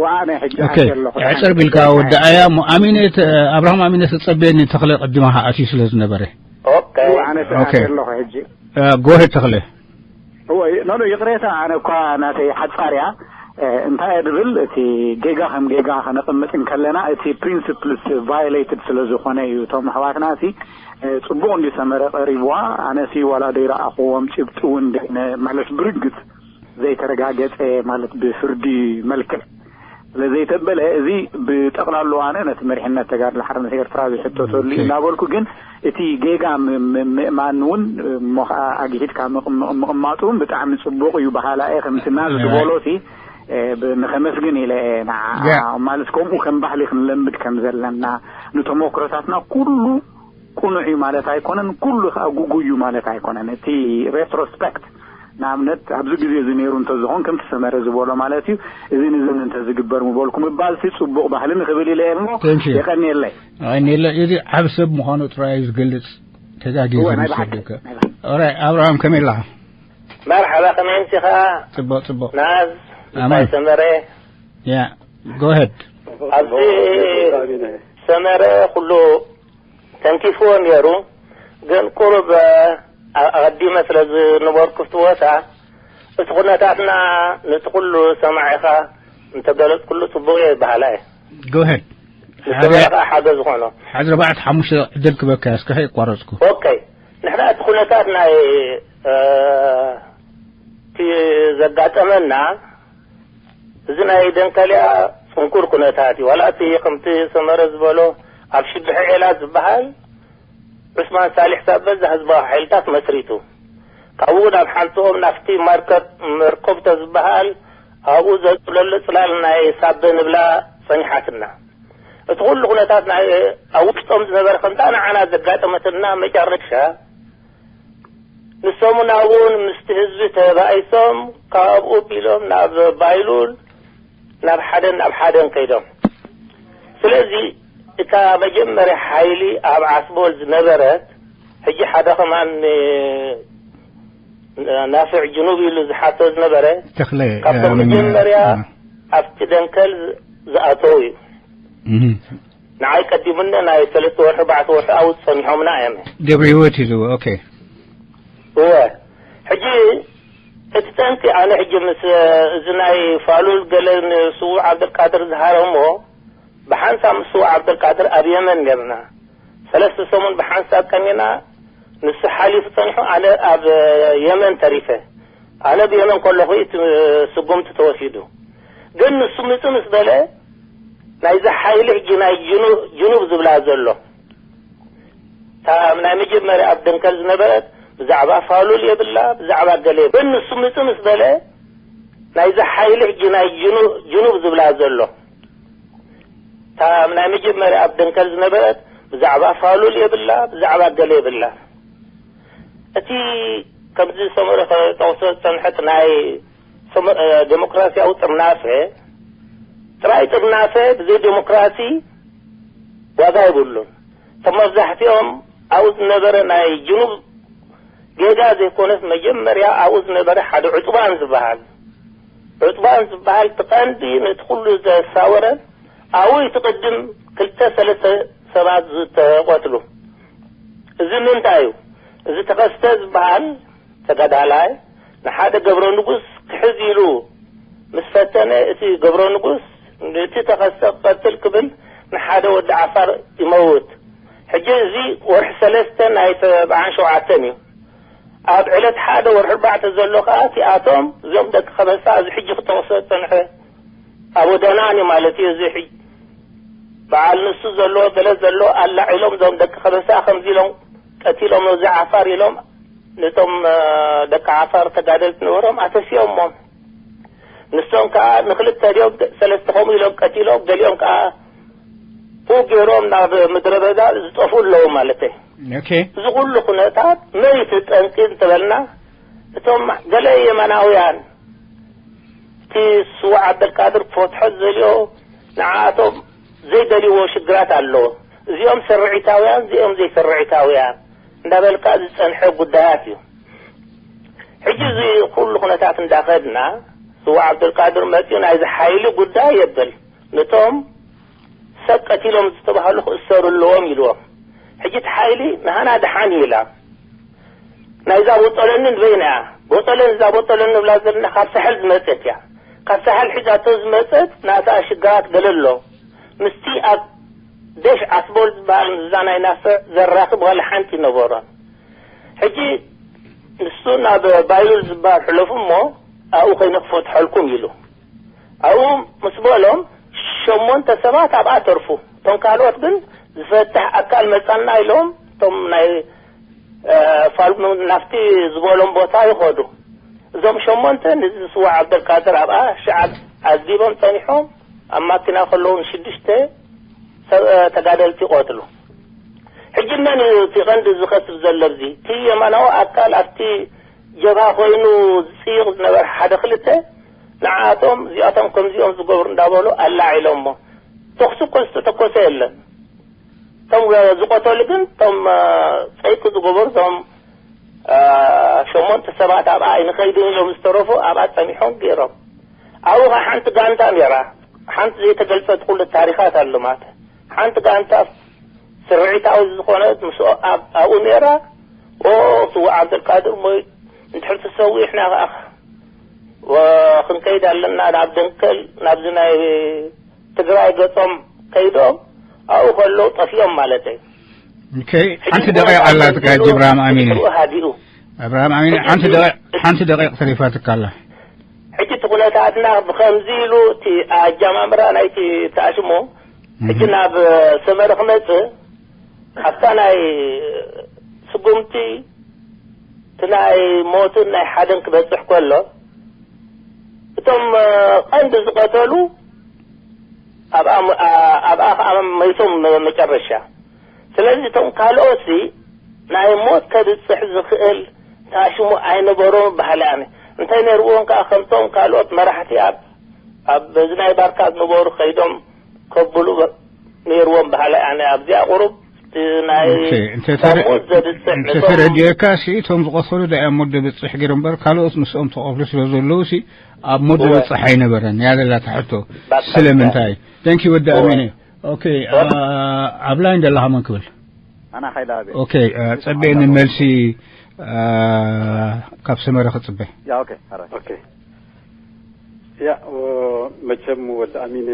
ወኣነ ሕጂ ኦኬ፣ ኣትየ ኣለኹ። ሕጽር ቢልካ ወዲ ኣያ እሞ፣ ኣሚነ ተ-፣ ኣብርሃም ኣሚነ ተጸበየኒ፣ ተኽለ ቅድማ ኣትዩ ስለ ዝነበረ። ኦኬ። እዎ፣ ኣነ ኦኬ። ኣትየ ኣለኹ ሕጂ። እ፣ ጎሄድ ተኽለ። እዎ፣ ኖ፣ ኖ፣ ይቕሬታ፣ ኣነ እኳ ናተይ ሓጻር እያ። እ፣ እንታይ እየ ድብል፣ እቲ ጌጋ ከም ጌጋ ከነቕምጥ እንከለና፣ እቲ ፕሪንስፕልስ ቫዮሌትድ ስለ ዝኾነ እዩ። እቶም ኣሕዋትና፣ እቲ፣ እ፣ ጽቡቕ እንዲ ሰመረ ቀሪብዋ፣ ኣነሲ ዋላ ደይረኣኽዎም ጭብጢ እውን ደይነ-፣ ማለት ብርግጽ ዘይተረጋገጸ፣ ማለት ብፍርዲ መልክዕ ስለ ዘይተበለ፣ እዚ ብጠቕላሉ ኣነ ነቲ መሪሕነት ተጋድሎ ሓርነት ኤርትራ ዝሕተተሉ እዩ ኦኬ። እናበልኩ፣ ግን እቲ ጌጋ ም-፣ ም-፣ ምእማን እውን እሞ ኸዓ ኣግሂድካ ምቕ-፣ ምቕ-፣ ምቕማጡ እውን ብጣዕሚ ጽቡቕ እዩ በሃላ እየ። ከምቲ ናዝ እ። ዝበሎ ሲ፣ እ፣ ብ-፣ ንኸመስግን ኢለ እየ ንዓ። ያ። ማለት ከምኡ ከም ባህሊ ክንለምድ ከም ዘለና፣ ንተመክሮታትና ኩሉ ቅኑዕ እዩ ማለት ኣይኮነን፣ ኩሉ ኸዓ ጉጉይ እዩ ማለት ኣይኮነን። እቲ ሬትሮስፔክት ንኣብነት፣ ኣብዚ ግዜ እዚ ነይሩ እንተዝኾን፣ ከምቲ ሰመረ ዝበሎ ማለት እዩ፣ እዚን እዝን እንተዝግበር ምበልኩ ምባልሲ ጽቡቕ ባህሊ ንኽብል ኢለ እየ እሞ፣ Thank you። የቐንየለይ። የቐንየለይ። እዚ ዓብ ሰብ ምዃኑ ጥራይ እዩ ዝገልጽ። ተጋጊዩ እዎ፣ ናይ ዝምሰል ብሓቂ፣ እዩ። ናይ ብሓቂ። ኦራይ፣ ኣብርሃም፣ ከመይ ኣለኻ? መርሓባ፣ ከመይ ኣምሲኻ? ጽቡቕ፣ ጽቡቕ። ናዝ፣ ኣማን። እንታይ ሰመረ? ያ፣ go ahead። ኣብዚ ሰመረ ኩሉ ተንኪፍዎ ነይሩ፣ ግን ቁሩብ፣ ኣ-፣ ኣቐዲመ ስለ ዝነበርኩ ኣብቲ ቦታ፣ እቲ ኩነታትና ነቲ ኩሉ ሰማዒኻ እንተገለጽኩሉ ጽቡቕ እየ ይበሃላ እየ። Go ahead። ንሰማዒ ሓደ ኸዓ ሓደ ዝኾኖ። ሓደ ኣርባዕተ ሓሙሽተ ዕድል ክበካ እየ፣ እስከ ከየቋረጽኩ። ኦኬ። ንሕና እቲ ኩነታት ናይ፣ እ፣ እቲ ዘጋጠመና፣ እዚ ናይ ደንከልያ ጽንኩር ኩነታት እዩ። ዋላ እቲ ከምቲ ሰመረ ዝበሎ ኣብ ሽዱሒ ዔላ ዝበሃል ዑስማን ሳልሕ ሳበ እዛ ህዝባዊ ሓይልታት መስሪቱ። ካብኡ ናብ ሓንትኦም ናፍቲ ማርከብ መርኮብተ ዝበሃል ኣብኡ ዘጽለሎ ጽላል ናይ ሳበ ንብላ ጸኒሓትና። እቲ ኩሉ ኩነታት ናይ ኣብ ውሽጦም ዝነበረ ከምታ ንዓና ዘጋጠመትና መጨረሻ ንሶም እውን ኣብኡን ምስቲ ህዝቢ ተባኢሶም ካብኡ ቢሎም ናብ ባይሉል ናብ ሓደን ናብ ሓደን ከይዶም። ስለዚ እታ መጀመርያ ሓይሊ ኣብ ዓስቦል ዝነበረት፣ ሕጂ ሓደ ከማን ናፍዕ ጅኑብ ኢሉ ዝሓቶ ዝነበረ፣ ተኽለ፣ ካብቶም እ፣ መጀመርያ እ። ኣብቲ ደንከል ዝኣተው እዩ። እህ። ንዓይ ቀዲሙኒ ናይ ሰለስተ ወርሒ፣ ኣርባዕተ ወርሒ ኣብኡ ጸኒሖምና እዮም። ገብረ ህይወት እዩ ዝብሎ። ኦኬ። እወ። ሕጂ እቲ ጠንቂ ኣነ ሕጂ ምስ እዚ ናይ ፋሉል ገለ ንስዉእ ዓብደልቃድር ዝሃረሞ ብሓንሳብ ምስ ስዉእ ዓብደልቃድር ኣብ የመን ኔርና። ሰለስተ ሰሙን ብሓንሳብ ቀኒና፣ ንሱ ሓሊፉ ጸኒሑ፣ ኣነ ኣብ የመን ተሪፈ። ኣነ ብየመን ከለኹ እቲ ስጉምቲ ተወሲዱ። ግን ንሱ ምጽእ ምስ በለ፣ ናይዛ ሓይሊ ሕጂ ናይ ጅኑ-፣ ጅኑብ ዝብላ ዘሎ፣ እታ ናይ መጀመርያ ኣብ ደንከል ዝነበረት፣ ብዛዕባ ፋሉል የብላ፣ ብዛዕባ ገለ የብላ። ግን ንሱ ምጽእ ምስ በለ፣ ናይዛ ሓይሊ ሕጂ ናይ ጅኑ-፣ ጅኑብ ዝብላ ዘሎ፣ እታ ናይ መጀመርያ ኣብ ደንከል ዝነበረት፣ ብዛዕባ ፋሉል የብላ፣ ብዛዕባ ገለ የብላ። እቲ ከምዚ ሰመረ ከጠቕሶ ዝጸንሐት ናይ ሰመ-፣ እ፣ ዴሞክራሲያዊ ጥርናፈ፣ ጥራይ ጥርናፈ ብዘይ ዴሞክራሲ ዋጋ የብሉን። እቶም መብዛሕትኦም ኣብኡ ዝነበረ ናይ ጅኑብ ጌጋ ዘይኮነስ፣ መጀመርያ ኣብኡ ዝነበረ ሓደ ዑጥባን ዝበሃል፣ ዑጥባን ዝበሃል እቲ ቀንዲ ነቲ ኩሉ ዘሳወረ፣ ኣብኡ እቲ ቅድም ክልተ ሰለስተ ሰባት ዝተቐትሉ። እዚ ምንታይ እዩ? እዚ ተኸስተ ዝበሃል ተጋዳላይ ንሓደ ገብረ ንጉስ ክሕዝ ኢሉ ምስ ፈተነ፣ እቲ ገብረ ንጉስ ነቲ ተኸስተ ክቐትል ክብል ንሓደ ወዲ ዓፋር ይመውት። ሕጂ እዚ ወርሒ ሰለስተ ናይ ሰብዓን ሸውዓተን እዩ። ኣብ ዕለት ሓደ ወርሒ ኣርባዕተ ዘሎ ከኣ እቲኣቶም፣ እዞም ደቂ ከበሳ፣ እዚ ሕጂ ክጠቕሶ ዝጸንሐ ኣቦ ደናኒ ማለት እዩ። እዚ ሕጂ በዓል ንሱ ዘሎ፣ ገለ ዘሎ ኣላዒሎም፣ እዞም ደቂ ከበሳ ከምዚ ኢሎም ቀቲሎም፣ ነዚ ዓፋር ኢሎም፣ ነቶም፣ እ፣ ደቂ ዓፋር ተጋደልቲ ነበሮም ኣተሲኦሞም። ንሶም ከኣ ንክልተ ድዮም ሰለስተ ከምኡ ኢሎም ቀቲሎም፣ ገሊኦም ከኣ ፉእ ገይሮም ናብ ምድረ በዳ ዝጠፍኡ ኣለዉ ማለተይ። ኦኬ። እዚ ኩሉ ኩነታት መን እዩ እቲ ጠንቂ እንተበልና፣ እቶም ገለ የመናውያን፣ እቲ ስዉእ ዓብደልቃድር ክፈትሖ ዝደልዮ ንዓኣቶም ዘይደልይዎ ሽግራት ኣሎ። እዚኦም ስርዒታውያን፣ እዚኦም ዘይስርዒታውያን እንዳበልካ ዝጸንሐ ጉዳያት እዩ። ሕጂ እዚ ኩሉ ኩነታት እንዳኸድና፣ ስዋ ዓብደልቃድር መጺኡ ናይዚ ሓይሊ ጉዳይ የብል። ነቶም ሰብ ቀቲሎም ዝተባህሉ ክእሰሩ ኣለዎም ኢልዎም። ሕጂ እቲ ሓይሊ ንሃና ደሓን እዩ ኢላ። ናይዛ ቦጦለኒ ንበይና እያ። ቦጦለኒ፣ እዛ ቦጦለኒ ንብላ ዘለና ካብ ሳሕል ዝመጸት እያ። ካብ ሳሕል ሒዛቶ ዝመጸት ናታ ሽግራት ገለ ኣሎ። ምስቲ ኣብ ደሽ ዓስቦል ዝበሃል እዛ ናይ ናስዕ ዘራኽብ ዋላ ሓንቲ ይነበሮን። ሕጂ ንሱ ናብ ባይሉል ዝበሃል ሕለፉ እሞ ኣብኡ ከይነ ክፈትሐልኩም ኢሉ። ኣብኡ ምስ በሎም ሸሞንተ ሰባት ኣብኣ ተርፉ። እቶም ካልኦት ግን ዝፈትሕ ኣካል መጻና ኢሎም እቶም ናይ እ፣ ፋልጉ ናብቲ ዝበሎም ቦታ ይኸዱ። እዞም ሸሞንተ ንዚ ስዋ ዓብደልቃድር ኣብኣ ሽዓብ ኣዝዲቦም ጸኒሖም ኣብ ማኪና ከለዉ ንሽዱሽተ ሰብ፣ እ፣ ተጋደልቲ ይቐትሉ። ሕጂ መን እዩ እቲ ቀንዲ ዝኸስብ ዘሎ? ኣብዚ እቲ የማናዊ ኣካል ኣብቲ ጀብሃ ኮይኑ ዝጽይቕ ዝነበረ ሓደ ክልተ ንዓኣቶም እዚኣቶም ከምዚኦም ዝገብሩ እንዳበሉ ኣላዒሎሞ። ተኹሲ እኮ ዝተተኮሰ የለን። እቶም ዝቐተሉ ግን እቶም፣ እ፣ ጸይቂ ዝገበሩ እዞም፣ እ፣ ሸሞንተ ሰባት ኣብኣ ኣይንኸይድን ኢሎም ዝተረፉ ኣብኣ ጸኒሖም ገይሮም። ኣብኡ ኸዓ ሓንቲ ጋንታ ነይራ። ሓንቲ ዘይተገልጸት ኩሉ ታሪኻት ኣሎ ማለት። ሓንቲ ጋንታ ስርዒታዊ ዝኾነት ምስ ኣብ-፣ ኣብኡ ነይራ። ኦ፣ ስዉእ ዓብደልቃድር ሞይ እንድሕር ተሰዊሕና ኸዓ ወ-፣ ክንከይድ ኣለና ናብ ደንከል፣ ናብዚ ናይ ትግራይ ገጾም ከይዶም ኣብኡ ከለዉ ጠፊኦም ማለተይ። ኦኬ፣ ሓንቲ ደቂቕ ኣላትካ፣ ሕጂ እብራሂም ኣሚነ። ሃዲኡ። እብራሂም ኣሚነ፣ ሓንቲ ደቂቕ፣ ሓንቲ ደቂቕ ተሪፋትካ ኣላ። ሕጂ እቲ ኩነታትና ብኸምዚ ኢሉ እቲ ኣጀማምራ ናይቲ ተኣሽሞ፣ ሕጂ እህ። ናብ ሰመረ ክመጽእ፣ ኣብታ ናይ ስጉምቲ እቲ ናይ ሞትን ናይ ሓደን ክበጽሕ ከሎ፣ እቶም፣ እ፣ ቀንዲ ዝቐተሉ ኣብኣ ሞ-፣ ኣ-፣ ኣብኣ ኸዓ መይቶም መ-፣ መጨረሻ። ስለዚ እቶም ካልኦትሲ ናይ ሞት ከብጽሕ ዝኽእል ተኣሽሙ ኣይነበሮም በሃሊ ኣነ። እንታይ ነይርዎም ከኣ ከምቶም ካልኦት መራሕቲ ኣብ፣ ኣብ በዚ ናይ ባርካ ዝነበሩ ከይዶም ከብሉ ነይርዎም በሃላይ ኣነ። ኣብዚኣ ቁሩብ እቲ ናይ ኦኬ፣ እንተ ተረ-፣ ካብ ሞት ዘብጽሕ እንተ ነቶም ተረዲኤካ ሲ፣ እቶም ዝቐተሉ ዳኣ እዮም ሞት ዘብጽሕ ገይሮም እምበር፣ ካልኦት ምስኦም ተቐትሉ ስለ ዘለዉ ሲ፣ ኣብ ሞት እወ። ዘብጽሕ ኣይነበረን። እያ ዘላ እታ ሕቶ። ባካ ስለምንታይ? Thank you ወዲ እወ። ኣሚነ። ኦኬ፣ እወ። ኣ-፣ ኣብ ላይን ዘለኻ መን ክብል? ኣና ኻይዳ ኣቤ። ኦኬ፣ ኣ፣ ጸበየኒ መልሲ፣ ኣ፣ ካብ ሰመረ ክጽበ። ያ፣ ኦኬ፣ ኣራይ። ኦኬ። ያ፣ ኦ፣ መቸም ወዲ ኣሚነ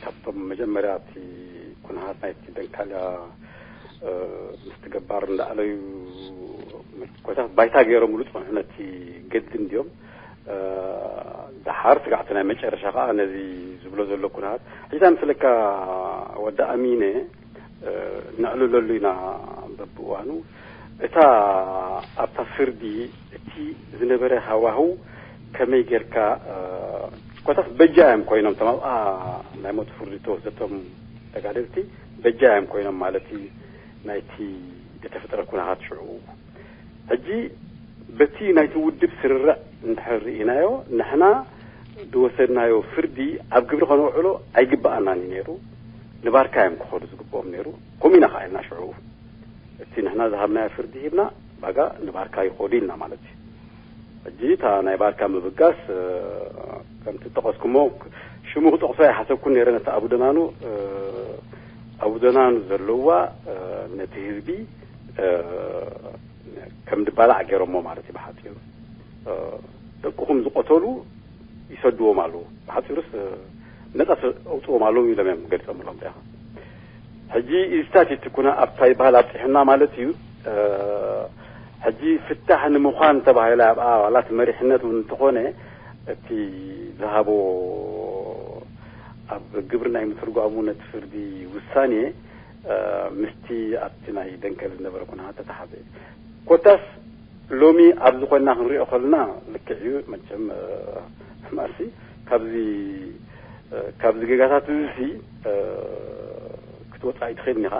ካብቶም መጀመርያ እቲ ኩነታት ናይቲ ደንካልያ፣ እ፣ ምስቲ ገባር እንዳኣለዩ ኮታት ባይታ ገይሮምሉ ጸንሑ ነቲ ገድሊ እንድዮም። እ፣ ደሓር ስጋዕቲ ናይ መጨረሻ ከኣ ነዚ ዝብሎ ዘሎ ኩነታት። ሕጂ እንታይ መስለካ ወዲ ኣሚነ፣ እ፣ ነዕልለሉ ኢና በብእዋኑ። እታ ኣብታ ፍርዲ እቲ ዝነበረ ሃዋህው ከመይ ጌርካ፣ እ፣ ኮታስ በጃ እዮም ኮይኖም፣ እቶም ኣብኣ ናይ ሞት ፍርዲ ዝተወሰደቶም ተጋደልቲ በጃ እዮም ኮይኖም ማለት እዩ፣ ናይቲ ዝተፈጠረ ኩነታት ሽዑ። ሕጂ በቲ ናይቲ ውድብ ስርርዕ እንድሕር ርኢናዮ፣ ንሕና ዝወሰድናዮ ፍርዲ ኣብ ግብሪ ከነውዕሎ ኣይግብኣናን እዩ ነይሩ። ንባርካ እዮም ክኸዱ ዝግብኦም ነይሩ። ከምኡ ኢና ኸዓ ኢልና ሽዑ። እቲ ንሕና ዝሃብናዮ ፍርዲ ሂብና፣ ባጋ ንባርካ ይኸዱ ኢልና ማለት እዩ። ሕጂ እታ ናይ ባርካ ምብጋስ፣ እ፣ ከምቲ ዝጠቐስኩሞ፣ ሽሙ ክጠቕሶ ኣይሓሰብኩን ነይረ፣ ነቲ ኣቡደናኑ፣ እ፣ ኣቡደናኑ ዘለዋ፣ እ፣ ነቲ ህዝቢ፣ እ፣ ከም ድባላዕ ገይሮሞ ማለት እዩ ብሓጺሩ። እ፣ ደቅኹም ዝቐተሉ ይሰድዎም ኣለዉ። ብሓጺሩስ፣ እ፣ ነጻ ተ-፣ ኣውጽዎም ኣለዉ ኢሎም እዮም ገሊጾምሎም። እንታይ ኢኻ? ሕጂ ኢስታት እቲ ኩነ ኣብታ ይበሃል ኣብጺሑና ማለት እዩ። እ፣ ሕጂ ፍታሕ ንምዃን ተባሂላ ኣብኣ ዋላ እቲ መሪሕነት እውን እንተኾነ እቲ ዝሃቦ ኣብ ግብሪ ናይ ምትርጓሙ ነቲ ፍርዲ ውሳኔ፣ እ፣ ምስቲ ኣብቲ ናይ ደንከል ዝነበረ ኩነታት ተተሓዘ። ኮታስ ሎሚ ኣብዚ ኮይና ክንሪኦ ከለና ልክዕ እዩ። መቸም፣ እ፣ ማሲ ካብዚ፣ እ፣ ካብዚ ጌጋታት እዚሲ፣ እ፣ ክትወጽእ ኣይትኽእልን ኢኻ።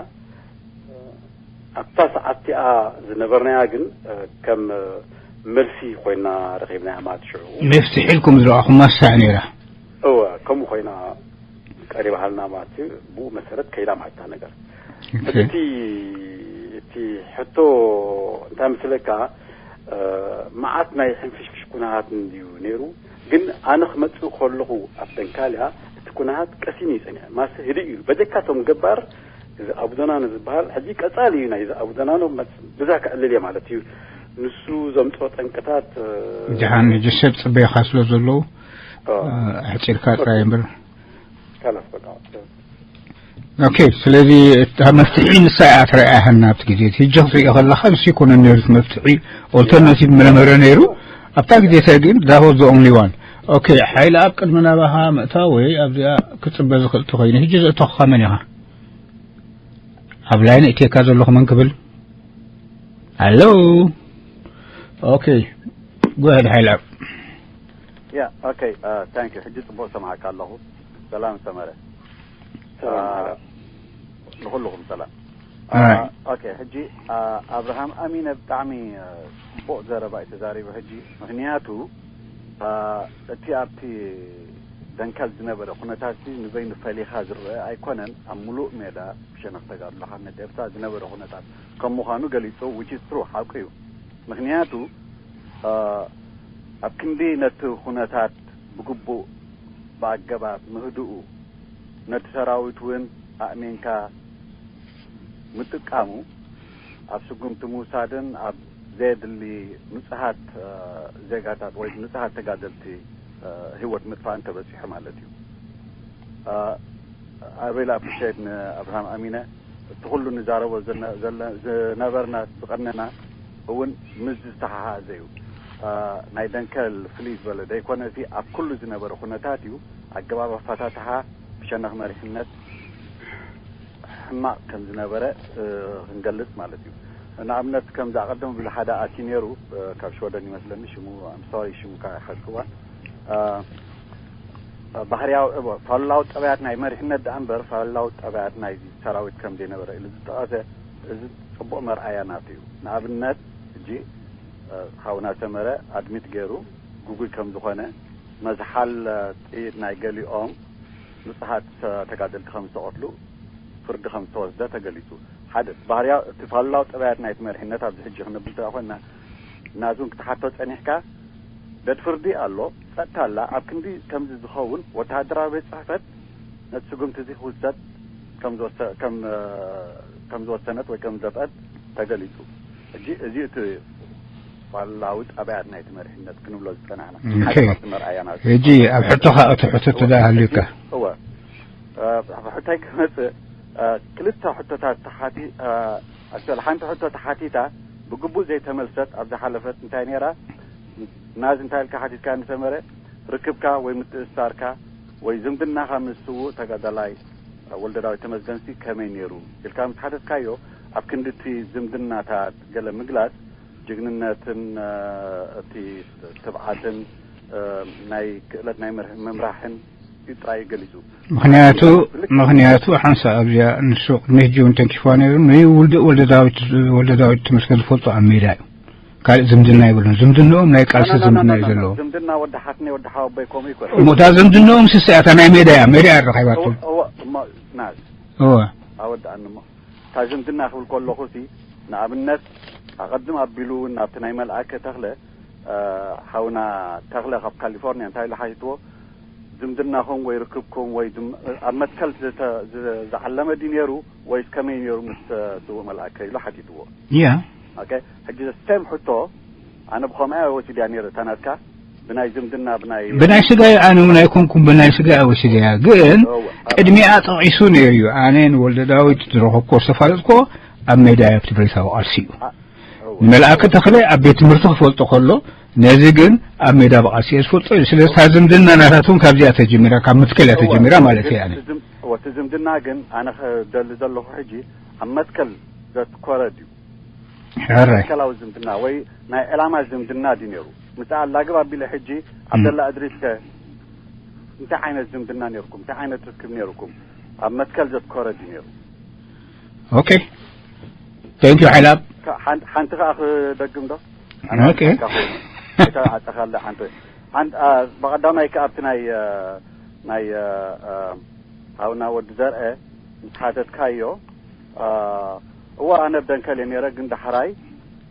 ኣብታ ሰዓት እቲኣ ዝነበርናያ ግን፣ እ፣ ከም፣ እ፣ መልሲ ኮይና ረኺብናያ ማለት ሽዑ። መፍትሒ ኢልኩም ዝረኣኹማ እሳ እያ ነይራ። እወ፣ ከምኡ ኮይና ቀሪባሃልና ማለት እዩ። ብኡ መሰረት ከይዳ ማለት እታ ነገር። ሕጂ እቲ እቲ ሕቶ እንታይ መስለካ? መዓት ናይ ሕንፍሽፍሽ ኩነታት እንድዩ ነይሩ። ግን ኣነ ክመጽእ ከለኹ ኣብ ደንካልያ እቲ ኩነታት ቀሲን እዩ ጸኒሐ። ማስ ህድእ እዩ። በጀካቶም ገባር እዚ ኣቡዶናኖ ዝበሃል ሕጂ ቀጻሊ እዩ። ናይዚ ኣቡዶናኖ ብዛ ክዕልል እየ ማለት እዩ። ንሱ ዘምጽኦ ጠንቅታት ጀሃን ሕጂ ሰብ ጽበይኻ ስለ ዘለዉ ኣሕጺርካ ጥራይ እምበር ካላስ በቃ ኦኬ። ስለዚ እታ መፍትሒ ንሳ እያ ትረኣያሃና ኣብቲ ግዜ እቲ። ሕጂ ክትሪኦ ከለኻ ንሱ ይኮነ ነርስ መፍትሒ ኦልተርናቲቭ መርመረ ነይሩ ኣብታ ግዜተ። ግን ዳሆ the only one። ኦኬ፣ ሓይሊ ኣብ ቅድሚ ናባኻ ምእታው ወይ ኣብዚኣ ክጽበ ዝኽእል ተኾይኑ ሕጂ ዘእተኹኻ መን ኢኻ? ኣብ ላይን እቴካ ዘለኹ መን ክብል ኣሎ? ኦኬ፣ ጎ ኣሄድ ሓይሊ ኣብ ያ ኦኬ። ታንክ ዩ። ሕጂ ጽቡቕ ሰማዕካ ኣለኹ። ሰላም ሰመረ። ሰላም። ንኹልኹም ሰላም። Alright. ኦኬ፣ ሕጂ ኣብርሃም ኣሚነ ብጣዕሚ ጽቡቕ ዘረባ እዩ ተዛሪቡ። ሕጂ ምኽንያቱ እቲ ኣብቲ ደንከል ዝነበረ ኩነታት ንበይኑ ፈሊኻ ዝረአ ኣይኮነን። ኣብ ሙሉእ ሜዳ ብሸነኽ ተጋድሎ ሓርነት ኤርትራ ዝነበረ ኩነታት ከም ምዃኑ ገሊጹ፣ which is true፣ ሓቁ እዩ። ምኽንያቱ ኣብ ክንዲ ነቲ ኩነታት ብግቡእ ብኣገባብ ምህድኡ፣ ነቲ ሰራዊት እውን ኣእሚንካ ምጥቃሙ፣ ኣብ ስጉምቲ ምውሳድን ኣብ ዘየድሊ ንጹሃት ዜጋታት ወይ ንጹሃት ተጋደልቲ ህይወት ምጥፋእን ተበጺሑ ማለት እዩ። I really appreciate ንኣብርሃም ኣሚነ እቲ ኩሉ ንዛረቦ ዝነበርና ዝቐነና እውን ምስ ዝተሓሓዘ እዩ። ናይ ደንከል ፍልይ ዝበለ ዘይኮነ፣ እቲ ኣብ ኩሉ ዝነበረ ኩነታት እዩ። ኣገባብ ኣፈታትሓ ብሸነኽ መሪሕነት ሕማቕ ከም ዝነበረ ክንገልጽ ማለት እዩ። ንኣብነት ከምዚ ኣቐድም ብዝሓደ ኣትዩ ነይሩ፣ ካብ ሽወደን ይመስለኒ ሽሙ፣ I'm sorry ሽሙ ካብ ሓዝክዋ። ባህርያዊ ፋሉላዊ ጠባያት ናይ መሪሕነት ደኣ እምበር ፋሉላዊ ጠባያት ናይ ሰራዊት ከም ዘይነበረ ኢሉ ዝጠቐሰ፣ እዚ ጽቡቕ መርኣያ ናቱ እዩ። ንኣብነት ሕጂ ሓውና ሰመረ ኣድሚት ገይሩ ግጉይ ከም ዝኾነ፣ መዝሓል ጥይት ናይ ገሊኦም ንጹሃት ተጋደልቲ ከም ዝተቐትሉ፣ ፍርዲ ከም ዝተወስደ ተገሊጹ። ሓደ እቲ ባህርያ እቲ ፋሉላዊ ጠባያት ናይቲ መሪሕነት ኣብዚ ሕጂ ክንብል እንተ ኮይና፣ ናዚ እውን ክትሓቶ ጸኒሕካ፣ ደድ ፍርዲ ኣሎ፣ ጸጥታ ኣላ። ኣብ ክንዲ ከምዚ ዝኸውን ወተሃደራዊ ቤት ጽሕፈት ነቲ ስጉምቲ እዚ ክውሰድ ከም ዝወሰ- ከም ከም ዝወሰነት ወይ ከም ዘፍቀድ ተገሊጹ። ሕጂ እዚ እቲ ፋሉላዊ ጠባያት ናይቲ መሪሕነት ክንብሎ ዝጸናሕና ሓደ ካብቲ መርኣያና። ሕጂ ኣብ ሕቶኻ እቲ ሕቶ ተደኣ ሃልዩካ። እወ ሕቶይ ክመጽእ ክልተ ሕቶታት ተሓቲ ኣክል ሓንቲ ሕቶ ተሓቲታ ብግቡእ ዘይተመልሰት ኣብ ዝሓለፈት እንታይ ነይራ? ናዚ እንታይ ኢልካ ሓቲትካ ንሰመረ ርክብካ ወይ ምትእስሳርካ ወይ ዝምድናኻ ምስ ስዉእ ተጋዳላይ ወልደዳዊት ተመስገንሲ ከመይ ነይሩ ኢልካ ምስ ሓተትካዮ፣ ኣብ ክንዲ እቲ ዝምድናታት ገለ ምግላጽ፣ ጅግንነትን እቲ ትብዓትን ናይ ክእለት ናይ ምምራሕን እዩ ጥራይ ገሊጹ። ምኽንያቱ ምኽንያቱ ሓንሳእ ኣብዚኣ ንሱ ቅድሚ ሕጂ እውን ተንኪፍዋ ነይሩ። ንውልደ ወልደ ዳዊት ወልደ ዳዊት ተመስገን ዝፈልጦ ኣብ ሜዳ እዩ። ካልእ ዝምድና የብሉን። ዝምድንኦም ናይ ቃልሲ ዝምድና እዩ ዘለዎ። ዝምድና ወዲ ሓትነይ ወዲ ሓወቦይ ከምኡ ይኮነ። እሞ እታ ዝምድንኦም ስስያታ ናይ ሜዳ እያ። ሜዳ እያ ረኺባቶም። እወ እሞ ናዝ እወ ኣወዳእኒ እሞ እታ ዝምድና ክብል ከለኹ ሲ ንኣብነት ኣቐድም ኣቢሉ እውን ናብቲ ናይ መልኣከ ተኽለ ሓውና ተኽለ ካብ ካሊፎርኒያ እንታይ ኢሉ ሓቲትዎ ዝምድናኹም ወይ ርክብኩም ወይ ኣብ መትከል ዝዓለመ ድዩ ነይሩ ወይስ ከመይ ነይሩ ምስ ስዉእ መልኣከ ኢሉ ሓቲትዎ። ያ ኦኬ ሕጂ the same ሕቶ ኣነ ብኸምኣ ወሲድያ ነይረ እታ ናትካ ብናይ ዝምድና ብናይ ብናይ ስጋ ኣነ እውን ኣይኮንኩም ብናይ ስጋ ወሲድያ ግን ቅድሚኣ ጠቒሱ ነይሩ እዩ። ኣነ ንወልደ ዳዊት ዝረኸብኮ ዝተፋለጥኮ ኣብ ሜዳ ኣብቲ ብረታዊ ቃልሲ እዩ። ንመልኣከ ተኽለ ኣብ ቤት ትምህርቲ ክፈልጦ ከሎ ነዚ ግን ኣብ ሜዳ ብቓልሲ እየ ዝፈልጦ እዩ። ስለዚ እታ ዝምድና ናታቶም ካብዚኣ ተጀሚራ ካብ መትከል እያ ተጀሚራ ማለት እያ። እቲ ዝምድና ግን ኣነ ክደሊ ዘለኹ ሕጂ ኣብ መትከል ዘትኮረ ድዩ? ሕራይ መትከላዊ ዝምድና ወይ ናይ ዕላማ ዝምድና ድዩ ነይሩ? ምስ ኣላግብ ኣቢለ ሕጂ ዓብደላ እድሪስ ከ እንታይ ዓይነት ዝምድና ነይርኩም? እንታይ ዓይነት ርክብ ነይርኩም? ኣብ መትከል ዘትኮረ ድዩ ነይሩ? ኦኬ ቴንክ ዩ ሓይላብ ሓንቲ ከዓ ክደግም ዶ ኦኬ ኣጠቃለ ሓንቲ ብቀዳማይ ከዓ ኣብቲ ናይ ናይ ሓውና ወዲ ዘርአ፣ ምስ ሓተትካዮ፣ እ፣ እወ፣ ኣነ ኣብ ደንከል እየ ነይረ፣ ግን ዳሕራይ፣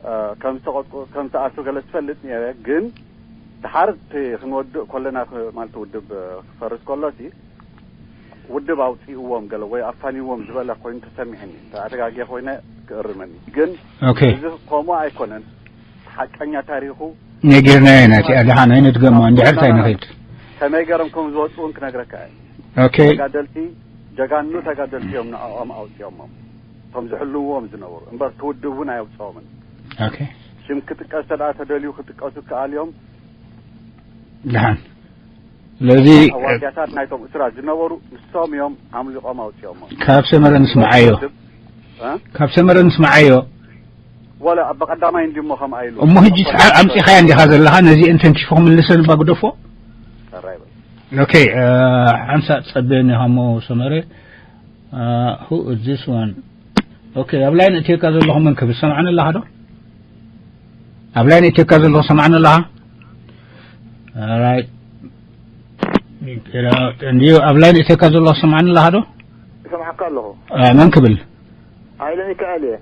እ፣ ከም ዝተቐጥቁ-፣ ከም ዝተኣስሩ ገለ ዝፈልጥ ነይረ። ግን ድሓር እቲ ክንወድእ ከለና፣ ክ-፣ ማለት ውድብ ክፈርስ ከሎ፣ እቲ ውድብ ኣውፂእዎም ገለ ወይ ኣፋኒዎም ዝበለ ኮይኑ ተሰሚዕኒ። ኣተጋግየ ኮይነ ክእርመኒ። ግን ኦኬ። እዚ ከምኡ ኣይኮነን። ሓቀኛ ታሪኹ ነጊርናዮ ኢና። እቲ ኣድሓን ኣይንድገሞ፣ እንድሕር እንታይ ንኸይድ። ከመይ ገይሮም ከም ዝወፁ እውን ክነግረካ እየ። ኦኬ። ተጋደልቲ፣ ጀጋኑ ተጋደልቲ እዮም ንዕኦም ኣውፂኦሞም። እቶም ዝሕልውዎም ዝነበሩ። እምበር እቲ ውድብ እውን ኣየውፅኦምን። ኦኬ። ሽም ክጥቀስ ተደኣ ተደልዩ ክጥቀሱ ይከኣል እዮም። ደሓን። ስለዚ ኣዋጊያታት ናይቶም እስራ ዝነበሩ ንሶም እዮም ኣምሊቖም ኣውፂኦሞም። ካብ ሰመረ ንስምዓዮ። ውድብ፣ እ? ካብ ሰመረ ንስምዓዮ። ወላ ኣብ ቀዳማይ እንዲሞ ከም ኣይሉ። እሞ ሕጂ ኣምፂኻያ እንዲኻ ዘለኻ፣ ነዚ እንተንኪፉ ክምልሰን እባ ግደፎ። ሰራይ በል። ኦኬ፣ እ፣ ሓንሳእ ጸበየኒ ሃሞ ሰመረ። እ፣ who is this one? ኦኬ፣ ኣብ ላይን እትየካ ዘለኹ መን ክብል ሰምዓኒ ኣለኻ ዶ? ኣብ ላይን እትየካ ዘለኹ ሰምዓኒ ኣለኻ? ኦራይት። እንዲዩ፣ ኣብ ላይን እትየካ ዘለኹ ሰምዓኒ ኣለኻ ዶ? ይሰምዓካ ኣለኹ። እ፣ መን ክብል? ሃይለ ሚካኤል እየ።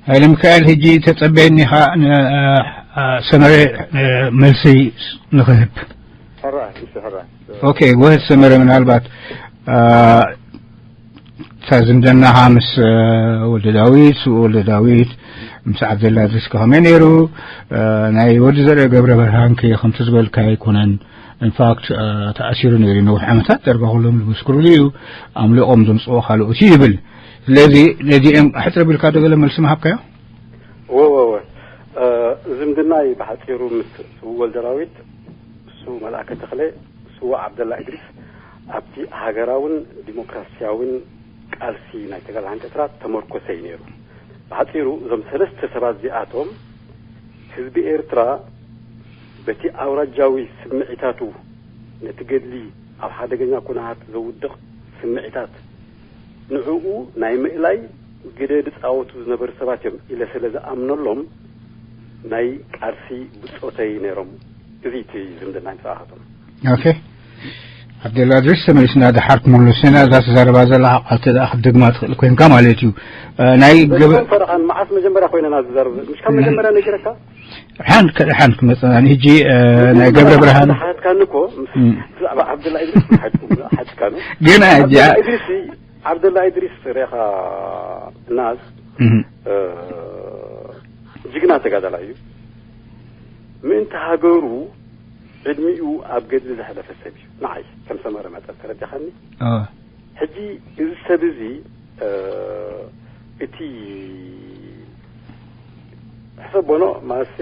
ሃይለ ሚካኤል፣ ሕጂ ተጸበየኒ ኢኻ ን-፣ እ፣ እ፣ ሰመረ፣ እ፣ መልሲ ንኽህብ። ሕራይ፣ እሺ፣ ሕራይ። ኦኬ፣ ጎሄድ ሰመረ፣ ምናልባት፣ እ፣ እታ ዝምድናኻ ምስ፣ እ፣ ወልደ ዳዊት፣ ስዉእ ወልደ ዳዊት፣ ምስ ዓብደላ እድሪስ ከ ከመይ ነይሩ? እ፣ ናይ ወዲ ዘርአ ገብረ በርሃን ከ ከምቲ ዝበልካዮ ኣይኮነን። ኢንፋክት፣ እ፣ ተኣሲሩ ነይሩ ነዊሕ ዓመታት፣ ዳርጋ ኩሎም ዝምስክሩሉ እዩ። ኣምሊቖም ዘምጽኦ ካልኦት እዩ ይብል። ስለዚ ነዚኦም ሕጽር ቢልካ ዶ ገለ መልሲ ምሃብካዮ? ወ-፣ ወ-፣ ወ-፣ እ፣ ዝምድናይ ብሓጺሩ ምስ ስዉእ ወልደ ዳዊት፣ ስዉእ መልኣከ ተኽለ፣ ስዉእ ዓብደላ እድሪስ ኣብቲ ሃገራውን ዲሞክራስያውን ቃልሲ ናይ ተጋድሎ ሓርነት ኤርትራ ተመርኮሰ እዩ ነይሩ። ብሓጺሩ እዞም ሰለስተ ሰባት እዚኣቶም ህዝቢ ኤርትራ በቲ ኣውራጃዊ ስምዒታቱ ነቲ ገድሊ ኣብ ሓደገኛ ኩነታት ዘውድቕ ስምዒታት ንዕኡ ናይ ምእላይ ግደ ዝጻወቱ ዝነበሩ ሰባት እዮም ኢለ ስለ ዝኣምነሎም ናይ ቃልሲ ብጾተይ ነይሮም። እዚ እቲ ዝምድና ምስኣኻቶም። ኦኬ። ዓብደላ እድሪስ ተመሊስና ደሓር ክምልስ ኢና። እዛ ትዛረባ ዘለኻ ቃል ተደኣ ክትደግማ ትኽእል ኮይንካ ማለት እዩ። እ፣ ናይ ገበ-፣ መቸም ፈረቓን መዓስ መጀመርያ ኮይና ኢና ዝዛረብ? ምሽ ካብ መጀመርያ ነጊረካ? ሓን ከ-፣ ሓን ክመጽና። ሕጂ፣ እ፣ ናይ ገብረ ብርሃን ሓትካኒ እኮ፣ ምስ እም። ብዛዕባ ዓብደላ እድሪስ ሓትኩ-፣ ሓትካኒ። ግን ዓብደላ እዚኣ እድሪስ፣ ዓብደላ እድሪስ ሬኻ እናስ፣ እም። እ፣ ጅግና ተጋዳላይ እዩ። ምእንቲ ሃገሩ ዕድሚኡ ኣብ ገድሊ ዘሕለፈ ሰብ እዩ። ንዓይ ከም ሰመረ መጠን ተረዲኻኒ? እ። ሕጂ እዚ ሰብ እዚ፣ እ፣ እቲ ሕሰቦ ኖ ማለትሲ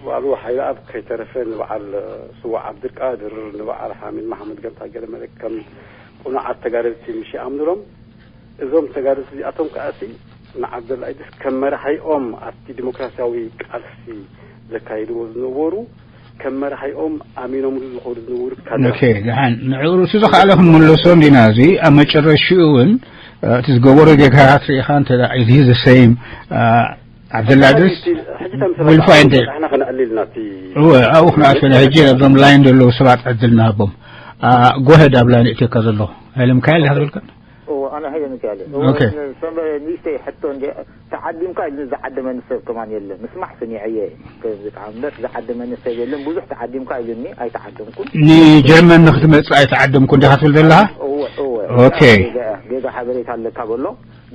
ባዕሉ ሓይለኣብ ከይተረፈ ንበዓል ስዉእ ዓብድልቃድር፣ ንበዓል ሓሚድ መሓመድ ገምታ ገለ መለ ከም ቅኑዓት ተጋደልቲ ምሽ ይኣምኑሎም። እዞም ተጋደልቲ እዚኣቶም ከኣሲ ንዓብደላ ኢድሪስ ከም መራሒኦም ኣብቲ ዲሞክራሲያዊ ቃልሲ ዘካይድዎ ዝነበሩ ከም መራሒኦም ኣሚኖምሉ ዝኸዱ ዝነበሩ ካድራት። ኦኬ፣ ደሓን ንዕኡ ርእሱ ዝኸኣለ ክንምለሶ እንዲና። እዚ ኣብ መጨረሽኡ እውን፣ እ፣ እቲ ዝገበሮ ጌጋታት ርኢኻ እንተ ደኣ፣ it is the same፣ እ፣ ዓብደላ እድሪስ ሕጂ ተምስላ will find it። ንሕና ከነዕሊ ኢልና እቲ እወ፣ ኣብኡ ክንኣትወና። ሕጂ እዞም ላይን ዘለዉ ሰባት ዕድል ንሃቦም። እ፣ ጎሄድ ኣብ ላይን እትየካ ዘለኹ። ሃይለ ሚካኤል ዲኻ ዝበልካ? እወ፣ ኣነ ሃይለ ሚካኤል። እወ፣ ኦኬ። ንሰምበ ንእሽተይ ሕቶ እንደ ተዓዲምካ ኢሉ ዝዓደመኒ ሰብ ከማን የለን። ምስማዕ ሰሚዐየ። ከ-፣ ብጣዕሚ እምበር ዝዓደመኒ ሰብ የለን። ብዙሕ ተዓዲምካ ኢሉኒ፣ ኣይተዓደምኩን። ንጀርመን ንክትመጽእ ኣይተዓደምኩን ዲኻ ትብል ዘለኻ? እወ፣ እወ። ኦኬ። ጌጋ፣ ጌጋ ሓበሬታ ኣለካ በሎ።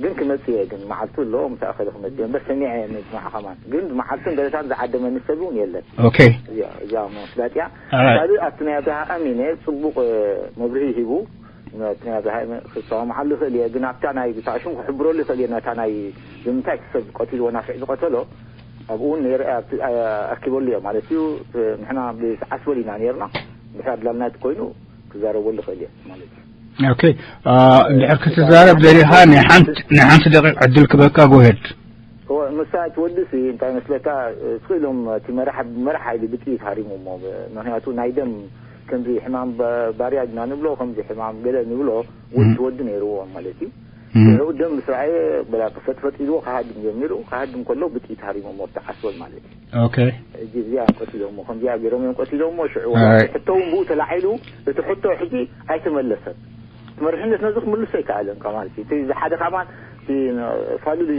ግን ክመጽእ እየ፣ ግን መዓልቱ ኣሎ፣ ምስ ኣኸለ ክመጽእ እየ። እምበር ሰሚዐ እየ ምስማዕ ከማን። ግን መዓልቱን ገለታን ዝዓደመኒ ሰብ እውን የለን። ኦኬ። እዚኣ፣ እዚኣ መፍላጥ እያ። ኣራይት። ካልእ ኣብቲ ናይ ኣብርሃ ኣሚነ ጽቡቕ፣ እ፣ መብርሂ ሂቡ። ነቲ ናይ ኣብርሃ ክሰማምዓሉ ይኽእል እየ፣ ግን ኣብታ ናይ ብታ ሽም ክሕብረሉ ይኽእል እየ፣ ነታ ናይ ብምንታይ እቲ ሰብ ቀቲልዎ ናፊዕ ዝቐተሎ፣ ኣብኡ እውን ነይረ፣ ኣብቲ፣ ኣ-፣ ኣኪበሉ እየ ማለት እዩ። ንሕና ብዝዓስበሉ ኢና ነይርና፣ እንድሕር ኣድላልና እቲ ኮይኑ ክዛረበሉ ይኽእል እየ ማለት እዩ። ኦኬ፣ ኣ፣ እንድሕር ክትዛረብ ደሊኻ ናይ ሓንቲ፣ ናይ ሓንቲ ደቂቕ ዕድል ክበካ፣ ጎሄድ። እወ፣ ምሳ ትወድሲ እንታይ መስለካ፣ ስኢሎም እቲ መራሕ፣ መራሕ ሓይሊ ብጥይት ሃሪሞሞ። ምኽንያቱ ናይ ደም ከምዚ ሕማም ባ-፣ ባርያ ድና ንብሎ፣ ከምዚ ሕማም ገለ ንብሎ፣ ወዲ እም። ወዲ ነይርዎ ማለት እዩ። እም። ሽዑ ደም ምስ ረኣየ በላ ፈጥፈጥ ኢልዎ ክሃድም ጀሚሩ፣ ክሃድም ከሎ ብጥይት ሃሪሞሞ ኣብቲ ዓስበል ማለት እዩ። ኦኬ። ሕጂ እዚኣ ቀቲሎሞ፣ ከምዚኣ ገይሮም እዮም ቀቲሎሞ። ሽዑ ኣይ። ሕቶ እውን ብኡ ተላዒሉ፣ እቲ ሕቶ ሕጂ ኣይተመለሰን። መርሕነት ነዚ ክምልሶ ኣይከኣለን። ከማን እቲ ሓደ ከማን እቲ ፋሉል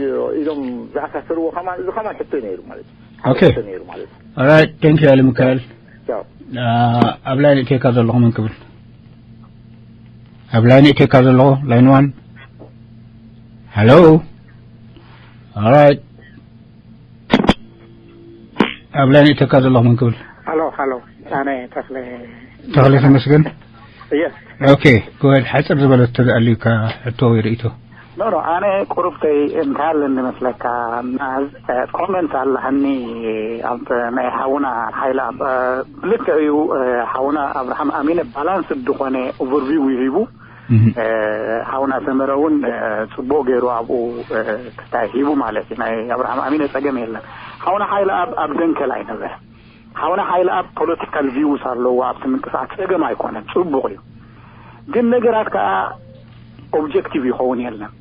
ኢሎም ዝኣሳሰርዎ ከማን፣ እዚ ከማን ሕቶ ነይሩ ማለት እዩ። Okay. ሕቶ ነይሩ ማለት እዩ። Alright, thank you, Alimikael. ያው ኣብ ላይን እቴካ ዘለኹ መን ክብል? ኣብ ላይን እቴካ ዘለኹ line one. Hello. Alright. ኣብ ላይን እቴካ ዘለኹ መን ክብል? Hello, hello. ኣነ ተኽለ ተኽለ ተመስገን። Yes. Okay, go ahead. ሓጽር ዝበለት ተደኣልዩካ ሕቶ ወይ ርእይቶ? ኖ ኖ፣ ኣነ ቁሩብተይ እንታይ ኣለኒ መስለካ፣ ኮመንት ኣለኒ ኣብ ናይ ሓውና ሓይላ ክልተ እዩ። ሓውና ኣብርሃም ኣሚነ ባላንስ ዝኾነ ኦቨርቪው ይሂቡ። ሓውና ሰመረ እውን ጽቡቅ ገይሩ ኣብኡ ክታይ ሂቡ ማለት እዩ። ናይ ኣብርሃም ኣሚነ ጸገም የለን። ሓውና ሓይላ ኣብ ኣብ ደንከል ኣይነበረ። ሓውና ሓይላ ኣብ ፖለቲካል ቪውስ ኣለዎ ኣብቲ ምንቅስቃስ፣ ጸገም ኣይኮነን፣ ጽቡቅ እዩ። ግን ነገራት ከዓ ኦብጀክቲቭ ይኸውን የለን።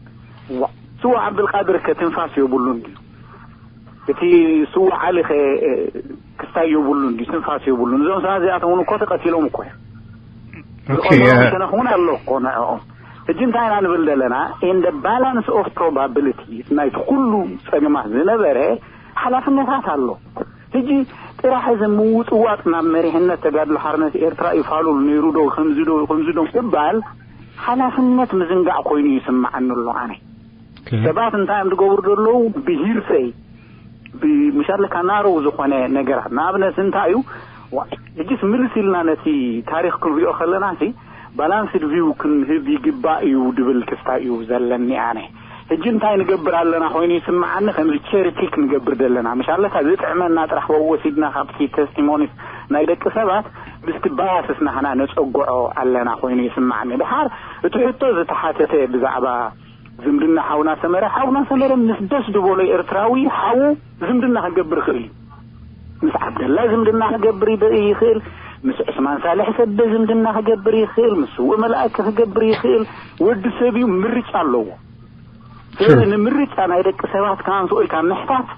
ስዋ ዓብዱልቃድር ከ ትንፋስ የብሉን ድዩ? እቲ ስዋ ዓሊ ከ ክስታይ የብሉን ድዩ? ትንፋስ የብሉን። እዞም ሰባት እዚኣቶም እውን እኮ ተቀቲሎም እኮ እዮም። ዝቆመሮም ሸነኽ እውን ኣሎ እኮ ንዕኦም። ሕጂ እንታይ ኢና ንብል ዘለና? In the balance of probability ናይቲ ኩሉ ጸገማት ዝነበረ ሓላፍነታት ኣሎ። ሕጂ ጥራሕ እዚ ምውፅዋጥ ናብ መሪሕነት ተጋድሎ ሓርነት ኤርትራ እዩ ፋሉል ነይሩ ዶ ከምዚ ዶ ከምዚ ዶ ምባል ሓላፍነት ምዝንጋዕ ኮይኑ ይስምዓኒ ኣሎ ኣነ። ሰባት እንታይ እዮም ዝገብሩ ዘለዉ ብሂርሰይ ምሻለካ ናረው ዝኾነ ነገራት ንኣብነት እንታይ እዩ ሕጂስ ምልስ ኢልና ነቲ ታሪክ ክንሪኦ ከለና ሲ ባላንስድ ቪው ክንህብ ይግባእ እዩ ድብል ክስታ እዩ ዘለኒ ኣነ። ሕጂ እንታይ ንገብር ኣለና ኮይኑ ይስምዓኒ ከምዚ ቸሪ ፒክ ንገብር ዘለና ምሻለካ ዝጥዕመና ጥራሕ ወሲድና ካብቲ ተስቲሞኒስ ናይ ደቂ ሰባት ምስቲ ባያስስ ናህና ነጸግዖ ኣለና ኮይኑ ይስምዓኒ። ድሓር እቲ ሕቶ ዝተሓተተ ብዛዕባ ዝምድና ሓውና ሰመረ ሓውና ሰመረ ምስ ደስ ዝበሎ ኤርትራዊ ሓው ዝምድና ክገብር ይኽእል እዩ። ምስ ዓብደላ ዝምድና ክገብር ይኽእል፣ ምስ ዑስማን ሳልሕ ሰበ ዝምድና ክገብር ይኽእል፣ ምስ ስውእ መልኣክ ክገብር ይኽእል። ወዲ ሰብ እዩ ምርጫ ኣለዎ። ስለዚ ንምርጫ ናይ ደቂ ሰባት ካንስኦ ኢልካ ምሕታት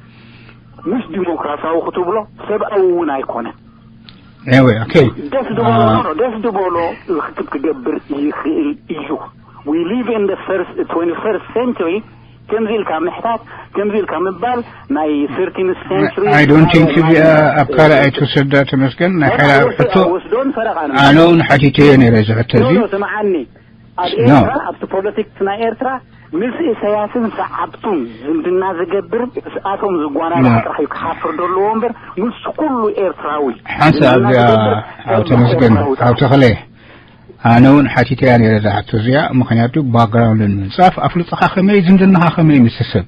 ምስ ዲሞክራሲያዊ ክትብሎ ሰብኣዊ እውን ኣይኮነን። Anyway, okay. ደስ ዝበሎ ደስ ዝበሎ ርክክብ ክገብር ይኽእል እዩ። We live in the first twenty-first century። ከምዚ ኢልካ ምሕታት ከምዚ ኢልካ ምባል ናይ thirteenth century I don't think እዚኣ ኣብ ካልእ ኣይትውሰዳ ተመስገን ናይ ሓይላ ሕቶ ወስዶን ፈረቓን ኣነ እውን ሓቲተዮ ነይረ እዚ ሕቶ እዚ ስምዓኒ ኣብ ኤርትራ ኣብቲ ፖለቲክስ ናይ ኤርትራ ምስ ኢሳያስን ሰዓብቱን ዝምድና ዝገብር ምስኣቶም ዝጓናና ጥራሕ እዩ ክሓፍር ዘለዎ እምበር ምስ ኩሉ ኤርትራዊ ሓንሳእ ኣብዚኣ ኣብ ተመስገን ኣብ ተኽለ ኣነ እውን ሓቲተያ ነይረ እዛ ሕቶ እዚኣ ምክንያቱ ባክግራውንድ ንምንፃፍ ኣፍልጥኻ ከመይ ዝምድናኻ ከመይ ምስ ሰብ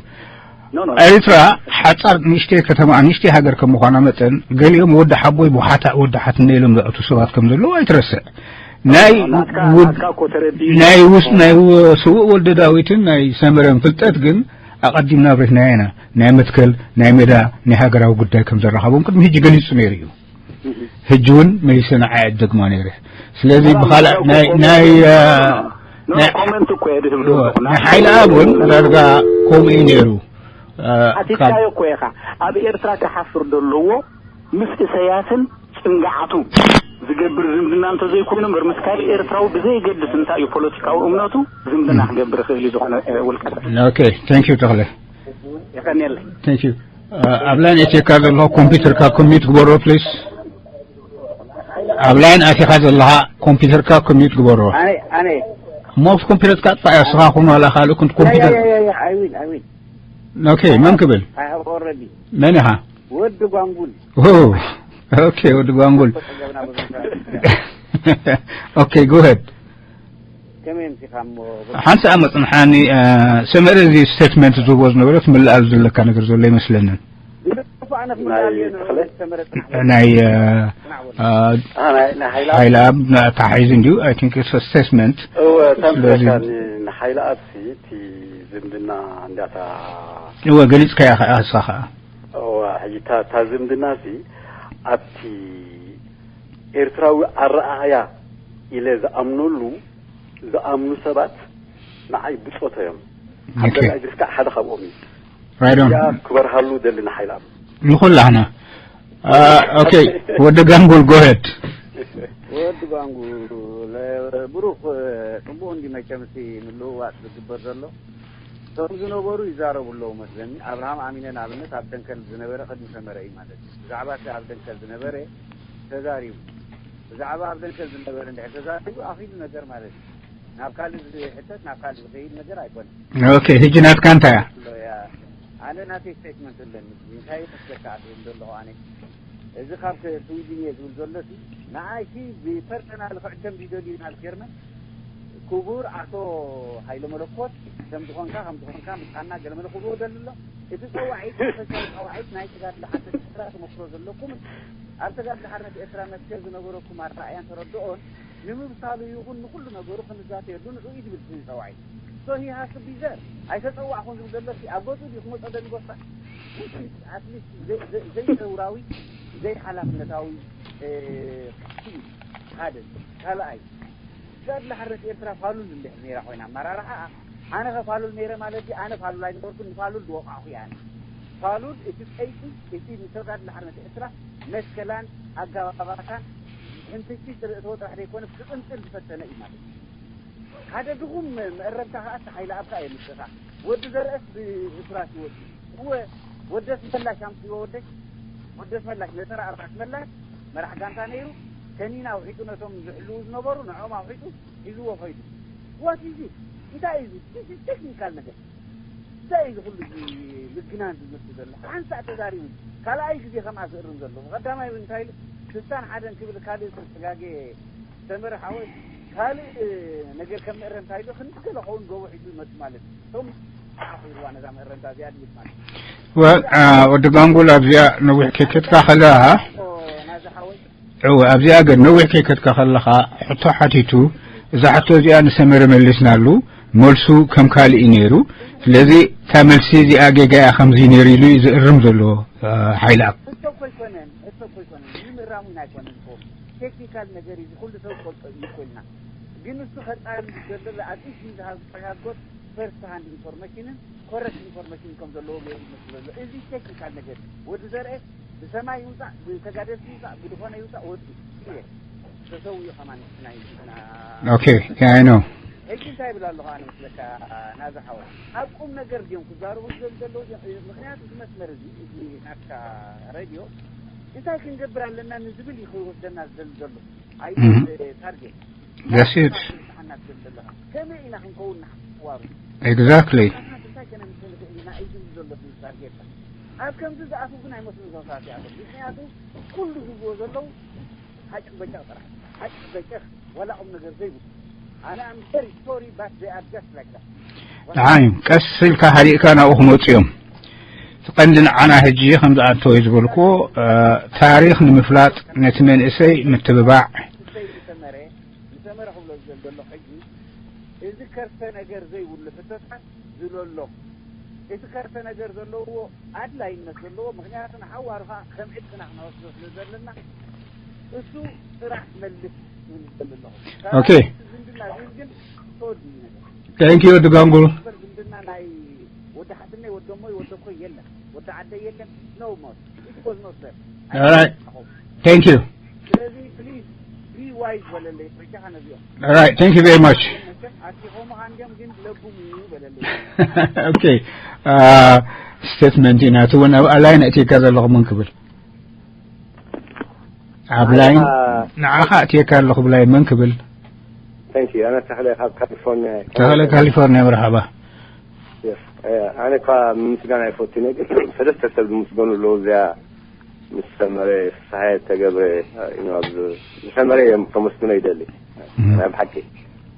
ኤርትራ ሓፃር ንእሽተይ ከተማ ንእሽተይ ሃገር ከም ምዃና መጠን ገሊኦም ወዲ ሓቦይ ብሓታ ወዲ ሓትነ ኢሎም ዘእቱ ሰባት ከም ዘለዉ ኣይትረስዕ ናይ ናይ ውስ ናይ ስውእ ወልደ ዳዊትን ናይ ሰመረን ፍልጠት ግን ኣቐዲምና ኣብሪህናዮ ኢና ናይ መትከል ናይ ሜዳ ናይ ሃገራዊ ጉዳይ ከም ዘራኸቦም ቅድሚ ሕጂ ገሊጹ ነይሩ እዩ ሕጂ እውን መሊሰ ንዓ እደግማ ነይረ ስለዚ ብኻልእ ናይ ናይ ናይ ኮመንት እኮ እየ ድህብ ዘለኹ ናይ ሓይለ ኣብ እውን ዳርጋ ከምኡ እዩ ነይሩ ሓቲትካዮ እኮ ኢኻ ኣብ ኤርትራ ክሓፍር ዘለዎ ምስ ኢሳያስን ጽንግዓቱ ዝገብር ዝምድና እንተዘይኮይኑ እምበር ምስ ካልእ ኤርትራዊ ብዘይገድስ እንታይ እዩ ፖለቲካዊ እምነቱ ዝምድና ክገብር ይኽእል እዩ ዝኾነ ውልቀ ሰብ okay thank you ተኽለ የቀንየለይ thank you ኣብ ላይን ኣቲካ ዘለኹ ኮምፒውተርካ ኮሚት ግበሮ ፕሊስ ኣብ ላይን ኣቲኻ ዘለኻ ኮምፒውተርካ ኮሚት ግበሮ ኣነ ኣነ ሞስ ኮምፒውተርካ ጥፋእ እስኻ ኩን ዋላ ካልእ ኩንት ኮምፒውተር I win I win okay መን ክብል I have already መን ኢኻ ወዲ ጓንጉል okay ወዲ ጓንጉል okay go ahead ከመይ ምሲኻ እሞ ሓንሳእ መፅንሓኒ ሰመረ እዚ ስቴትመንት ዝህቦ ዝነበረ ትምልእ ኣብ ዘለካ ነገር ዘሎ ይመስለንን ናይ ሓይለ ኣብ ተሓሒዙ እንዲዩ I think it's a statement እወ ተምሰካ ንሓይለ ኣብሲ እቲ ዝምድና እንዳታ እወ ገሊፅካያ ከዓ እሳ ከዓ እወ ሕጂ እታ ዝምድና ሲ ኣብቲ ኤርትራዊ ኣረኣእያ ኢለ ዝኣምነሉ ዝኣምኑ ሰባት ንዓይ ብጾቶ እዮም። ዓብደላ እድሪስ ከዓ ሓደ ካብኦም እዩ። Right on. ክበርሃሉ ደሊ ንሓይል ኣብ ንኹላህና okay ወዲ ጋንጉል go ahead ወዲ ጋንጉል ብሩክ፣ ጽቡቕ እንዲ መቸም እቲ ምልውዋጥ ዝግበር ዘሎ። እቶም ዝነበሩ ይዛረቡ ኣለዉ መስለኒ። ኣብርሃም ኣሚነ ንኣብነት ኣብ ደንከል ዝነበረ ቅድሚ ሰመረ እዩ ማለት እዩ። ብዛዕባ እቲ ኣብ ደንከል ዝነበረ ተዛሪቡ። ብዛዕባ ኣብ ደንከል ዝነበረ እንድሕር ተዛሪቡ ኣኺሉ ነገር ማለት እዩ። ናብ ካልእ ዝሕተት ናብ ካልእ ዝኸይድ ነገር ኣይኮነን። ኦኬ፣ ሕጂ ናትካ እንታይ እያ? ኣሎ እያ። ኣነ ናተይ ስቴትመንት ኣለኒ። እንታይ እዩ ክስለካ ኣትብል ዘለኹ ኣነ? እዚ ካብ ስዊድን እየ ዝብል ዘሎ ሲ ንኣይሲ ብፐርሰናል ክዕደም ድዩ ደልዩ ናብ ጀርመን ክቡር ኣቶ ሃይለ መለኮት ከም ዝኾንካ ከም ዝኾንካ ምሳና ገለመለ ክብሎ ደሊ ኣሎ። እቲ ጸዋዒት መንፈሳዊ ጸዋዒት ናይ ስጋት ለሓተ ስራ ተመክሮ ዘለኩም ኣብ ስጋት ለሓርነት ኤርትራ መትከል ዝነበረኩም ኣረኣእያን ተረድኦን ንምብሳሉ ይኹን ንኹሉ ነገሩ ክንዛተየሉ ንዑ እዩ ዝብል ስኒ ጸዋዒት። So he has to be there። ኣይተጸዋዕኹን ዝብል ዘሎ ሲ ኣብ ገጹ ድዩ ክመጾ ደሊ ጎሳ? At least ዘይሰውራዊ ዘይሓላፍነታዊ ሓደ ካልኣይ ተጋድሎ ሓርነት ኤርትራ ፋሉል እንድሕር ነይራ ኮይና ኣመራርሓኣ ኣነ ከፋሉል ነይረ ማለት እዩ። ኣነ ፋሉል ኣይነበርኩን። ንፋሉል ዝወቃዕኹ እየ ኣነ። ፋሉል እቲ ጸይቂ እቲ ንተጋድሎ ሓርነት ኤርትራ መትከላን ኣጋባባታን ሕንትቲ ጥርኢ ተወጥራሕ ዘይኮነ ክቅንጥል ዝፈተነ እዩ ማለት እዩ። ሓደ ድኹም መእረምታ ከኣ እቲ ሓይሊ ኣብካ እየ ምስኻ ወዲ ዘርእስ ብእሱራት ይወዲ እወ ወደስ መላሽ ኣምፅዎ ወደሽ ወደስ መላሽ ነተራ ኣርባዕት መላሽ መራሕ ጋንታ ነይሩ። ከኒና ኣውሒጡ ነቶም ዝሕልዉ ዝነበሩ ንዕኦም ኣውሒጡ ሒዝዎ ኸይዱ። ዋት ኢዚ እንታይ እዩ ቴክኒካል ነገር እንታይ እዩ ዝኩሉ ምግናን ዝዝርቱ ዘሎ ሓንሳእ ተዛሪቡ ካልኣይ ግዜ ከምኣ ዝእርም ዘሎ ብቀዳማይ እንታይ ኢሉ ስልሳን ሓደን ክብል ካልእ ተጋጌ ሰመረ ሓወይ ካልእ ነገር ከም ምእረም እንታይ ኢሉ ክንዲ ገለ ኸውን ጎቦ ሒዙ ይመጽእ ማለት እዩ። እቶም ኣኺርዋ ነዛ መእረምታ እዚኣ ድሚት ማለት እዩ። ወ- አ፣ ወዲ ጋንጉል ኣብዚኣ ነዊሕ ከይከድካ ከለኻ ኦ፣ ናዚ ሓወይ እወ ኣብዚኣ ግን ነዊሕ ከይከድካ ከለኻ ሕቶ ሓቲቱ እዛ ሕቶ እዚኣ ንሰመረ መሊስናሉ መልሱ ከም ካልእ እዩ ነይሩ። ስለዚ እታ መልሲ እዚኣ ጌጋ እያ ከምዚ ነይሩ ኢሉ እዩ ዝእርም ዘሎ አ፣ ሓይለ ኣብ እቶ እኮ ኣይኮነን እቶ እኮ ኣይኮነን ንምእራሙ ኣይኮነን እኮ ቴክኒካል ነገር እዩ። ዝኩሉ ሰብ ዝፈልጦ እዩ እኮ ኢልና ግን እሱ ከጻሪ ዘሎ ኣትሊስት ዝሃዝቆ ፈርስት ሃንድ ኢንፎርሜሽንን ኮረክት ኢንፎርሜሽን ከም ዘለዎ ገይሩ ዝመስል ዘሎ። እዚ ቴክኒካል ነገር እዩ። ወዲ ዘርአ ብሰማይ ይውጻእ ብተጋደልቲ ይውጻእ ብዝኾነ ይውጻእ ወዲ እየ ተሰዊኡ ከማን ናይ ና- Okay, yeah, I know. ሕጂ እንታይ ይብል ኣለኹ ኣነ መስለካ ናዚ ሓወ ኣብ ቁም ነገር ድዮም ክዛረቡ ዝደሊ ዘለዉ ድዮም? ምክንያቱ እዚ መስመር እዚ እዚ ናትካ ሬድዮ እንታይ ክንገብር ኣለና ንዝብል እዩ ክወስደና ዝደሊ ዘሎ ኣይ Mhm. ታርጌት That's it. ሓና ትብል ዘለኻ ከመይ ኢና ክንከውን ንሓዋሩ Exactly. እንታይ ከነ ምሰል ክእል ኢና እዩ ዝብል ዘሎ ታርጌት ኣብ ከምዚ ዝኣፉ ግን ኣይመስሉን ሰውሳት ያለ ምክንያቱ ኩሉ ዝብዎ ዘለዉ ሓጭቅ በጨቅ ጥራሕ ሓጭቅ በጨቅ ወላ ቁም ነገር ዘይብሉ ኣነ I'm very sorry but they are just like that ንዓይ ቀስ ኢልካ ሃሪእካ ናብኡ ክመፁ እዮም። እቲ ቀንዲ ንዓና ሕጂ ከም ዝኣተወ ዝበልኩ እ፣ ታሪኽ ንምፍላጥ ነቲ መንእሰይ ምትብባዕ ሰይ ዝሰመረ ዝሰመረ ክብሎ ዝደል ዘሎ ሕጂ እዚ ከርሰ ነገር ዘይብሉ ሕቶታት ዝለሎ እቲ ከርሰ ነገር ዘለዎ ኣድላይነት ዘለዎ ምክንያቱ ንሓዋሩ ከዓ ከም ዕጥቅና ክንወስዶ ስለ ዘለና እሱ ጥራሕ መልስ ይብል ኣለኹ። Okay. ዝምድና ዝብል ግን ተወዲ ነገር Thank you ድጋንጉ። እምበር ዝምድና ናይ ወዲ ሓትነይ ወዲ እሞይ ወዲ እኮይ የለን ወዲ ዓደይ የለን no more it was not there All right. Thank you. ስለዚ please be wise በለለይ ርጫኻ ነዚኦም All right. Thank you very much. መቸም ኣቲኾምኻ እንዲዮም ግን ለቡም እዩ በለለይ Okay. Uh, statement ኢና እቲ እውን ኣብ ኣላይ ነእቲካ ዘለኹ ምን ክብል ኣብ ላይን ንዓኻ እትየካ ኣለኹ ብላይ መን ክብል Thank you ኣነ ተኽለ ካብ ካሊፎርኒያ ተኽለ ካሊፎርኒያ መርሓባ ኣነ እኳ ምስጋና ኣይፈቱን እየ ግን ሰለስተ ሰብ ዝምስገኑ ኣለዉ እዚኣ ምስ ሰመረ ፍስሃየ ተገብረ ዝሰመረ እዮም ከመስግኖ ይደሊ ናይ ብሓቂ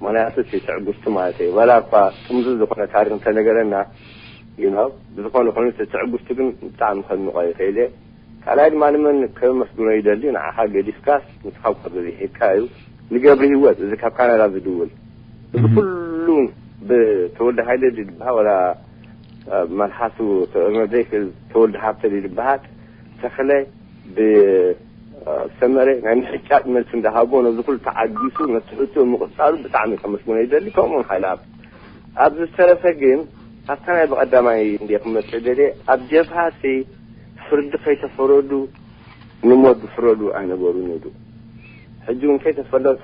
ምክንያቱ እቲ ትዕግስቱ ማለት እዩ ዋላ እኳ ጥምዙ ዝኾነ ታሪክ እንተነገረና ብዝኾነ ኮይኑ እቲ ትዕግስቱ ግን ብጣዕሚ ከድንቆ ይኽእል እየ ካልኣይ ድማ ንመን ከመስግኖ ይደሊ ንዓኻ ገዲፍካስ ንስኻ እኳ ገዚሕካ እዩ ንገብሪ ህይወት እዚ ካብ ካናዳ ዝድውል እዚ ኩሉ ብተወልደ ሃይለ ድድብሃ ወላ መልሓሱ ተወልደ ሃብተ ድድብሃት ተኽለ ብሰመረ ናይ ምሕጫጭ መልሲ እንዳሃቦ ነዚ ኩሉ ተዓጊሱ ነቲ ሕቶ ምቕጻሉ ብጣዕሚ ከመስግኖ ይደሊ ከምኡውን ሃይለ ኣብ ኣብዚ ዝተረፈ ግን ኣብታ ናይ ብቐዳማይ እንደ ክመጽእ ደልየ ኣብ ጀብሃ እቲ ፍርዲ ከይተፈረዱ ንሞት ዝፍረዱ ኣይነበሩን ኢሉ ሕጂ እውን ከይተፈለጦ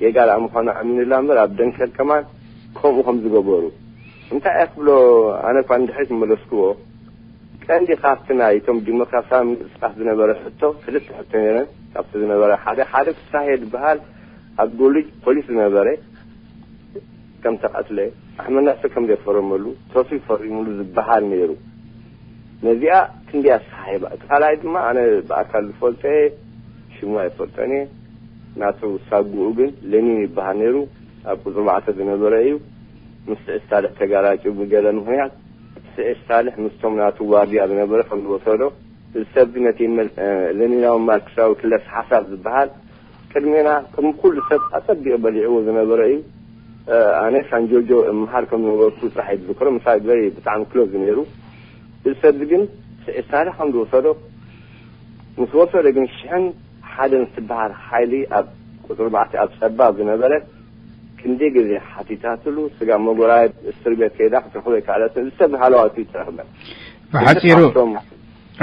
ጌጋ ደኣ ምዃኑ ኣሚኑላ እምበር፣ ኣብ ደንከል ከማን ከምኡ ከም ዝገበሩ እንታይ እየ ክብሎ? ኣነ እኳ ንድሕሪት መለስክዎ። ቀንዲ ካብቲ ናይ እቶም ዲሞክራሲያዊ ምንቅስቃስ ዝነበረ ሕቶ፣ ክልተ ሕቶ ነይረን። ካብቲ ዝነበረ ሓደ ሓደ ፍሳሄ ዝበሃል ኣብ ጎልጅ ፖሊስ ዝነበረ ከም ተቐትለ፣ ኣሕመድ ናስር ከም ዘይፈረመሉ፣ ቶፊቅ ፈሪሙሉ ዝበሃል ነይሩ። ነዚኣ ክንደይ ኣሰሓሒባ። እቲ ካልኣይ ድማ ኣነ ብኣካል ዝፈልጦ እየ፣ ሽሙ ኣይፈልጦን እየ። ናቱ ሳጉኡ ግን ለኒን ይበሃል ነይሩ። ኣብ ቁፅሪ ኣርባዕተ ዝነበረ እዩ። ምስ ስዒድ ሳልሕ ተጋራጭ ብገለ ምኽንያት፣ ስዒድ ሳልሕ ምስቶም ናቱ ዋርድያ ዝነበረ ከም ዝወሰዶ፣ እዚ ሰብ ግን ነቲ መል-፣ እ፣ ለኒናዊ ማርክሳዊ ክለስ ሓሳብ ዝበሃል ቅድሜና ከም ኩሉ ሰብ ኣጸቢቑ በሊዕዎ ዝነበረ እዩ። እ፣ ኣነ ሳንጆጆ እምሃር ከም ዝነበርኩ ጥራሕ እየ ዝዝክሮ። ምሳይ በይ ብጣዕሚ ክሎዝ ነይሩ። እዚ ሰብ ግን ስዒድ ሳልሕ ከም ዝወሰዶ፣ ምስ ወሰዶ ግን ሽሕን ሓደን ትበሃል ሓይሊ ኣብ ቁጽሪ ኣርባዕተ ኣብ ጸባብ ዝነበረት ክንደይ ግዜ ሓቲታትሉ፣ ስጋ መጎራየት እስር ቤት ከይዳ ክትረኽቦ ኣይከኣለትን። እዚ ሰብ ሃለዋቱ ይተረኽበ። ብሓጺሩ ካብቶም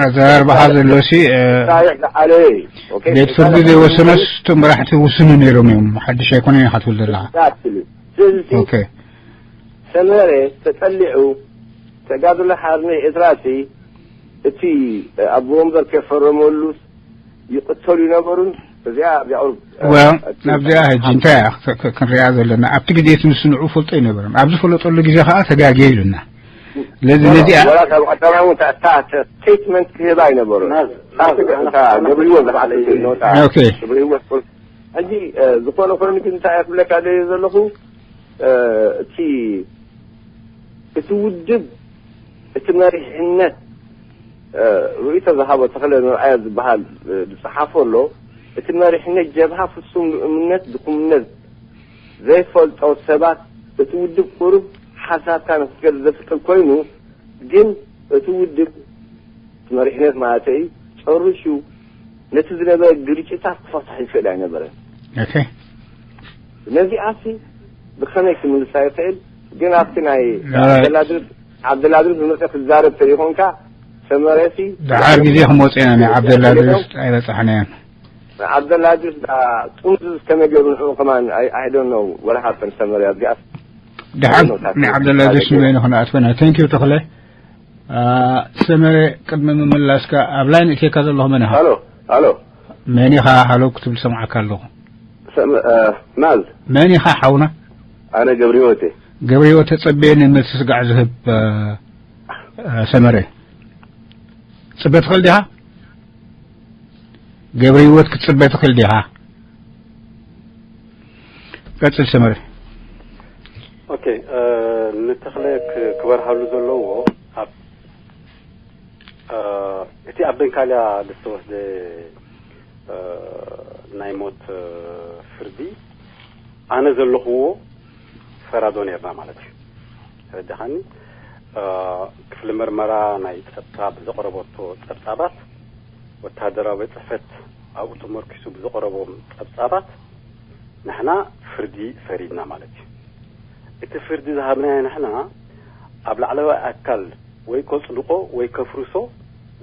ኣዘራርባኻ ዘሎ ሲ፣ እ፣ ሳይሕ ዝዓለየ እዩ። ኦኬ፣ ቤት ፍርዲ ዘይወሰኖስ እቶም መራሕቲ ውስኑ ነይሮም እዮም። ሓድሽ ኣይኮነን ኢኻ ትብል ዘለኻ። ኤግዛክትሊ። ስለዚ ኦኬ። ሰመረ ተጸሊዑ፣ ተጋድሎ ሓርነት ኤርትራ ሲ፣ እቲ፣ እ፣ ኣቦ ወንበር ከይፈረመሉስ ይቕተሉ ይነበሩን። እዚኣ፣ እዚኣ ቁሩብ፣ እ፣ ወል፣ እቲ ናብዚኣ ሕጂ እንታይ እያ ክ-፣ ክ-፣ ክንሪኣ ዘለና? ኣብቲ ግዜ እቲ ንሱ ንዕኡ ፈልጦ ኣይነበረን። ኣብ ዝፈለጠሉ ግዜ ከኣ ተጋግየ ኢሉና። ስለዚ ኖ፣ ኖ፣ ነዚኣ ወላ ካብ ቀዳማይ እውን እታ፣ እታ፣ እታ ስቴትመንት ክህባ ኣይነበሮን። ናዝ፣ ናዝ፣ እታ ናዝ፣ ገብርዎ ናዝ፣ ዝሓተት ናዝ፣ ኖታ ኦኬ። ገብርዎ ስፖርት። ሕጂ፣ እ፣ ዝኾነ ኮይኑ ግን እንታይ እየ ክብለካ ደልየ ዘለኹ፣ እ፣ እቲ፣ እቲ ውድብ፣ እቲ መሪሕነት፣ እ፣ ርእይቶ ዝሃቦ ተኽለ ንርኣዮ ዝበሃል፣ እ፣ ዝጸሓፎ ኣሎ። እቲ መሪሕነት ጀብሃ ፍጹም ልኡምነት፣ ድኹምነት ዘይፈልጦ ሰባት፣ እቲ ውድብ ቁሩብ ሓሳብካ ንክትገልጽ ዘፍቅድ ኮይኑ፣ ግን እቲ ውድብ፣ እቲ መሪሕነት ማለት እዩ፣ ጨሪሹ ነቲ ዝነበረ ግርጭታት ክፈትሕ ይኽእል ኣይነበረን። ኦኬ። ነዚኣሲ ብኸመይ ክምልሳ ይኽእል? ግን ኣብቲ ናይ ኦራይት። ዓብደላድር፣ ዓብደላድር ዝመጸ ክዛረብ ተይኮንካ፣ ሰመረሲ ደሓር ግዜ ክመጽእ ኢና፣ ናይ ዓብደላድር ኣይበጻሕናዮን። ዓብደላዚዝ ደኣ ጥምዙዝ ከመይ ገይሩ ንዕኡ ከማን፣ I፣ I don't know what happened ሰመረ ኣብዚኣስ። ደሓን፣ I don't know what happened። ንዓብደላዚዝ ንበይኑ ክንኣትወና። Thank you ተኽለ። አ፣ ሰመረ፣ ቅድሚ ምምላስካ ኣብ ላይን እትየካ ዘለኹ መን ኢኻ? ሃሎ፣ ሃሎ። መን ኢኻ? ሃሎ ክትብል ሰምዓካ ኣለኹ። ሰመ-፣ አ፣ ማን? መን ኢኻ ሓውና? ኣነ ገብረ ህይወት እየ። ገብረ ህይወት ተጸበየ ንመልሲ ስጋዕ ዝህብ፣ አ፣ አ፣ ሰመረ። ጽበ ትኽእል ዲኻ? ገብረ ህይወት ክትጽበ ትኽእል ዲኻ? ቀጽል ሰመረ። ኦኬ፣ እ፣ ንተኽለ ክ-፣ ክበርሃሉ ዘለዎ ኣብ፣ እ፣ እቲ ኣብ ደንካልያ ዝተወስደ፣ እ፣ ናይ ሞት፣ እ፣ ፍርዲ ኣነ ዘለኹዎ ፈራዶ ነርና ማለት እዩ። ተረዳኻኒ? እ፣ ክፍሊ መርመራ ናይ ጸጥታ ብዘቕረበቶ ጸብጻባት፣ ወተሃደራዊ ቤት ጽሕፈት ኣብኡ ተመርኪሱ ብዘቕረቦም ጸብጻባት ንሕና ፍርዲ ፈሪድና ማለት እዩ። እቲ ፍርዲ ዝሃብናዮ ንሕና ኣብ ላዕለዋይ ኣካል ወይ ከጽድቆ ወይ ከፍርሶ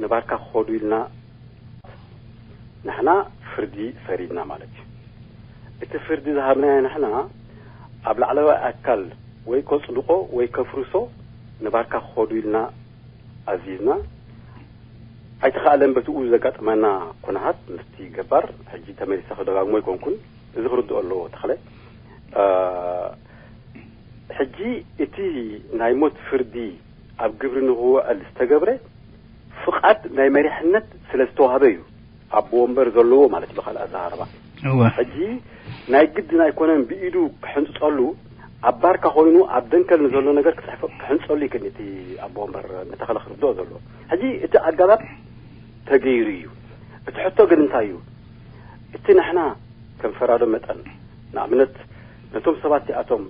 ንባርካ ክኸዱ ኢልና ንሕና ፍርዲ ፈሪድና ማለት እዩ። እቲ ፍርዲ ዝሃብናዮ ንሕና ኣብ ላዕለዋይ ኣካል ወይ ከጽድቆ ወይ ከፍርሶ ንባርካ ክኸዱ ኢልና ኣዚዝና። ኣይተኻእለን በትኡ ዘጋጠመና ኩነታት ምስቲ ገባር። ሕጂ ተመሊሰ ክደጋግሞ ኣይኮንኩን። እዚ ክርድኦ ኣለዎ ተኽለ። እ፣ ሕጂ እቲ ናይ ሞት ፍርዲ ኣብ ግብሪ ንኽውዕል ዝተገብረ ፍቓድ ናይ መሪሕነት ስለ ዝተዋህበ እዩ። ኣቦ ወንበር ዘለዎ ማለት እዩ ብኻልእ ኣዘራርባ። እወ። ሕጂ ናይ ግድን ኣይኮነን ብኢዱ ክሕንጽጸሉ፣ ኣብ ባርካ ኮይኑ ኣብ ደንከል ንዘሎ ነገር ክጽሕፈ-፣ ክሕንጸሉ ይክእል እቲ ኣቦ ወንበር ንተኽለ ክርድኦ ዘለዎ። ሕጂ እቲ ኣገባብ ተገይሩ እዩ። እቲ ሕቶ ግን እንታይ እዩ? እቲ ንሕና ከም ፈራዶ መጠን፣ ንኣብነት ነቶም ሰባት እቲኣቶም፣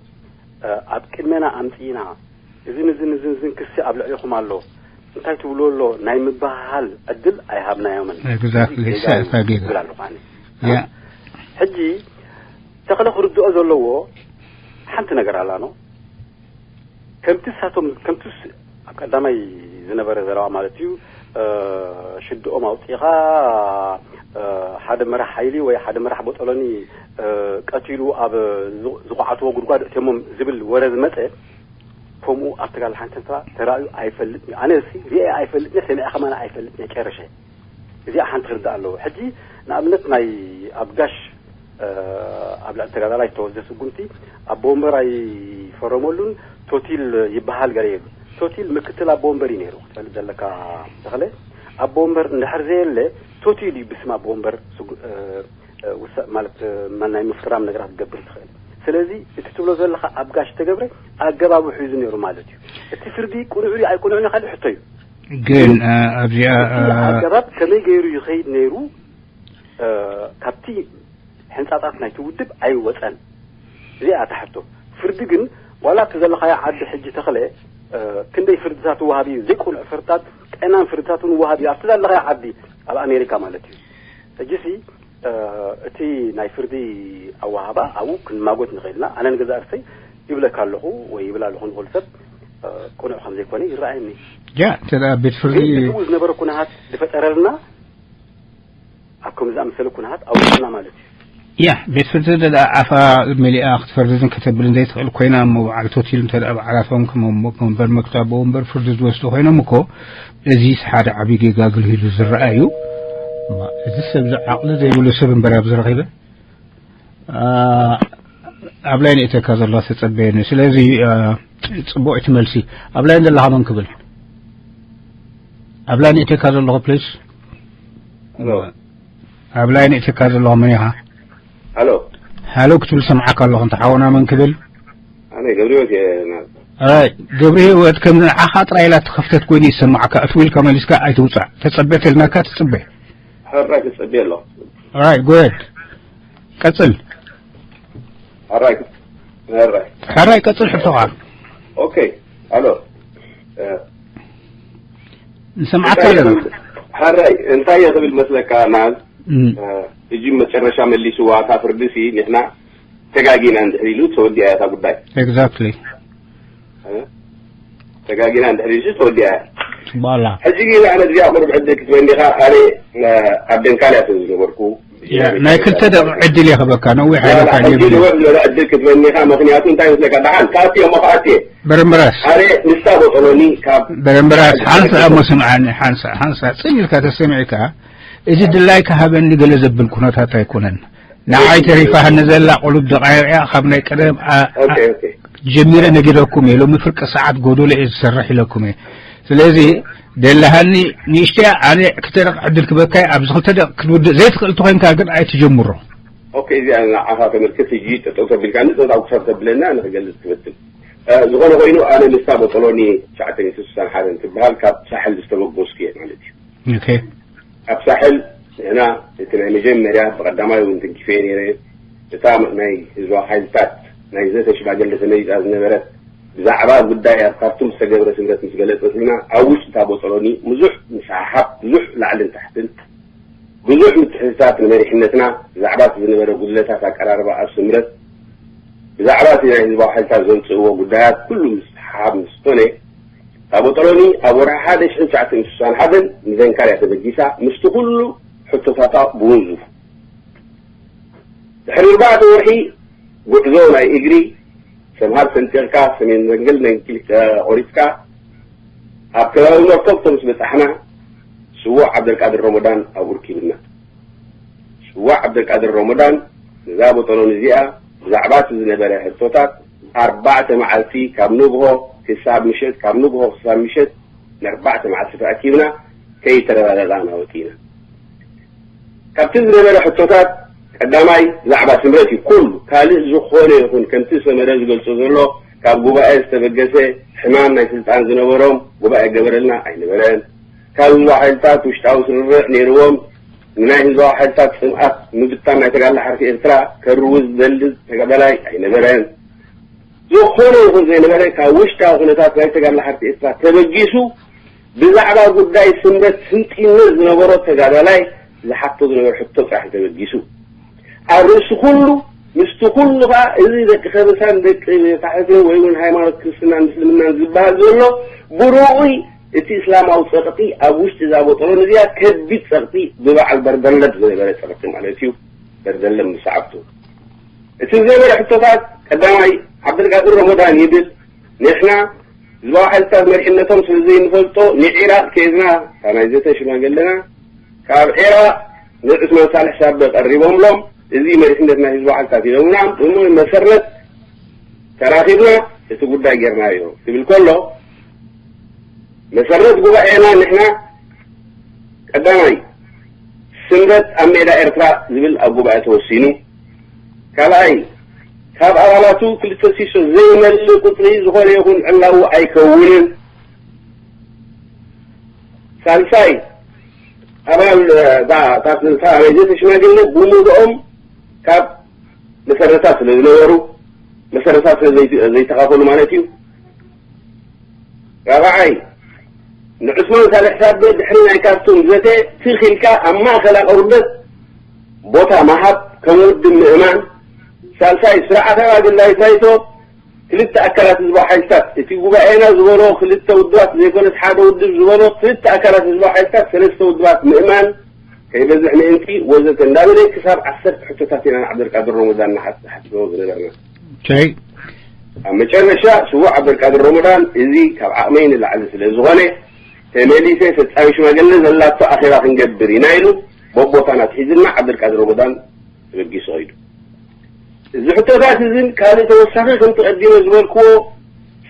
እ፣ ኣብ ቅድሜና ኣምጺእና፣ እዝን እዝን እዝን እዝን ክሲ ኣብ ልዕሊኹም ኣሎ፣ እንታይ ትብሉ ኣሎ ናይ ምብህሃል ዕድል ኣይሃብናዮምን። ኤግዛክትሊ፣ እዚ ጌጋ እዩ እሳ ጌጋ። ይብል ኣለኹ ኣነ። ያ። ሕጂ ተኽለ ክርድኦ ዘለዎ ሓንቲ ነገር ኣላ ነው። ከምቲ ንሳቶም፣ ከምቲ ስ-፣ ኣብ ቀዳማይ ዝነበረ ዘረባ ማለት እዩ፣ እ፣ ሽድኦም ኣውጺእኻ ሓደ መራሕ ሓይሊ ወይ ሓደ መራሕ ቦጦሎኒ ቀቲሉ ኣብ ዝቋዓትዎ ጉድጓድ እተሞም ዝብል ወረ ዝመፀ፣ ከምኡ ኣብ ትግራይ ሓንቲ እንተራ ተራእዩ ኣይፈልጥን። ኣነ ሲ ሪኤ ኣይፈልጥን፣ ሰሚዐ ከማን ኣይፈልጥን ጨርሸ። እዚኣ ሓንቲ ክርዳእ ኣለዎ። ሕጂ ንኣብነት ናይ ኣብ ጋሽ ኣብ ልዕሊ ተጋዳላይ ዝተወስደ ስጉምቲ ኣቦ ወንበር ኣይፈረመሉን፣ ቶቲል ይበሃል ገለ የብሉ። ቶቲል ምክትል ኣቦ ወንበር እዩ ነይሩ፣ ክትፈልጥ ዘለካ ተኽለ። ኣቦ ወንበር እንድሕር ዘየለ ቶቲል እዩ ብስም ኣቦ ወንበር ማለት ናይ ምፍራም ነገራት ክገብር ዝኽእል። ስለለዚ እቲ ትብሎ ዘለኻ ኣብ ጋሽ ተገብረ ኣገባቡ ሒዙ ነይሩ ማለት እዩ። እቲ ፍርዲ ቅኑዕ ድዩ ኣይቅኑዕን ካልእ ሕቶ እዩ። ግን ኣብዚኣ ኣገባብ ከመይ ገይሩ ይኸይድ ነይሩ ካብቲ ሕንፃፃት ናይቲ ውድብ ኣይወፀን። እዚኣ እታ ሕቶ። ፍርዲ ግን ዋላ ኣብቲ ዘለኻዮ ዓዲ ሕጂ ተኽለ ክንደይ ፍርድታት ይወሃብ እዩ፣ ዘይቅኑዕ ፍርድታት፣ ቀናን ፍርድታት እውን ይወሃብ እዩ ኣብቲ ዘለኻዮ ዓዲ፣ ኣብ ኣሜሪካ ማለት እዩ። ሕጂሲ እቲ ናይ ፍርዲ ኣወሃባ ኣብኡ ክንማጎት ንኽእል ኢና። ኣነ ንገዛእ ርእሰይ ይብለካ ኣለኹ ወይ ይብል ኣለኹ ንኹሉ ሰብ ቅኑዕ ከም ዘይኮነ ይረኣየኒ። ያ እንተ ደኣ ቤት ፍርዲ ግን እቲ ዝነበረ ኩነታት ዝፈጠረልና ኣብ ከምዚ ዝኣመሰለ ኩነታት ኣውፅኡና ማለት እዩ። ያ ቤት ፍርዲ እንተ ደኣ ኣፋ መሊኣ ክትፈርድን ከተብልን ዘይትኽእል ኮይና እሞ በዓል ቶቲል እንተ ደኣ በዓላቶም ከም ወንበር መክታቦ ወንበር ፍርዲ ዝወስዱ ኮይኖም እኮ እዚስ ሓደ ዓብዪ ጌጋ ግልሂሉ ዝረኣ እዩ። እዚ ሰብ እዚ ዓቕሊ ዘይብሉ ሰብ እምበር ኣብዚ ረኺበ ኣብ ላይ ንእተካ ዘለዋ ተጸበየኒ። ስለዚ ጽቡቕ እቲ መልሲ። ኣብ ላይ ዘለኻ መን ክብል? ኣብ ላይ ንእተካ ዘለኹ ፕሊስ። ኣብ ላይ ንእተካ ዘለኹ መን ኢኻ? ሃሎ። ሃሎ ክትብል ሰምዓካ ኣለኹ። እንተ ሓወና መን ክብል? ኣነ ገብረ ህይወት እየ። ኣይ ገብረ ህይወት ከም ንዓኻ ጥራይ ኢላ ተኸፍተት ኮይኑ ይሰማዕካ። እቲ ኢልካ መሊስካ ኣይትውጻእ። ተጸበ ተልናካ ትጽበ። ሕራይ ትጸበየ ኣለኹ። ኣይ ጎድ ቀጽል። ሕራይ ሕራይ ሕራይ ቀጽል ሕቶኻ። ኦኬ። ኣሎ። ንሰምዓካ ኣለና። ሕራይ እንታይ እየ ክብል መስለካ ናዝ? እም። ሕጂ መጨረሻ መሊስዋ እታ ፍርዲ ሲ ንሕና ተጋጊና እንድሕር ኢሉ ተወዲኣ እያ እታ ጉዳይ። ኤግዛክትሊ። ተጋጊና እንድሕር ኢሉ ተወዲኣ እያ። ባላ። ሕጂ ግን ኣነ እዚኣ ቁሩብ ዕድል ክትበኒ ኢኻ። ኣነ ኣብ ደንካል እያ ዝነበርኩ። ያ፣ ናይ ክልተ ደቂቕ ዕድል እየ ክበካ፣ ነዊሕ ኣይበካን ሕጂ የብለይ። ንውሕ ዝበለ ዕድል ክትበኒ ኢኻ። ምኽንያቱ እንታይ መስለካ? ደሓን ክኣቲ እየ እሞ ክኣቲ እየ። በረምበራስ። ኣነ ንሳ ቦጦሎኒ ካብ በረምበራስ፣ ሓንሳእ እሞ ስምዓኒ፣ ሓንሳእ፣ ሓንሳእ ጽን ኢልካ ተሰሚዕካ፣ እዚ ድላይካ ሃበኒ ገለ ዘብል ኩነታት ኣይኮነን። ንዓይ ተሪፋ ንዘላ ቁሉብ ደቃይቕ እያ፣ ካብ ናይ ቀደም ኣ-፣ ኦኬ፣ ኦኬ። ጀሚረ ነጊረኩም እየ፣ ሎሚ ፍርቂ ሰዓት ጎደሎ እየ ዝሰርሕ ኢለኩም እየ። ስለዚ ደለሃኒ ንእሽተያ ኣነ ክልተ ደቂቕ ዕድል ክበካ እየ፣ ኣብዚ ክልተ ደቂቕ ክትውድእ ዘይትኽእል ተኾይንካ ግን ኣይትጀምሮ። ኦኬ፣ እዚኣ ንዓኻ ተመልክት። ሕጂ ጠጠው ተቢልካ ንጥብጣብ ክሳብ ተብለና ንክገልጽ ክበትል። እ፣ ዝኾነ ኮይኑ ኣነ ንሳ ቦጦሎኒ ትሽዓተ ሚእቲ ስሳን ሓደን ትበሃል ካብ ሳሕል ዝተበገስኩ እየ ማለት እዩ። ኦኬ። ኣብ ሳሕል ንሕና እቲ ናይ መጀመርያ ብቐዳማይ እውን ተንኪፈ ነይረ። እታ ናይ ህዝባዊ ሓይልታት ናይ ዘተ ሽማግለ ተመሪጻ ዝነበረት ብዛዕባ ጉዳይ ኣብ ካርቱም ዝተገብረ ስምረት ምስ ገለጸትልና፣ ኣብ ውሽጢ እታ ቦጦሎኒ ብዙሕ ምስሕሓብ፣ ብዙሕ ላዕልን ታሕትን፣ ብዙሕ ምትሕትታት ንመሪሕነትና ብዛዕባ እቲ ዝነበረ ጉድለታት ኣቀራርባ ኣብ ስምረት፣ ብዛዕባ እቲ ናይ ህዝባዊ ሓይልታት ዘምጽእዎ ጉዳያት ኩሉ ምስሕሓብ ምስ ኮነ፣ እታ ቦጦሎኒ ኣብ ወርሒ ሓደ ሽሕን ትሽዓተ ሚእትን ስሳን ሓደን ንዘንካርያ ተበጊሳ፣ ምስቲ ኩሉ ሕቶታታ ብውንዙ። ድሕሪ ኣርባዕተ ወርሒ ጉዕዞ ናይ እግሪ፣ ሰምሃር ሰንጢቕካ፣ ሰሜን ዘንግል ናይ ክልተ ቆሪጽካ፣ ኣብ ከባቢ መርኮብቶ ምስ በጻሕና፣ ስዉእ ዓብደልቃድር ረመዳን ኣብኡ ርኪብና። ስዉእ ዓብደልቃድር ረመዳን ነዛ ቦጦሎኒ እዚኣ ብዛዕባ እቲ ዝነበረ ሕቶታት ኣርባዕተ መዓልቲ ካብ ንግሆ ክሳብ ምሸት፣ ካብ ንግሆ ክሳብ ምሸት ንኣርባዕተ መዓልቲ ተኣኪብና ከይተረዳዳእና ወጺእና። ካብቲ ዝነበረ ሕቶታት ቀዳማይ ብዛዕባ ስምረት እዩ። ኩሉ ካልእ ዝኾነ ይኹን ከምቲ ሰመረ ዝገልጾ ዘሎ ካብ ጉባኤ ዝተበገሰ ሕማም ናይ ስልጣን ዝነበሮም ጉባኤ ገበረልና ኣይነበረን። ካብ ህዝባዊ ሓይልታት ውሽጣዊ ስርርዕ ነይርዎም ንናይ ህዝባዊ ሓይልታት ጽምኣት ምብታን ናይ ተጋድሎ ሓርነት ኤርትራ ከርውዝ ዘልዝ ተጋዳላይ ኣይነበረን። ዝኾነ ይኹን ዘይነበረ ካብ ውሽጣዊ ኩነታት ናይ ተጋድሎ ሓርነት ኤርትራ ተበጊሱ ብዛዕባ ጉዳይ ስምረት ህንጢነት ዝነበሮ ተጋዳላይ ዝሓቶ ዝነበረ ሕቶ ጥራሕ ተበጊሱ። ኣብ ርእሲ ኩሉ ምስቲ ኩሉ ኸኣ እዚ ደቂ ከበሳን ደቂ ታሕትን ወይ እውን ሃይማኖት ክርስትናን ምስልምናን ዝበሃል ዘሎ ብርኡይ እቲ እስላማዊ ጸቕጢ ኣብ ውሽጢ እዛ ቦጦሎኒ እዚኣ ከቢድ ጸቕጢ ብበዓል በርደለብ ዝነበረ ጸቕጢ ማለት እዩ። በርደለብ ምስ ሰዓብቱ እቲ ዝነበረ ሕቶታት ቀዳማይ ዓብደልቃድር ረመዳን ይብል፣ ንሕና ህዝባዊ ሓይልታት መሪሕነቶም ስለ ዘይንፈልጦ ንዒራቕ ከይድና እታ ናይ ዘተ ሽማግለና ካብ ዒራቕ ንዑስማን ሳልሕ ሳበ ቀሪቦምሎም፣ እዚ መሪሕነት ናይ ህዝባዊ ሓይልታት ኢሎምና፣ ብመሰረት ተራኺብና እቲ ጉዳይ ጌርናዮ ክብል ከሎ፣ መሰረት ጉባኤና ንሕና ቀዳማይ ስምረት ኣብ ሜዳ ኤርትራ ዝብል ኣብ ጉባኤ ተወሲኑ፣ ካልኣይ ካብ ኣባላቱ ክልተ ሲሶ ዘይመልእ ቁጽሪ ዝኾነ ይኹን ዕላዊ ኣይከውንን፣ ሳልሳይ ኣባል እታ እታ እታ ናይ ዘተ ሽማግለ ብሙሉኦም ካብ መሰረታት ስለ ዝነበሩ፣ መሰረታት ስለ ዘይ- ዘይተኻፈሉ ማለት እዩ። ራብዓይ ንዑስማን ሳልሕ ሳበ ድሕሪ ናይ ካርቱም ዘተ ትኽ ኢልካ ኣብ ማእከል ኣቑርደት ቦታ ምሃብ ከም ውድብ ምእማን፣ ሳልሳይ ስርዓታዊ ኣግላይት ባይቶ ክልተ ኣካላት ህዝባዊ ሓይልታት፣ እቲ ጉባኤና ዝበሎ ክልተ ውድባት ዘይኮነስ ሓደ ውድብ ዝበሎ ክልተ ኣካላት ህዝባዊ ሓይልታት ሰለስተ ውድባት ምእማን ከይበዝሕ ምእንቲ ወዘተ እንዳበለ ክሳብ ዓሰርተ ሕቶታት ኢና ንዓብደልቃድር ሮሞዳን ንሓት- ንሓትዎ ዝነበርና። ሸይ ኣብ መጨረሻ ስዉእ ዓብደልቃድር ሮሞዳን እዚ ካብ ዓቕመይ ንላዕሊ ስለ ዝኾነ ተመሊሰ ፈጻሚ ሽማግለ ዘላቶ ኣኼባ ክንገብር ኢና ኢሉ በቦታና ትሒዝና ዓብደልቃድር ሮሞዳን ተበጊሱ ኸይዱ። እዚ ሕቶታት እዝን ካልእ ተወሳኺ ከምቲ ቀዲመ ዝበልክዎ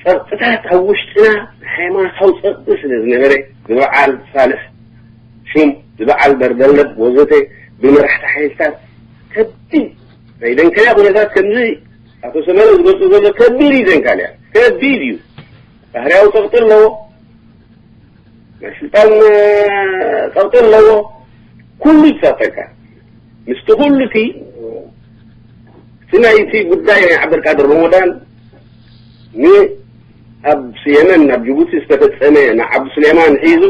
ጸቕጥታት ኣብ ውሽጥና ሃይማኖታዊ ጸቕጢ ስለ ዝነበረ ዝበዓል ሳልሕ ሹም ዝበዓል በርደለብ ወዘተ ብመራሕቲ ሓይልታት ከቢድ ናይ ደንከያ ኩነታት ከምዚ ኣቶ ሰመረ ዝገልጹ ዘሎ ከቢድ እዩ። ደንካልያ ከቢድ እዩ። ባህርያዊ ጸቕጢ ኣለዎ። ናይ ስልጣን ጸቕጢ ኣለዎ። ኩሉ ይጸቕጠካ። ምስቲ ኩሉ እቲ እቲ ናይቲ ጉዳይ ናይ ዓብደልቃድር ሮሞዳን ንኣብ የመን ናብ ጅቡቲ ዝተፈጸመ ንዓብዱ ስሌማን ሒዙ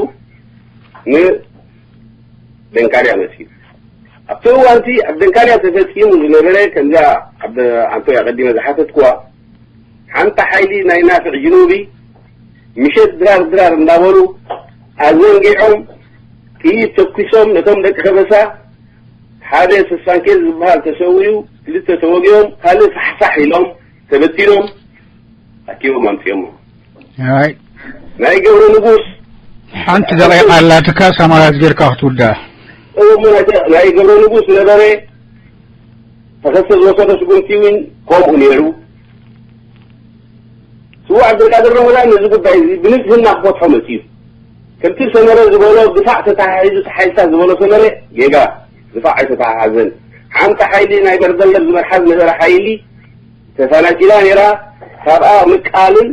ንደንካልያ መጺኡ። ኣብቲ እዋንቲ ኣብ ደንካልያ ተፈጺሙ ዝነበረ ከምዛ ኣብ ኣንቶያ ቀዲመ ዝሓተትኩዋ ሓንቲ ሓይሊ ናይ ናፍዕ ጅኑቢ ምሸት ድራር ድራር እንዳበሉ ኣዘንጊዖም ጥይት ተኩሶም ነቶም ደቂ ከበሳ ሓደ ተስፋንኬ ዝበሃል ተሰዊኡ፣ ክልተ ተወጊኦም፣ ካልእ ፋሕፋሕ ኢሎም ተበቲኖም ኣኪቦም ኣምጺኦሞ። ኣይ ናይ ገብረ ንጉስ ሓንቲ ደቂቃ ኣላትካ ሳማራት ጌርካ ክትውዳእ። እሞ ናይ ደ- ናይ ገብረ ንጉስ ነበረ ተኸስተ ዝወሰዶ ስጉምቲ እውን ከምኡ ነይሩ። ስዉእ ዓብደልቃድር ረመዳን ነዚ ጉዳይ እዚ ብንጽህና ክፈትሖ መጺኡ። ከምቲ ሰመረ ዝበሎ ድፋዕ ተተሓሒዙ ተሓይሳ ዝበሎ ሰመረ ጌጋ ድፋዕ ኣይተተሓሓዘን። ሓንቲ ሓይሊ ናይ በርደለብ ዝመርሓ ዝነበረ ሓይሊ ተፈናቂላ ነይራ። ካብኣ ምቃልን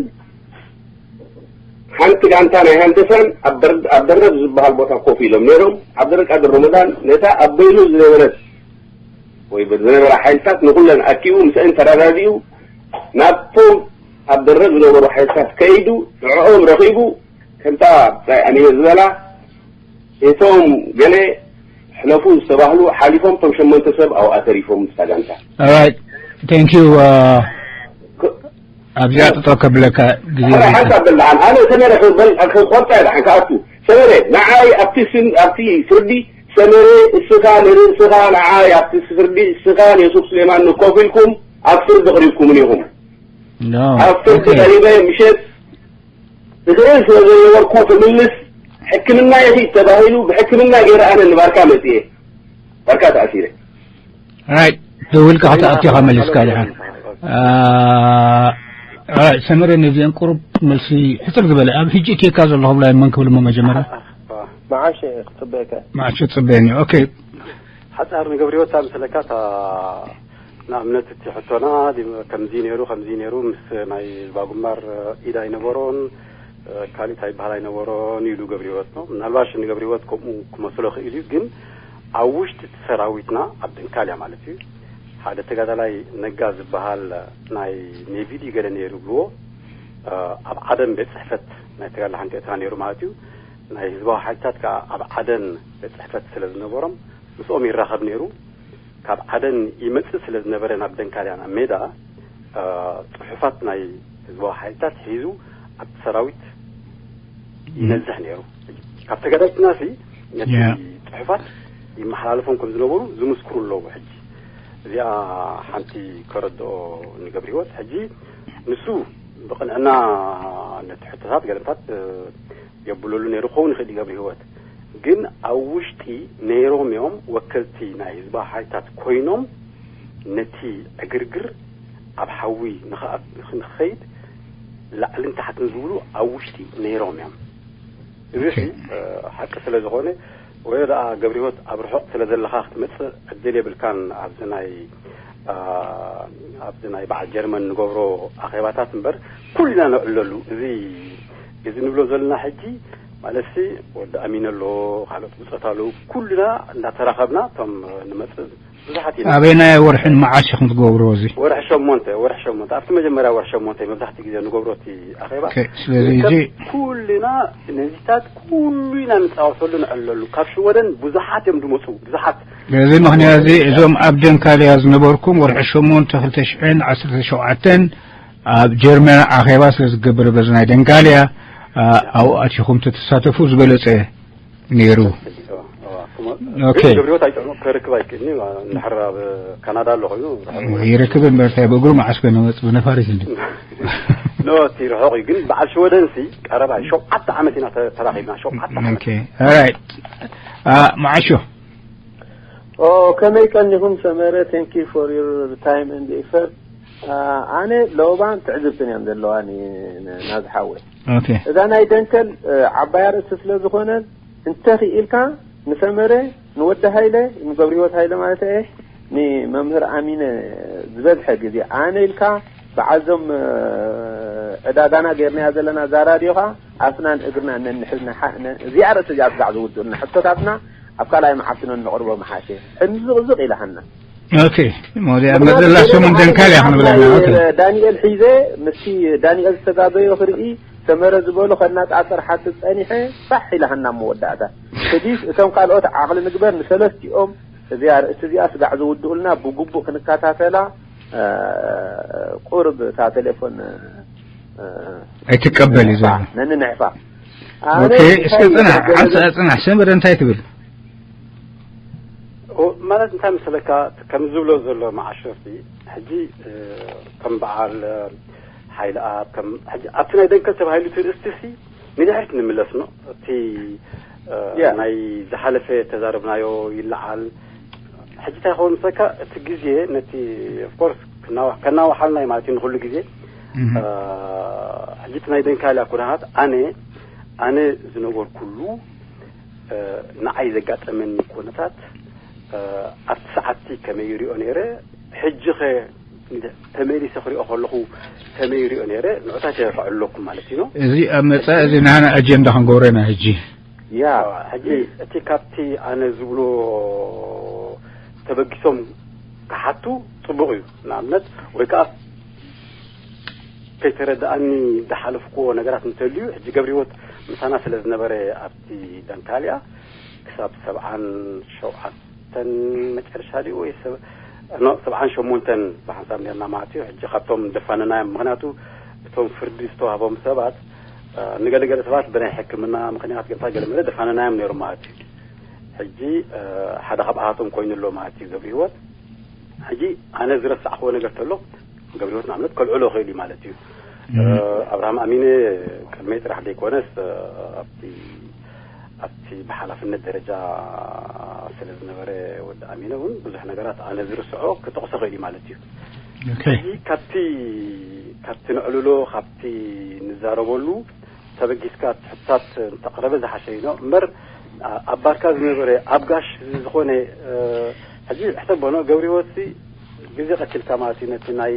ሓንቲ ጋንታ ናይ ሃንደሳን ኣብ በር- ኣብ ደረብ ዝበሃል ቦታ ኮፍ ኢሎም ነይሮም። ዓብደልቃድር ረመዳን ነታ ኣብ በይኑ ዝነበረት ወይ ዝነበራ ሓይልታት ንኩለን ኣኪቡ ምስአን ተረዳዲኡ ናብቶም ኣብ ደረብ ዝነበሩ ሓይልታት ከይዱ ንዕኦም ረኺቡ ከምታ ብጻይ ኣሚነ ዝበላ እቶም ገለ ሕለፉ ዝተባህሉ ሓሊፎም እቶም ሸሞንተ ሰብ ኣብኣ ተሪፎም ምስታ ጋንታ። Alright. Thank you. ኣብዚኣ ጥጠው ከብለካ ግዜ ኣነ ሓንሳብ በልዓን ኣነ ሰመረ ክበል ክቆርጣ ይልዓን ክኣቱ ሰመረ ንዓይ ኣብቲ ስም ኣብቲ ፍርዲ ሰመረ እስኻ ንርእስኻ ንዓይ ኣብቲ ፍርዲ እስኻን የሱፍ ስሌማን ንኮፍ ኢልኩም ኣብ ፍርዲ ቅሪብኩምን ኢኹም። ኣብ ፍርዲ ቀሪበ ምሸት ትኽእል ስለ ዘይነበርኩ ክምልስ ሕክምና ይኺድ ተባሂሉ ብሕክምና ገይረ ኣነ ንባርካ መፅየ ባርካ ተኣሲረ። Right. ደውልካ ክትኣቱ ኢኻ መሊስካ ድሓን። ሰመረ ነዚአን ቁሩብ መልሲ ሕፅር ዝበለ ኣብ ሕጂ እትየካ ዘለኹ ብላይ መን ክብል እሞ መጀመርያ መዓሽ ክፅበየካ መዓሽ ትፅበየኒ። ኦኬ ሓፃር ንገብርወት ኣምሰለካ እታ ንኣብነት እቲ ሕቶና ከምዚ ነይሩ ከምዚ ነይሩ ምስ ናይ ባጉማር ኢድ ኣይነበሮን ካሊእ እንታይ ይበሃል ኣይነበሮን ኢሉ ገብርወት ነው። ምናልባሽ ንገብርወት ከምኡ ክመስሎ ክእል እዩ፣ ግን ኣብ ውሽጢ እቲ ሰራዊትና ኣብ ደንካልያ ማለት እዩ ሓደ ተጋዳላይ ነጋ ዝበሃል ናይ ኔቪዲ ገለ ነይሩ ብልዎ ኣብ ዓደን ቤት ፅሕፈት ናይ ተጋድላ ሓንቲ ኤርትራ ነይሩ ማለት እዩ። ናይ ህዝባዊ ሓይልታት ከዓ ኣብ ዓደን ቤት ፅሕፈት ስለ ዝነበሮም ምስኦም ይራኸብ ነይሩ። ካብ ዓደን ይመፅእ ስለ ዝነበረ ናብ ደንካልያ ናብ ሜዳ ፅሑፋት ናይ ህዝባዊ ሓይልታት ሒዙ ኣብቲ ሰራዊት ይነዝሕ ነይሩ። ካብ ተጋዳጅትና ሲ ነቲ ጽሑፋት ይመሓላለፎም ከም ዝነበሩ ዝምስክሩ ኣለዉ። ሕጂ እዚኣ ሓንቲ ከረድኦ ንገብሪ ህይወት። ሕጂ ንሱ ብቕንዕና ነቲ ሕቶታት ገለታት የብለሉ ነይሩ ክኸውን ይኽእል እዩ። ገብሪ ህይወት ግን ኣብ ውሽጢ ነይሮም እዮም፣ ወከልቲ ናይ ህዝባዊ ሓይልታት ኮይኖም ነቲ ዕግርግር ኣብ ሓዊ ንኸይድ ላዕልን ታሕትን ዝብሉ ኣብ ውሽጢ ነይሮም እዮም። እዚ ሓቂ ስለ ዝኾነ ወይ ደኣ ገብሪ ህይወት ኣብ ርሑቕ ስለ ዘለኻ ክትመጽእ ዕድል የብልካን። ኣብዚ ናይ ኣብዚ ናይ በዓል ጀርመን ንገብሮ ኣኼባታት እምበር ኩልና ነዕለሉ። እዚ እዚ ንብሎ ዘለና ሕጂ ማለትሲ ወዲ ኣሚን ኣሎ፣ ካልኦት ብጾት ኣለዉ፣ ኩልና እንዳተራኸብና እቶም ንመጽእ ብዙሓት ኢና። ኣበናይ ወርሕን መዓስ ኢኹም ትገብርዎ እዚ? ወርሒ ሸሞንተ፣ ወርሒ ሸሞንተ ኣብቲ መጀመርያ ወርሒ ሸሞንተ መብዛሕትኡ ግዜ ንገብሮ እቲ ኣኼባ። ስለዚ እዚ ኩልና ነዚታት ኩሉ ኢና ንጻወተሉ ንዕለሉ። ካብ ሽወደን ብዙሓት እዮም ዝመጹ፣ ብዙሓት። በዚ ምኽንያት እዚ እዞም ኣብ ደንካልያ ዝነበርኩም ወርሒ ሸሞንተ ክልተ ሽሕን ዓሰርተ ሸውዓተን ኣብ ጀርመን ኣኼባ ስለ ዝገብር በዚ ናይ ደንካልያ ኣብኡ ኣቲኹም ተተሳተፉ ዝበለጸ ነይሩ። ኦኬ። ገብሪዎት ኣይጥዕሞ ክርክብ ኣይክእልኒ። እንድሕር ኣብ ካናዳ ኣሎ ኮይኑ ይረክብ እምበር እንታይ ብእግሩ መዓስ ኮነ መጽ ብነፋሪት እንዲ ኖ እቲ ርሑቕ እዩ። ግን በዓል ሽወደንሲ ቀረባ ሸውዓተ ዓመት ኢና ተራኺብና። ሸውዓተ ዓመት። ኦኬ። ኦራይት። መዓሾ። ኦ ከመይ ቀኒኹም ሰመረ? Thank you for your time and effort። ኣነ ለውባን ትዕዝብትን እዮም ዘለዋኒ ናዝሓወይ። እዛ ናይ ደንከል ዓባይ ኣርእስቲ ስለ ዝኾነ እንተ ክኢልካ ንሰመረ ንወዲ ሃይለ ንገብርሂወት ሃይለ ማለት እየ ንመምህር ኣሚነ ዝበዝሐ ግዜ ኣነ ኢልካ በዓልዞም ዕዳጋና ጌርናያ ዘለና እዛ ራድዮ ኸዓ ኣስናን እግርና ነንሕዝ እዚኣ ርእሲ እዚኣ ስጋዕ ዝውድኡልና ሕቶታትና ኣብ ካልኣይ መዓልቲ ነንቕርቦ ምሓሸ ሕምዝቕዝቕ ኢላሃና። ኦኬ ሞዲ ኣብ መደላ ሰሙን ደንካል እያ ክንብለና። ኦኬ ዳንኤል ሒዘ ምስቲ ዳንኤል ዝተጋገዮ ክርኢ ሰመረ ዝበሎ ከናጻጽር ሓንቲ ጸኒሐ ፋሕ ኢላሃና መወዳእታ። ሕጂስ እቶም ካልኦት ዓቕሊ ንግበር ንሰለስቲኦም እዚኣ ርእሲ እዚኣ ስጋዕ ዝውድኡልና ብግቡእ ክንከታተላ ቁርብ እታ ቴሌፎን ኣይትቀበል እዩ ዘሎ ነንንሕፋ ኦኬ እስከ ጽናሕ ዓንሳ ጽናሕ ሰመረ እንታይ ትብል ማለት እንታይ መሰለካ ከም ዝብሎ ዘሎ መዓሸፍቲ ሕጂ ከም በዓል ሓይሊ ኣብ ከም ሕጂ ኣብቲ ናይ ደንከል ተባሂሉ ትርእስቲ ሲ ንድሕሪት ንምለስ ነው እቲ ናይ ዝሓለፈ ተዛረብናዮ ይለዓል ሕጂ እንታይ ክኸውን ምሰካ እቲ ግዜ ነቲ ኦፍኮርስ ከናውሓልና ማለት እዩ ንኩሉ ግዜ ሕጂ እቲ ናይ ደንካልያ ኩነታት ኣነ ኣነ ዝነበርኩሉ ንዓይ ዘጋጠመኒ ኩነታት ኣብቲ ሰዓትቲ ከመይ ይሪኦ ነይረ ሕጂ ኸ ተመሊሰ ክሪኦ ከለኹ ከመይ ይሪኦ ነይረ ንዑታት እየ ከዕልለኩም ማለት እዩ። እዚ ኣብ መጻኢ እዚ ናህና ኣጀንዳ ክንገብሮ ኢና ሕጂ። ያ ሕጂ እቲ ካብቲ ኣነ ዝብሎ ተበጊሶም ክሓቱ ጽቡቕ እዩ። ንኣብነት ወይ ከኣ ከይተረድኣኒ ዝሓለፍክዎ ነገራት እንተልዩ ሕጂ ገብረ ህይወት ምሳና ስለ ዝነበረ ኣብቲ ደንካልያ ክሳብ ሰብዓን ሸውዓተን መጨረሻ ድዩ ወይ ሰብ ኖ ሰብዓን ሸሞንተን ብሓንሳብ ነርና ማለት እዩ። ሕጂ ካብቶም ደፋነናዮም ምክንያቱ እቶም ፍርዲ ዝተዋህቦም ሰባት ንገለገለ ሰባት ብናይ ሕክምና ምክንያት ገለታ ገለመለ ደፋነናዮም ነይሩ ማለት እዩ። ሕጂ ሓደ ካብኣቶም ኮይኑ ኣሎ ማለት እዩ ገብረ ህይወት። ሕጂ ኣነ ዝረሳዕክዎ ነገር ተሎ ገብረ ህይወት ንኣብነት ከልዕሎ ክእል እዩ ማለት እዩ። ኣብርሃም ኣሚነ ቅድመይ ጥራሕ ዘይኮነስ ኣብቲ ኣብቲ ብሓላፍነት ደረጃ ስለ ዝነበረ ወዲ ኣሚነ እውን ብዙሕ ነገራት ኣነ ዝርስዖ ክጠቕሶ ክእል እዩ ማለት እዩ። ሕጂ ካብቲ ካብቲ ንዕልሎ ካብቲ ንዛረበሉ ተበጊስካ ሕታት እንተቕረበ ዝሓሸ እዩ እምበር ኣብ ባርካ ዝነበረ ኣብ ጋሽ ዝኾነ ሕጂ ሕሰቦ ገብረ ህይወት ግዜ ቀቲልካ ማለት እዩ ነቲ ናይ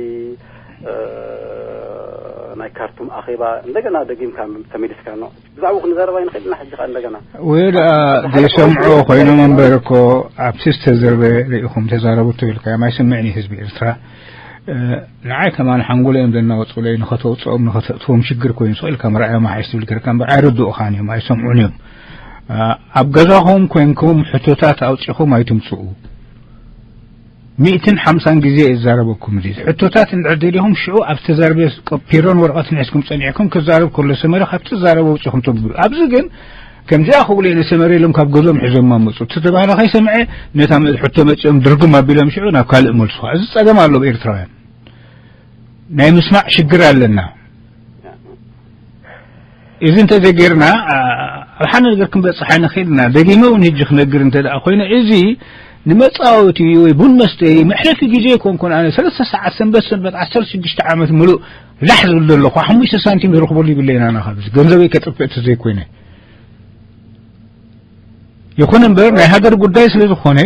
ናይ ካርቱም ኣኼባ እንደገና ደጊምካ ተመሊስካ ነው ብዛዕባኡ ክንዛረብ ኣይንኽእል ኢና ሕጂ ከኣ እንደገና ወይ ደኣ ዘይሰምዑ ኮይኖም እምበር እኮ ኣብቲ ዝተዘርበ ርኢኹም ተዛረቡ ተብልካዮም ኣይስምዕን እዩ ህዝቢ ኤርትራ። ንዓይ ከማን ሓንጎሎም እዮም ዘናወጹለይ ንኸተውጽኦም ንኸተእትዎም ሽግር ኮይኑ ስቕ ኢልካ ምርኣዮም ኣሓይሽ ትብል ገርካ እምበር ኣይርድኡኻን እዮም ኣይሰምዑን እዮም። ኣብ ገዛኹም ኮንኩም ሕቶታት ኣውጺኹም ኣይትምጽኡ። ሚእትን ሓምሳን ግዜ እዛረበኩም እዚ ሕቶታት እንድሕር ደሊኹም ሽዑ ኣብ ተዛርበ ቀፒሮን ወረቐትን ሒዝኩም ጸኒሕኩም ክዛረብ ከሎ ሰመረ ካብቲ ዝዛረበ ውጽኹም ተብሉ። ኣብዚ ግን ከምዚኣ ክብሉ እየ ነሰመረ ኢሎም ካብ ገዝኦም ሒዞም መጹ። እቲ ተባህለ ከይሰምዐ ነታ መ-፣ ሕቶ መጺኦም ድርግም ኣቢሎም ሽዑ ናብ ካልእ መልስዋ። እዚ ጸገም ኣሎ ኣብ ኤርትራውያን። ናይ ምስማዕ ሽግር ኣለና። እዚ እንተዘይጌርና፣ ኣ-፣ ኣብ ሓደ ነገር ክንበጽሕ ኣይንኽእልና። ደጊመ እውን ሕጂ ክነግር እንተ ደኣ ኮይነ፣ እዚ ንመጻወቲ ወይ ቡን መስተይ መሕለፊ ግዜ ኣይኮንኩን። ኣነ ሰለስተ ሰዓት ሰንበት ሰንበት ዓሰርተ ሽዱሽተ ዓመት ምሉእ ላሕ ዝብል ዘለኹ፣ ሓሙሽተ ሳንቲም ዝረኽበሉ ይብለይን ኣነ ካብዚ ገንዘበይ ከጥፍእ እንተዘይኮይነ። ይኹን እምበር ናይ ሃገር ጉዳይ ስለ ዝኾነ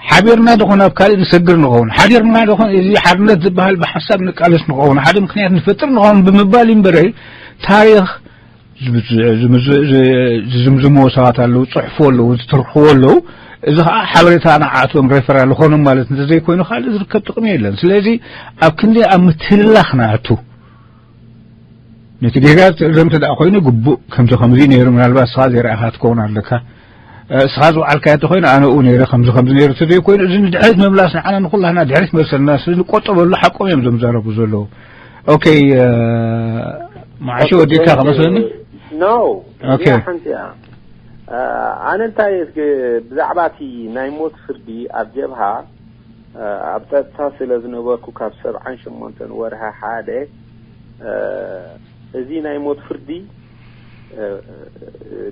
ሓቢርና ደኾን ኣብ ካልእ ንሰግር ንኸውን፣ ሓቢርና ደኾን እዚ ሓርነት ዝበሃል ብሓሳብ ንቃለስ ንኸውን፣ ሓደ ምኽንያት ንፈጥር ንኸውን ብምባል እዩ እምበረይ ታሪኽ ዝምዝ-፣ ዝምዝ-፣ ዝ-፣ ዝዝምዝምዎ ሰባት ኣለዉ፣ ዝጽሕፉ ኣለዉ፣ ዝትርኽዎ ኣለዉ። እዚ ኸዓ ሓበሬታ ንዓኣቶም ሬፈራል ዝኾኖም ማለት እንተዘይኮይኑ ካልእ ዝርከብ ጥቕሚ የለን። ስለዚ ኣብ ክንዲ ኣብ ምትህልላኽ ንኣቱ ነቲ ጌጋ ትእረም እንተ ደኣ ኮይኑ ግቡእ ከምዚ ከምዚ ነይሩ፣ ምናልባት ንስኻ ዘይረኣኻ ትከውን ኣለካ። እ፣ ንስኻ ዝወዓልካዮ እንተኾይኑ ኣነ እኡ ነይረ፣ ከምዚ ከምዚ ነይሩ እንተዘይኮይኑ፣ እዚ ንድሕሪት ምምላስ ንዓና ንኹላህና ድሕሪት መልሰልና፣ ስለዚ ንቆጠበሉ፣ ሓቆም እዮም እዞም ዝዛረቡ ዘለዉ። ኦኬ፣ እ፣ መዓሾ ወዲእካ ከመስለኒ? ኖ፣ ኦኬ። እዚኣ ሓንቲ እያ። እ፣ ኣነ እንታይ እስኪ ብዛዕባ እቲ ናይ ሞት ፍርዲ ኣብ ጀብሃ ኣብ ጸጥታ ስለ ዝነበርኩ ካብ ሰብዓን ሸሞንተን ወርሒ ሓደ፣ እ፣ እዚ ናይ ሞት ፍርዲ፣ እ፣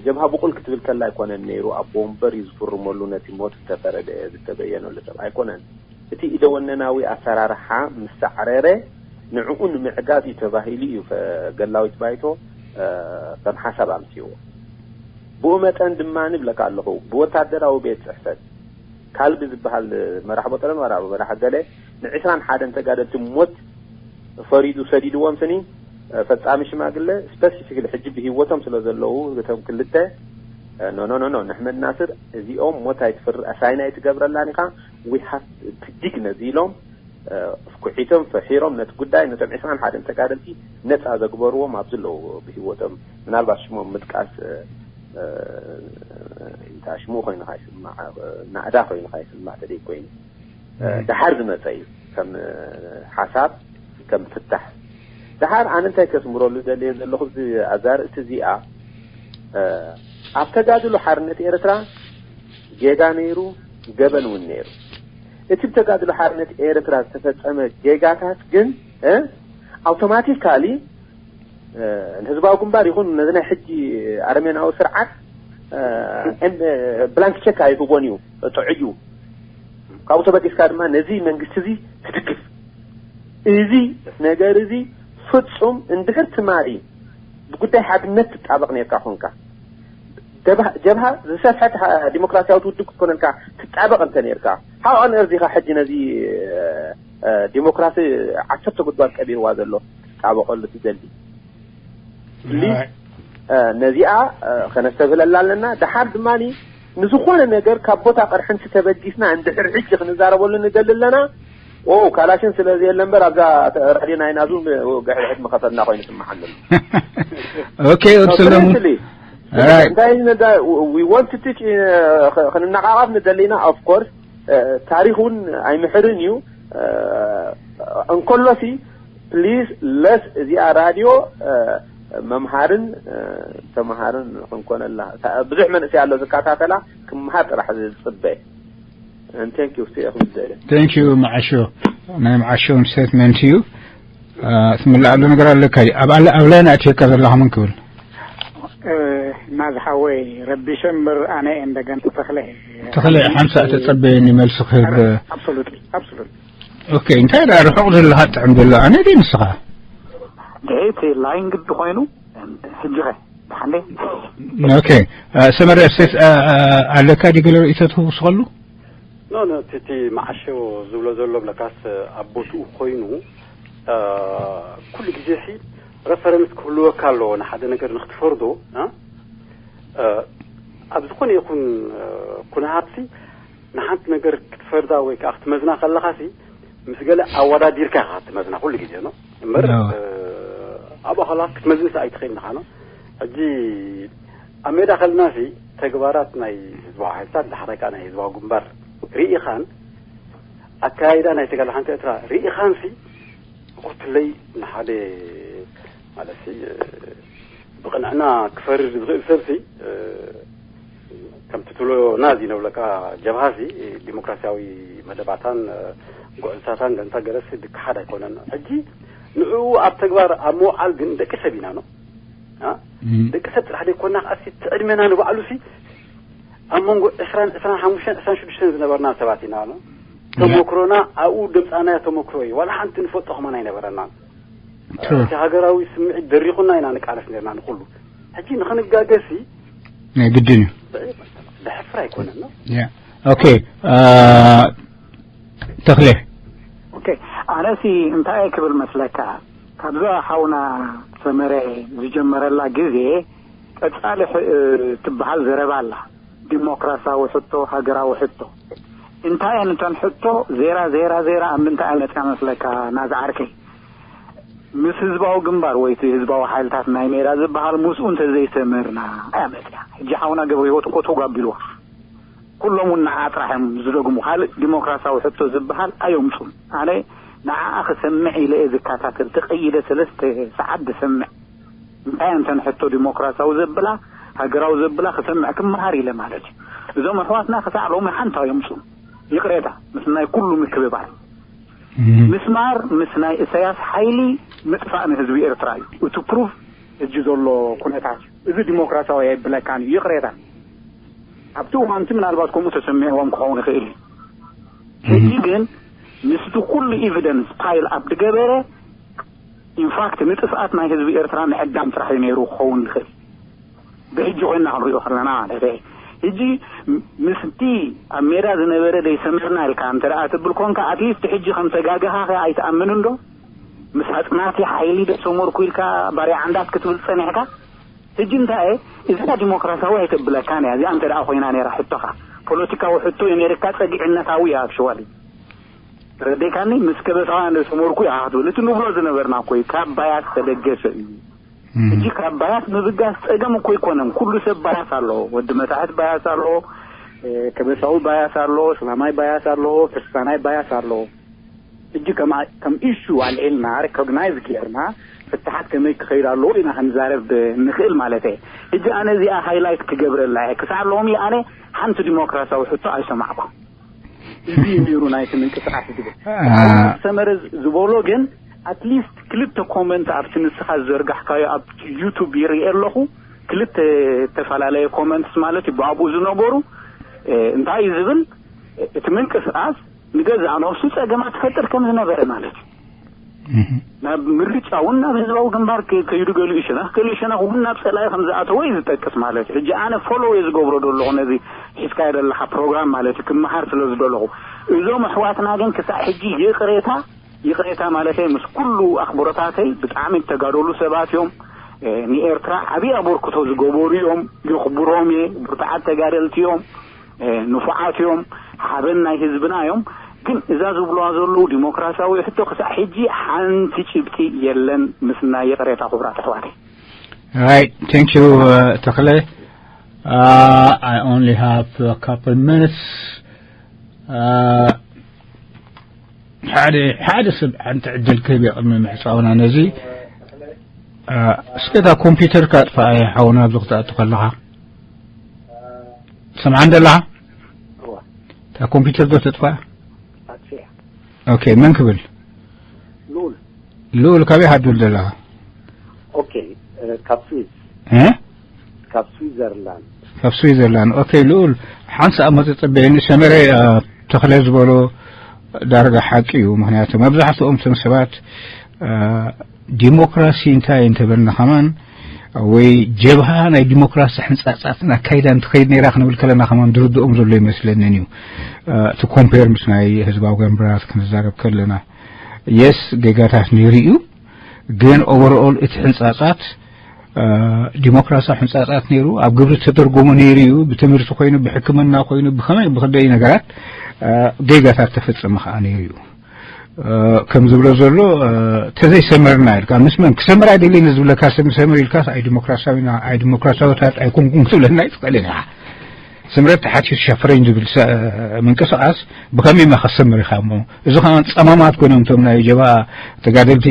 ጀብሃ ብቑል ክትብል ከላ ኣይኮነን ነይሩ፣ ኣብ ወንበር እዩ ዝፍርመሉ ነቲ ሞት ዝተፈረደ ዝተበየነሉ ሰብ ኣይኮነን። እቲ ኢደወነናዊ ኣሰራርሓ ምስ ሳዕረረ ንዕኡ ንምዕጋት እዩ ተባሂሉ እዩ ፈ-፣ ገላዊት ባይቶ፣ እ፣ ከም ሓሳብ ኣምጺዎ። ብኡ መጠን ድማ ንብለካ ኣለኹ፣ ብወታደራዊ ቤት ጽሕፈት ካልቢ ዝበሃል መራሕ ቦጠረን ወራ መራሕ ገለ ንዕስራን ሓደን ተጋደልቲ ሞት ፈሪዱ ሰዲድዎም ስኒ፣ ፈጻሚ ሽማግለ ስፐሲፊክሊ ሕጂ ብህይወቶም ስለ ዘለዉ እቶም ክልተ፣ ኖ፣ ኖ፣ ኖ፣ ኖ፣ ንሕመድ ናስር እዚኦም ሞት ኣይትፈር-፣ ኣሳይን ኣይትገብረላን ኢኻ፣ we have to dig ነዚ ኢሎም፣ እ፣ ኩሒቶም ፈሒሮም ነቲ ጉዳይ ነቶም ዕስራን ሓደን ተጋደልቲ ነጻ ዘግበርዎም ኣብዚ ኣለዉ ብህይወቶም። ምናልባት ሽሞም ምጥቃስ፣ እ፣ እ፣ እንታ ሽሙ ኮይንካ ይስማዕ፣ እ፣ ናእዳ ኮይንካ ይስማዕ ተደይ ኮይኑ። እ፣ እም። ደሓር ዝመጸ እዩ ከም፣ እ፣ ሓሳብ፣ ከም ፍታሕ። ደሓር ኣነ እንታይ ከስምረሉ ደልየ ዘለኹ እዚ ኣዛርእቲ እዚኣ፣ እ፣ ኣብ ተጋድሎ ሓርነት ኤርትራ ጌጋ ነይሩ፣ ገበን እውን ነይሩ። እቲ ብተጋድሎ ሓርነት ኤርትራ ዝተፈጸመ ጌጋታት ግን፣ እ፣ ኣውቶማቲካሊ፣ እ፣ ንህዝባዊ ግንባር ይኹን ነዚ ናይ ሕጂ ኣረሜናዊ ስርዓት፣ እ፣ እም፣ እ፣ ብላንክ ቸክ ኣይህቦን እዩ፣ ጥዑይ እዩ። ካብኡ ተበጊስካ ድማ ነዚ መንግስቲ እዚ ትድግፍ። እዚ ነገር እዚ ፍጹም እንድሕር ትማሊ ብጉዳይ ሓድነት ትጣበቕ ነርካ ኮንካ፣ ጀብሃ፣ ጀብሃ ዝሰፍሐት ሃ-፣ ዲሞክራሲያዊት ውድብ ክትኮነልካ ትጣበቕ እንተ ነርካ፣ how on earth ኢኻ ሕጂ ነዚ፣ እ፣ እ፣ ዲሞክራሲ ዓሰርተ ጉድጓድ ቀቢርዋ ዘሎ ትጣበቐሉ ትደሊ? ፕሊዝ፣ ራይት። እ፣ ነዚኣ፣ እ፣ ከነስተብህለላ ኣለና። ደሓር ድማ ንዝኾነ ነገር ካብ ቦታ ቅርሕንቲ ተበጊስና እንድሕር ሕጂ ክንዛረበሉ ንደሊ ኣለና። ኦ፣ ካላሽን ስለ ዘየለ እምበር ኣብዛ ተ-፣ ራድዮ ናይና ዙም፣ እ፣ ግሕድሕድ መኸፈልና ኮይኑ ስምዓኒ ኣሎ። ኦኬ፣ ወዲ ሰለሙን። ፕሊዝ፣ ራይት። እንታይ ነዳ-፣ we want to teach፣ እ፣ ኸ-፣ ክንነቓቐፍ ንደሊና፣ ኦፍ ኮርስ፣ እ፣ ታሪኽ እውን ኣይምሕርን እዩ። እ፣ እንከሎሲ፣ ፕሊዝ፣ ለስ እዚኣ ራድዮ፣ እ፣ መምሃርን፣ እ፣ ተምሃርን ክንኮነላ። እታ ብዙሕ መንእሰይ ኣሎ ዝከታተላ፣ ክምሃር ጥራሕ ዝጽበ። And thank you፣ እስቲ ኢኹም ዝደልየ። Thank you፣ መዓሾ። ናይ መዓሾ ስቴትመንት እዩ። እ፣ ትምልኣሉ ነገር ኣለካ እዩ። ኣብ ኣለ-፣ ኣብ ላይን ኣእትየካ ዘለኻ መን ክብል? እ፣ እና ዝሓወይ ረቢሸ እምበር ኣነ እየ እንደገና ተኽለ። ተኽለ ሓምሳ ተጸበየኒ መልሲ ክህብ። ኣረ፣ ኣብሶሉትሊ፣ ኣብሶሉትሊ። ኦኬ፣ እንታይ ደኣ ርሑቕ ዘለኻ ትጥዕም ዘሎ? ኣነ ድየ ንስኻ? ድሕሪት ላይን ግዲ ኮይኑ፣ ሕጂ ኸ? ደሓን ድየ? ኦኬ፣ እ፣ ሰመረ፣ ሴት፣ እ፣ እ፣ ኣለካ ድዩ ገለ ርእይቶ ትውስኸሉ? ኖ፣ ኖ፣ እቲ፣ እቲ መዓሾ ዝብሎ ዘሎ ብለካስ ኣብ ቦትኡ ኮይኑ፣ እ፣ ኩሉ ግዜ ሲ ረፈረንስ ክህልወካ ኣለዎ ንሓደ ነገር ንክትፈርዶ፣ እ? እ፣ ኣብ ዝኾነ ይኹን፣ እ፣ ኩነታት ሲ ንሓንቲ ነገር ክትፈርዳ ወይ ከዓ ክትመዝና ከለኻ ሲ ምስ ገለ ኣወዳዲርካ ኢኻ ክትመዝና ኩሉ ግዜ፣ ኖ? እምበር፣ ኖ። እ፣ ኣብኡ ከለኻ ክትመዝንስ ኣይትኽእልን ኢኻ፣ ኖ? ሕጂ ኣብ ሜዳ ከለና ሲ ተግባራት ናይ ህዝባዊ ሓይልታት፣ ዳሕራይ ከዓ ናይ ህዝባዊ ግንባር ርኢኻን ኣካያይዳ ናይ ተጋዳሓንቲ ኤርትራ ርኢኻንሲ፣ ቁርትለይ ንሓደ ማለት ብቕንዕና ክፈርድ ዝኽእል ሰብሲ፣ ከምቲ ትብሎ ናዚ ነብለካ፣ ጀብሃሲ ዲሞክራሲያዊ መደባታን ጉዕዝታታን ገንታ ገለሲ ድከሓድ ኣይኮነን። ሕጂ ንዕኡ ኣብ ተግባር ኣብ ምውዓል ግን ደቂ ሰብ ኢና ነው። ደቂ ሰብ ጥራሕ ደይኮና፣ ከኣሲ እቲ ዕድሜና ንባዕሉሲ ኣብ መንጎ ዕስራን ዕስራን ሓሙሽተን ዕስራን ሽዱሽተን ዝነበርና ሰባት ኢና ነው። ተሞክሮና ኣብኡ ደምፃናዮ ተሞክሮ እዩ። ዋላ ሓንቲ ንፈልጦ ከማን ኣይነበረናን። እቲ ሃገራዊ ስምዒት ደሪኹና ኢና ንቃለስ ነርና ንኹሉ። ሕጂ ንኽንጋገሲ ናይ ግድን እዩ። ደሕፍር ኣይኮነን ነው። ኦኬ። ተኽሌ። ኦኬ፣ ኣነሲ እንታይ ክብል መስለካ፣ ካብዛ ሓውና ሰመረ ዝጀመረላ ግዜ ቀጻሊ ትበሃል ዘረባ ኣላ። ዲሞክራሲያዊ ሕቶ፣ ሃገራዊ ሕቶ። እንታይ እተን ሕቶ ዜራ ዜራ ዜራ ኣብ ምንታይ መጽያ መስለካ ናዝዓርከይ? ምስ ህዝባዊ ግንባር ወይ እቲ ህዝባዊ ሓይልታት ናይ ሜዳ ዝበሃል ምስኡ እንተዘይሰመርና እያ መጽያ። ሕጂ ሓውና ገብረ ህይወት እኮ ተጓቢልዋ። ኩሎም እውን ንዓ ጥራሕ እዮም ዝደግሙ። ካልእ ዲሞክራሲያዊ ሕቶ ዝበሃል ኣየምፁን። ኣነ ንዓኣ ክሰምዕ ኢለ እየ ዝከታተል። ተቐይደ ሰለስተ ሰዓት ዝሰምዕ። እንታይ እንተን ሕቶ ዲሞክራሲያዊ ዘብላ፣ ሃገራዊ ዘብላ ክሰምዕ ክመሃር ኢለ ማለት እዩ። እዞም ኣሕዋትና ክሳዕ ሎሚ ሓንቲ ኣየምፁን። ይቕሬታ፣ ምስ ናይ ኩሉ ምክብባር። ምስማር ምስ ናይ እሰያስ ሓይሊ ምጥፋእ ንህዝቢ ኤርትራ እዩ። እቲ ፕሩፍ እጂ ዘሎ ኩነታት እዩ። እዚ ዲሞክራሲያዊ ኣይብለካን እዩ። ይቕሬታ። ኣብቲ እዋንቲ ምናልባት ከምኡ ተሰሚዕዎም ክኸውን ይኽእል እዩ። ሕጂ ግን ምስቲ ኩሉ ኤቪደንስ ፓይል ኣፕ ዝገበረ ኢንፋክት ንጥፍኣት ናይ ህዝቢ ኤርትራ ምዕዳም ጥራሕ እዩ ነይሩ ክኸውን ዝኽእል። ብሕጂ ኮይና ክንሪኦ ከለና ማለት እዩ። ሕጂ ምስቲ ኣብ ሜዳ ዝነበረ ደይሰመርና ኢልካ እንተ ደኣ ትብል ኮንካ ኣትሊስት ሕጂ ከም ተጋገኻ ከ ኣይትኣምንን ዶ? ምስ ኣጽናቲ ሓይሊ ዶ ሰመርኩ ኢልካ ባርያ ዓንዳት ክትብል ጸኒሕካ? ሕጂ እንታይ እየ እዚኣ ዲሞክራሲያዊ ኣይተብለካን እያ። እዚኣ እንተ ደኣ ኮይና ነይራ ሕቶኻ ፖለቲካዊ ሕቶ የሜሪካ ጸግዕነታዊ እያ ኣክሽዋሊ። ረዴካኒ ምስ ከበሳውያን ዶ ሰመርኩ ኢኻ ክትብል እቲ ንብሎ ዝነበርና እኮ እዩ። ካብ ባያስ ተደገፈ እዩ። ሕጂ ካብ ባያስ ምብጋስ ጸገም እኮ ኣይኮነን። ኩሉ ሰብ ባያስ ኣለዎ። ወዲ መታሕት ባያስ ኣለዎ። ከበሳዊ ባያስ ኣለዎ። እስላማይ ባያስ ኣለዎ። ክርስትያናይ ባያስ ኣለዎ። ሕጂ ከም ኢሹ ኣልዒልና ሪኮግናይዝ ጌርና ፍትሓት ከመይ ክኸይድ ኣለዎ ኢና ክንዛረብ ንኽእል ማለት እየ። ሕጂ ኣነ እዚኣ ሃይላይት ክገብረላ እየ። ክሳዕ ሎሚ ኣነ ሓንቲ ዲሞክራሲያዊ ሕቶ ኣይሰማዕኩን። እዚ እዩ ነይሩ ናይቲ ምንቅስቃስ ዝብል ሰመረ ዝበሎ ግን ኣትሊስት ክልተ ኮመንት ኣብቲ ንስኻ ዝዘርጋሕካዮ ኣብ ዩቱብ ይርኢ ኣለኹ። ክልተ ዝተፈላለየ ኮመንትስ ማለት እዩ ብኣብኡ ዝነበሩ። እንታይ እዩ ዝብል? እቲ ምንቅስቃስ ንገዛእ ነብሱ ጸገማት ትፈጥር ከም ዝነበረ ማለት እዩ። ናብ ምርጫ እውን ናብ ህዝባዊ ግንባር ከይዱ ገሊኡ ሸነኽ ገሊኡ ሸነኽ እውን ናብ ጸላኢ ከም ዝኣተወ እዩ ዝጠቅስ ማለት እዩ። ሕጂ ኣነ ፎሎ እየ ዝገብሮ ዘለኹ ነዚ ሒዝካዮ ዘለኻ ፕሮግራም ማለት እዩ ክመሃር ስለ ዝደለኹ። እዞም ኣሕዋትና ግን ክሳዕ ሕጂ ይቕሬታ ይቕሬታ ማለተይ ምስ ኩሉ ኣኽብሮታተይ ብጣዕሚ እተጋደሉ ሰባት እዮም። ንኤርትራ ዓብዪ ኣበርክቶ ዝገበሩ እዮም። የኽብሮም እየ። ብርቱዓት ተጋደልቲ እዮም። ንፉዓት እዮም። ሓበን ናይ ህዝብና እዮም። ግን እዛ ዝብልዋ ዘለዉ ዲሞክራሲያዊ ሕቶ ክሳዕ ሕጂ ሓንቲ ጭብጢ የለን። ምስ ናይ ይቕሬታ ክቡራት ኣሕዋተይ። Right, thank you ተኽለ። Uh, I only have a couple minutes. Uh, ሓደ ሓደ ሰብ ሓንቲ ዕድል ክህብ እየ ቅድሚ ምሕፃውና ነዚ። እስከ እታ ኮምፒውተርካ ኣጥፍኣ ሓውና ኣብዚ ክትኣቱ ከለኻ። ትሰምዓኒ ዘለኻ? እታ ኮምፒውተር ዶ ተጥፍኣ? ኦኬ፣ መን ክብል? ልኡል። ልኡል ካበይ ሃድብል ዘለኻ? ኦኬ፣ ካብ ስዊዝ። ካብ ስዊዘርላንድ። ካብ ስዊዘርላንድ። ኦኬ፣ ልኡል ሓንሳእ መጽ ጽበየኒ ሰመረ ተኽለ ዝበሎ ዳርጋ ሓቂ እዩ። ምክንያቱ መብዛሕትኦም እቶም ሰባት ዲሞክራሲ እንታይ እንተበልና ከማን ወይ ጀብሃ ናይ ዲሞክራሲ ሕንጻጻትን ኣካይዳን ትኸይድ ነይራ ክንብል ከለና ከማን ዝርድኦም ዘሎ ይመስለንን እዩ። እቲ ኮምፔር ምስ ናይ ህዝባዊ ግንባራት ክንዛረብ ከለና የስ ጌጋታት ነይሩ እዩ። ግን ኦቨርኦል እቲ ሕንጻጻት ዲሞክራሲያዊ ሕንጻጻት ነይሩ፣ ኣብ ግብሪ ተተርጎሞ ነይሩ እዩ። ብትምህርቲ ኮይኑ ብሕክምና ኮይኑ ብኸመይ ብክደይ ነገራት ጌጋታት ተፈጸመ ከዓ ነይሩ እዩ። ከም ዝብሎ ዘሎ ተዘይሰመርና ኢልካ ምስ መን ክሰምር ኣይደልየን ዝብለካ ሰብ ሰምር ኢልካ ኣይ ዲሞክራሲያዊና ኣይ ዲሞክራሲያዊታት ኣይኮንኩን ክትብለና ይትኽእል ኢኻ። ስምረት ተሓቲቱ ሸፍረኝ ዝብል ሰ-፣ ምንቅስቓስ ብኸመይ ኢኻ ከሰምር ኢኻ እሞ? እዚ ኸኣ ጸማማት ኮይኖም እቶም ናይ ጀብሃ ተጋደልቲ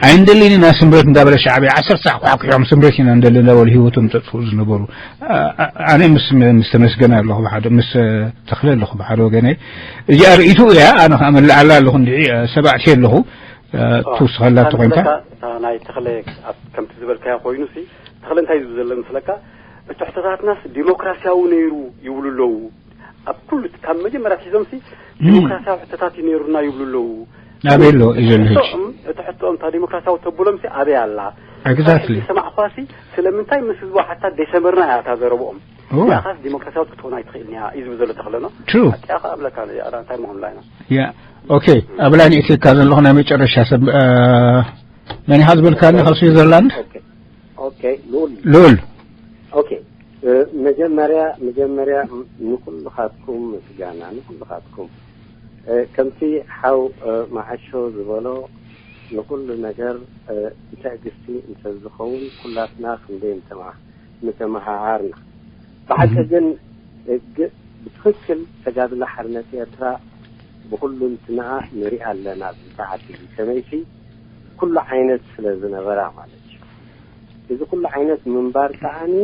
ኣይንደልን ኢና ስምረት እንዳበለ ሻዕብያ ዓሰርተ ሰዓት ኳዕኲዖም ስምረት ኢና እንደሊ እንዳበሉ ህይወቶም ዘጥፍኡ ዝነበሩ። ኣ-፣ ኣ-፣ ኣነ ምስ፣ ምስ ተመስገን ኣለኹ ብሓደ፣ ምስ ተኽለ ኣለኹ ብሓደ ወገነይ። እዚኣ ርእይትኡ እያ፣ ኣነ ኸኣ መልዓላ ኣለኹ እንድዒ፣ እ፣ ሰባዕቲ ኣለኹ፣ እ፣ ኦ፣ ትውስኸላ ኣነ እንተኾይንካ። ስለካ እታ ናይ ተኽለ ኣብ ከምቲ ዝበልካዮ ኮይኑሲ፣ ተኽለ እንታይ እዩ ዝብል ዘሎ መስለካ? እቲ ሕቶታትናስ ዲሞክራሲያዊ ነይሩ ይብሉ ኣለዉ። ኣብ ኩሉ ካብ መጀመርያ ሒዞምሲ እም። ዲሞክራሲያዊ ሕቶታት እዩ ነይሩና ይብሉ ኣለዉ። ኣበይ ኣሎ እዩ ዘሎ ሕጂ? ሕቶኦም፣ እቲ ሕቶኦም እታ ዲሞክራሲያዊ ተብሎምሲ ኣበይ ኣላ? ኤግዛክትሊ። ሕጂ ሰማዕኳሲ ስለምንታይ ምስ ህዝቡ ሓታ ደይሰመርና እያ እታ ዘረብኦም። እዋ። እዚኣ ኻስ ዲሞክራሲያዊት ክትኮን ኣይትኽእልን እያ እዩ ዝብል ዘሎ ተኽለ ነው። ትሩ። ሓቂኻ እብለካ እዚኣ እንታይ ምኾንላ ኢና። ያ፣ ኦኬ፣ ኣብ ላይን ኤቲካ ዘለኹ ናይ መጨረሻ ሰብ፣ እ፣ መን ኢኻ ዝበልካኒ ካብ ስዊዘርላንድ? ኦኬ። ኦኬ፣ ልኡል። ልኡል። ኦኬ፣ እ፣ መጀመርያ፣ መጀመርያ ንኩልኻትኩም ምስጋና፣ ንኩልኻትኩም። እ፣ ከምቲ ሓው፣ እ፣ መዓሾ ዝበሎ ንኩሉ ነገር፣ እ፣ ብትዕግስቲ እንተዝኸውን ኩላትና ክንደይ ምተማ-፣ ምተመሃሃርና። ብሓቂ እህ። ግን፣ እ፣ ግ-፣ ብትኽክል ተጋድሎ ሓርነት ኤርትራ ብኹሉ እንትንኣ ንሪኣ ኣለና። ብሰዓት እዚ ከመይሲ ኩሉ ዓይነት ስለ ዝነበራ ማለት እዩ። እዚ ኩሉ ዓይነት ምንባር ከኣኒ፣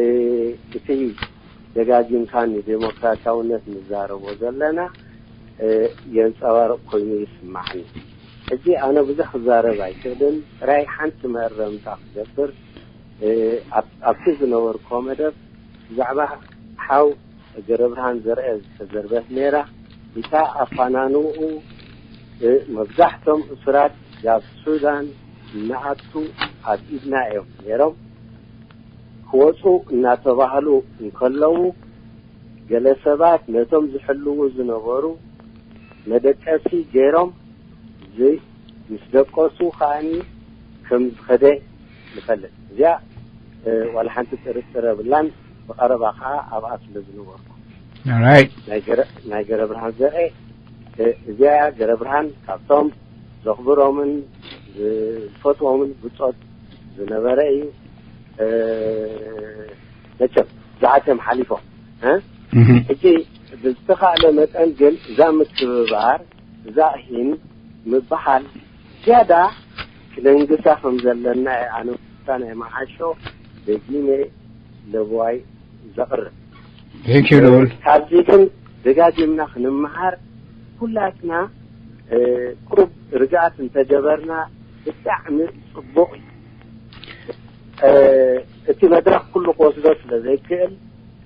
እ፣ እቲ ደጋጊምካ ንዴሞክራሲያውነት ንዛረቦ ዘለና፣ እ፣ የንጸባርቕ ኮይኑ ይስማዓኒ። ሕጂ ኣነ ብዙሕ ክዛረብ ኣይክእልን፣ ጥራይ ሓንቲ መእረምታ ክገብር፣ እ፣ ኣብ-፣ ኣብቲ ዝነበርኩዎ መደብ ብዛዕባ ሓው ገረብርሃን ዘርአ ዝተዘርበት ነይራ። እታ ኣፋናንውኡ፣ እ፣ መብዛሕቶም እሱራት ናብ ሱዳን እናኣቱ ኣብ ኢድና እዮም ነይሮም። ክወፁ እናተባህሉ እንከለዉ፣ ገለ ሰባት ነቶም ዝሕልዉ ዝነበሩ መደቀሲ ገይሮም፣ ዝ-፣ ምስ ደቀሱ ከኣኒ ከም ዝኸደ ንፈልጥ። እዚኣ፣ እ፣ ዋላ ሓንቲ ጥርጥር የብላን። ብቐረባ ከኣ ኣብኣ ስለ ዝነበርኩ። ኦራይት። ናይ ገረ-፣ ናይ ገረብርሃን ዘርኤ፣ እ፣ እዚኣ እያ። ገረብርሃን ካብቶም ዘኽብሮምን ዝፈትዎምን ብጾት ዝነበረ እዩ። እ፣ መቸም ብዓት እዮም ሓሊፎም፣ እ? እህ። ሕጂ ብዝተኻእለ መጠን ግን እዛ ምክብባር፣ እዛ ሂን ምብሃል ዝያዳ ክነንግሳ ከም ዘለና እየ ኣነ ናይ መዓሾ ደጊመ ለበዋይ ዘቕርብ። Thank you፣ ልኡል። ካብዚ ግን ደጋጊምና ክንመሃር ኩላትና፣ እ፣ ቁሩብ ርግኣት እንተገበርና ብጣዕሚ ጽቡቕ እዩ። እ፣ እቲ መድረኽ ኩሉ ክወስዶ ስለ ዘይክእል፣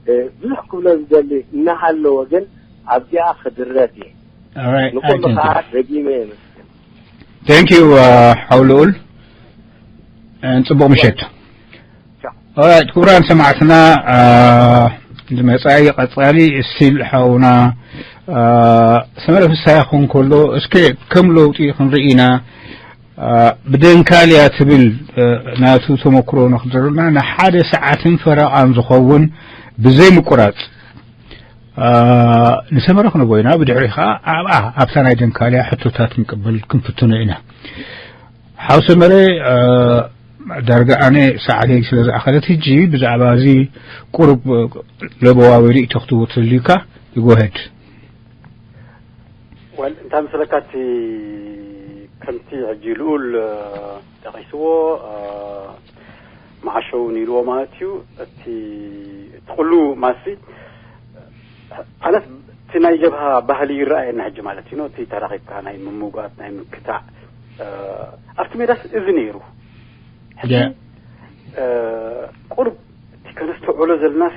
እ፣ ብዙሕ ክብሎ ዝደሊ እናሃለወ ግን ኣብዚኣ ክድረት እየ። Alright፣ ንኹሉ I thank you። ከዓ ደጊመ የመስግን። Thank you፣ እ፣ ሓው ልኡል። እ፣ ጽቡቕ ምሸት። ቻው። Alright፣ ክቡራን ሰማዕትና፣ እ፣ ዝመጻኢ ቀጻሊ እስቲል ሓውና፣ እ፣ ሰመረ ፍስሃ ክኾን ከሎ፣ እስከ ከም ለውጢ ክንርኢ ኢና። እ፣ ብደንካልያ ትብል፣ እ፣ ናቱ ተመክሮ ነኽድረና ንሓደ ሰዓትን ፈረቓን ዝኸውን ብዘይ ምቁራጽ፣ እ፣ ንሰመረ ክነቦ ኢና። ብድሕሪ ኸኣ ኣብኣ፣ ኣብታ ናይ ደንካልያ ሕቶታት ክንቅበል ክንፍትኖ ኢና። ሓው ሰመረ፣ እ፣ ዳርጋ ኣነ ሰዓተይ ስለ ዝኣኸለት፣ ሕጂ ብዛዕባ እዚ ቁሩብ ለበዋዊ ርእይቶ ክትህቦ ተልዩካ፣ go ahead። ወል፣ እንታይ መሰለካ፣ እቲ ከምቲ ሕጂ ልኡል፣ እ፣ ጠቒስዎ፣ እ፣ መዓሾ እውን ኢልዎ ማለት እዩ። እቲ፣ እቲ ኩሉ ማሲ፣ ኣነስ እቲ ናይ ጀብሃ ባህሊ ይረኣየና ሕጂ ማለት እዩ። እቲ ተራኺብካ ናይ ምምጓት፣ ናይ ምክታዕ፣ እ፣ ኣብቲ ሜዳስ እዚ ነይሩ። ሕጂ፣ ያ። እ፣ ቁሩብ እቲ ከነስተውዕሎ ዘለናሲ፣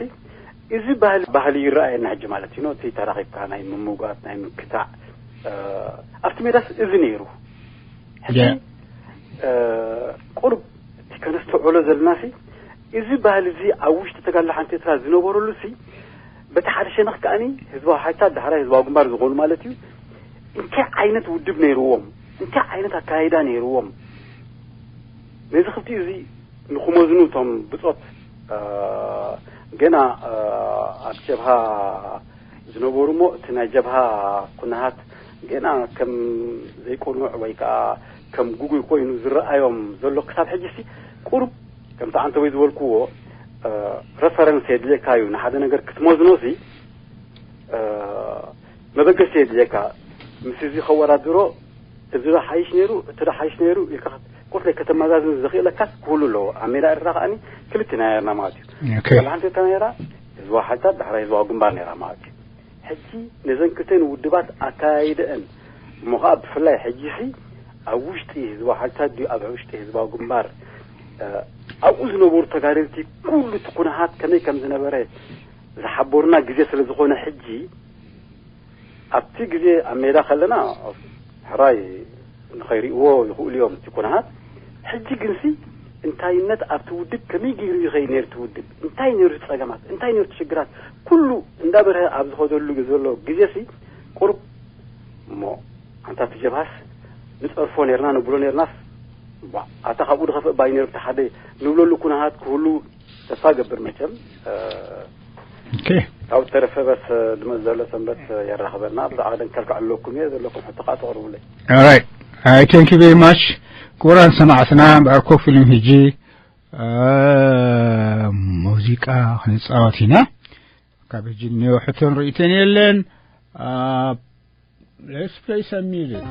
እዚ ባህሊ፣ ባህሊ ይረኣየና ሕጂ ማለት እዩ። እቲ ተራኺብካ ናይ ምምጓት፣ ናይ ምክታዕ፣ እ፣ ኣብቲ ሜዳስ እዚ ነይሩ። ሕጂ፣ ያ። እ፣ ቁሩብ እቲ ከነስተውዕሎ ዘለናሲ፣ እዚ ባህሊ እዚ ኣብ ውሽጢ ተጋድሎ ሓንቲ ኤርትራ ዝነበረሉሲ፣ በቲ ሓደ ሸነኽ ከኣኒ ህዝባዊ ሓይልታት፣ ዳሕራይ ህዝባዊ ግንባር ዝኾኑ ማለት እዩ፣ እንታይ ዓይነት ውድብ ነይርዎም፣ እንታይ ዓይነት ኣካያይዳ ነይርዎም፣ ነዚ ክልቲኡ እዚ ንኽመዝኑ እቶም ብጾት፣ እ፣ ገና፣ እ፣ ኣብ ጀብሃ ዝነበሩ እሞ፣ እቲ ናይ ጀብሃ ኩነታት ገና ከም ዘይቅኑዕ ወይ ከኣ ከም ግጉይ ኮይኑ ዝረኣዮም ዘሎ ክሳብ ሕጂሲ ቁሩብ ከምቲ ዓንተቦይ ዝበልክዎ፣ ረፈረንስ የድልየካ እዩ። ንሓደ ነገር ክትመዝኖ ሲ መበገሲ የድልየካ። ምስ እዚ ከወዳድሮ፣ እዚ ዶ ሓይሽ ነይሩ፣ እቲ ዶ ሓይሽ ነይሩ ኢልካ ቁርለይ ከተመዛዝን ዘኽእለካስ ክህሉ ኣለዎ። ኣብ ሜዳ ኤርትራ ከዓኒ ክልተ ናይ ርና ማለት እዩ። ኦኬ። ሓንቲ ነይራ ህዝባዊ ሓይልታት፣ ዳሕራይ ህዝባዊ ግንባር ነይራ ማለት እዩ። ሕጂ ነዘን ክልተን ውድባት ኣካያይደአን እሞ ከዓ ብፍላይ ሕጂ ሲ ኣብ ውሽጢ ህዝባዊ ሓይልታት ድዩ ኣብ ውሽጢ ህዝባዊ ግንባር ኣብኡ ዝነበሩ ተጋደልቲ ኩሉ እቲ ኩነታት ከመይ ከም ዝነበረ ዝሓበሩና ግዜ ስለ ዝኾነ ሕጂ ኣብቲ ግዜ ኣብ ሜዳ ከለና ሕራይ ንኸይርእዎ ይኽእሉ እዮም እቲ ኩነታት። ሕጂ ግንሲ እንታይነት ኣብቲ ውድብ ከመይ ገይሩ ይኸይድ ነይሩ እቲ ውድብ እንታይ ነይሩ እቲ ጸገማት እንታይ ነይሩ እቲ ሽግራት ኩሉ እንዳበርሀ ኣብ ዝኸደሉ ዘሎ ግዜ ሲ ቁሩብ እሞ ኣንታ እቲ ጀብሃስ ንጸርፎ ነርና ንብሎ ነርናስ ኣታ ካብኡ ድኸፍእ ባይ ነሩ ብቲ ሓደ ንብለሉ ኩነታት ክህሉ ተስፋ ገብር መቸም ኦኬ። ካብ ተረፈበስ ድመፅ ዘሎ ሰንበት የራኽበና። ብዛዕባ ደንከልካ ኣለኩም እየ ዘለኩም ሕቶ ከዓ ተቕርቡለይ። All right. I thank you very much. ክቡራን ሰማዕትና ብኣኮ ፊልም ሕጂ ሙዚቃ ክንፃወት ኢና። ካብ ሕጂ እኒኦ ሕቶን ርእይቶን የለን። Let's play some music.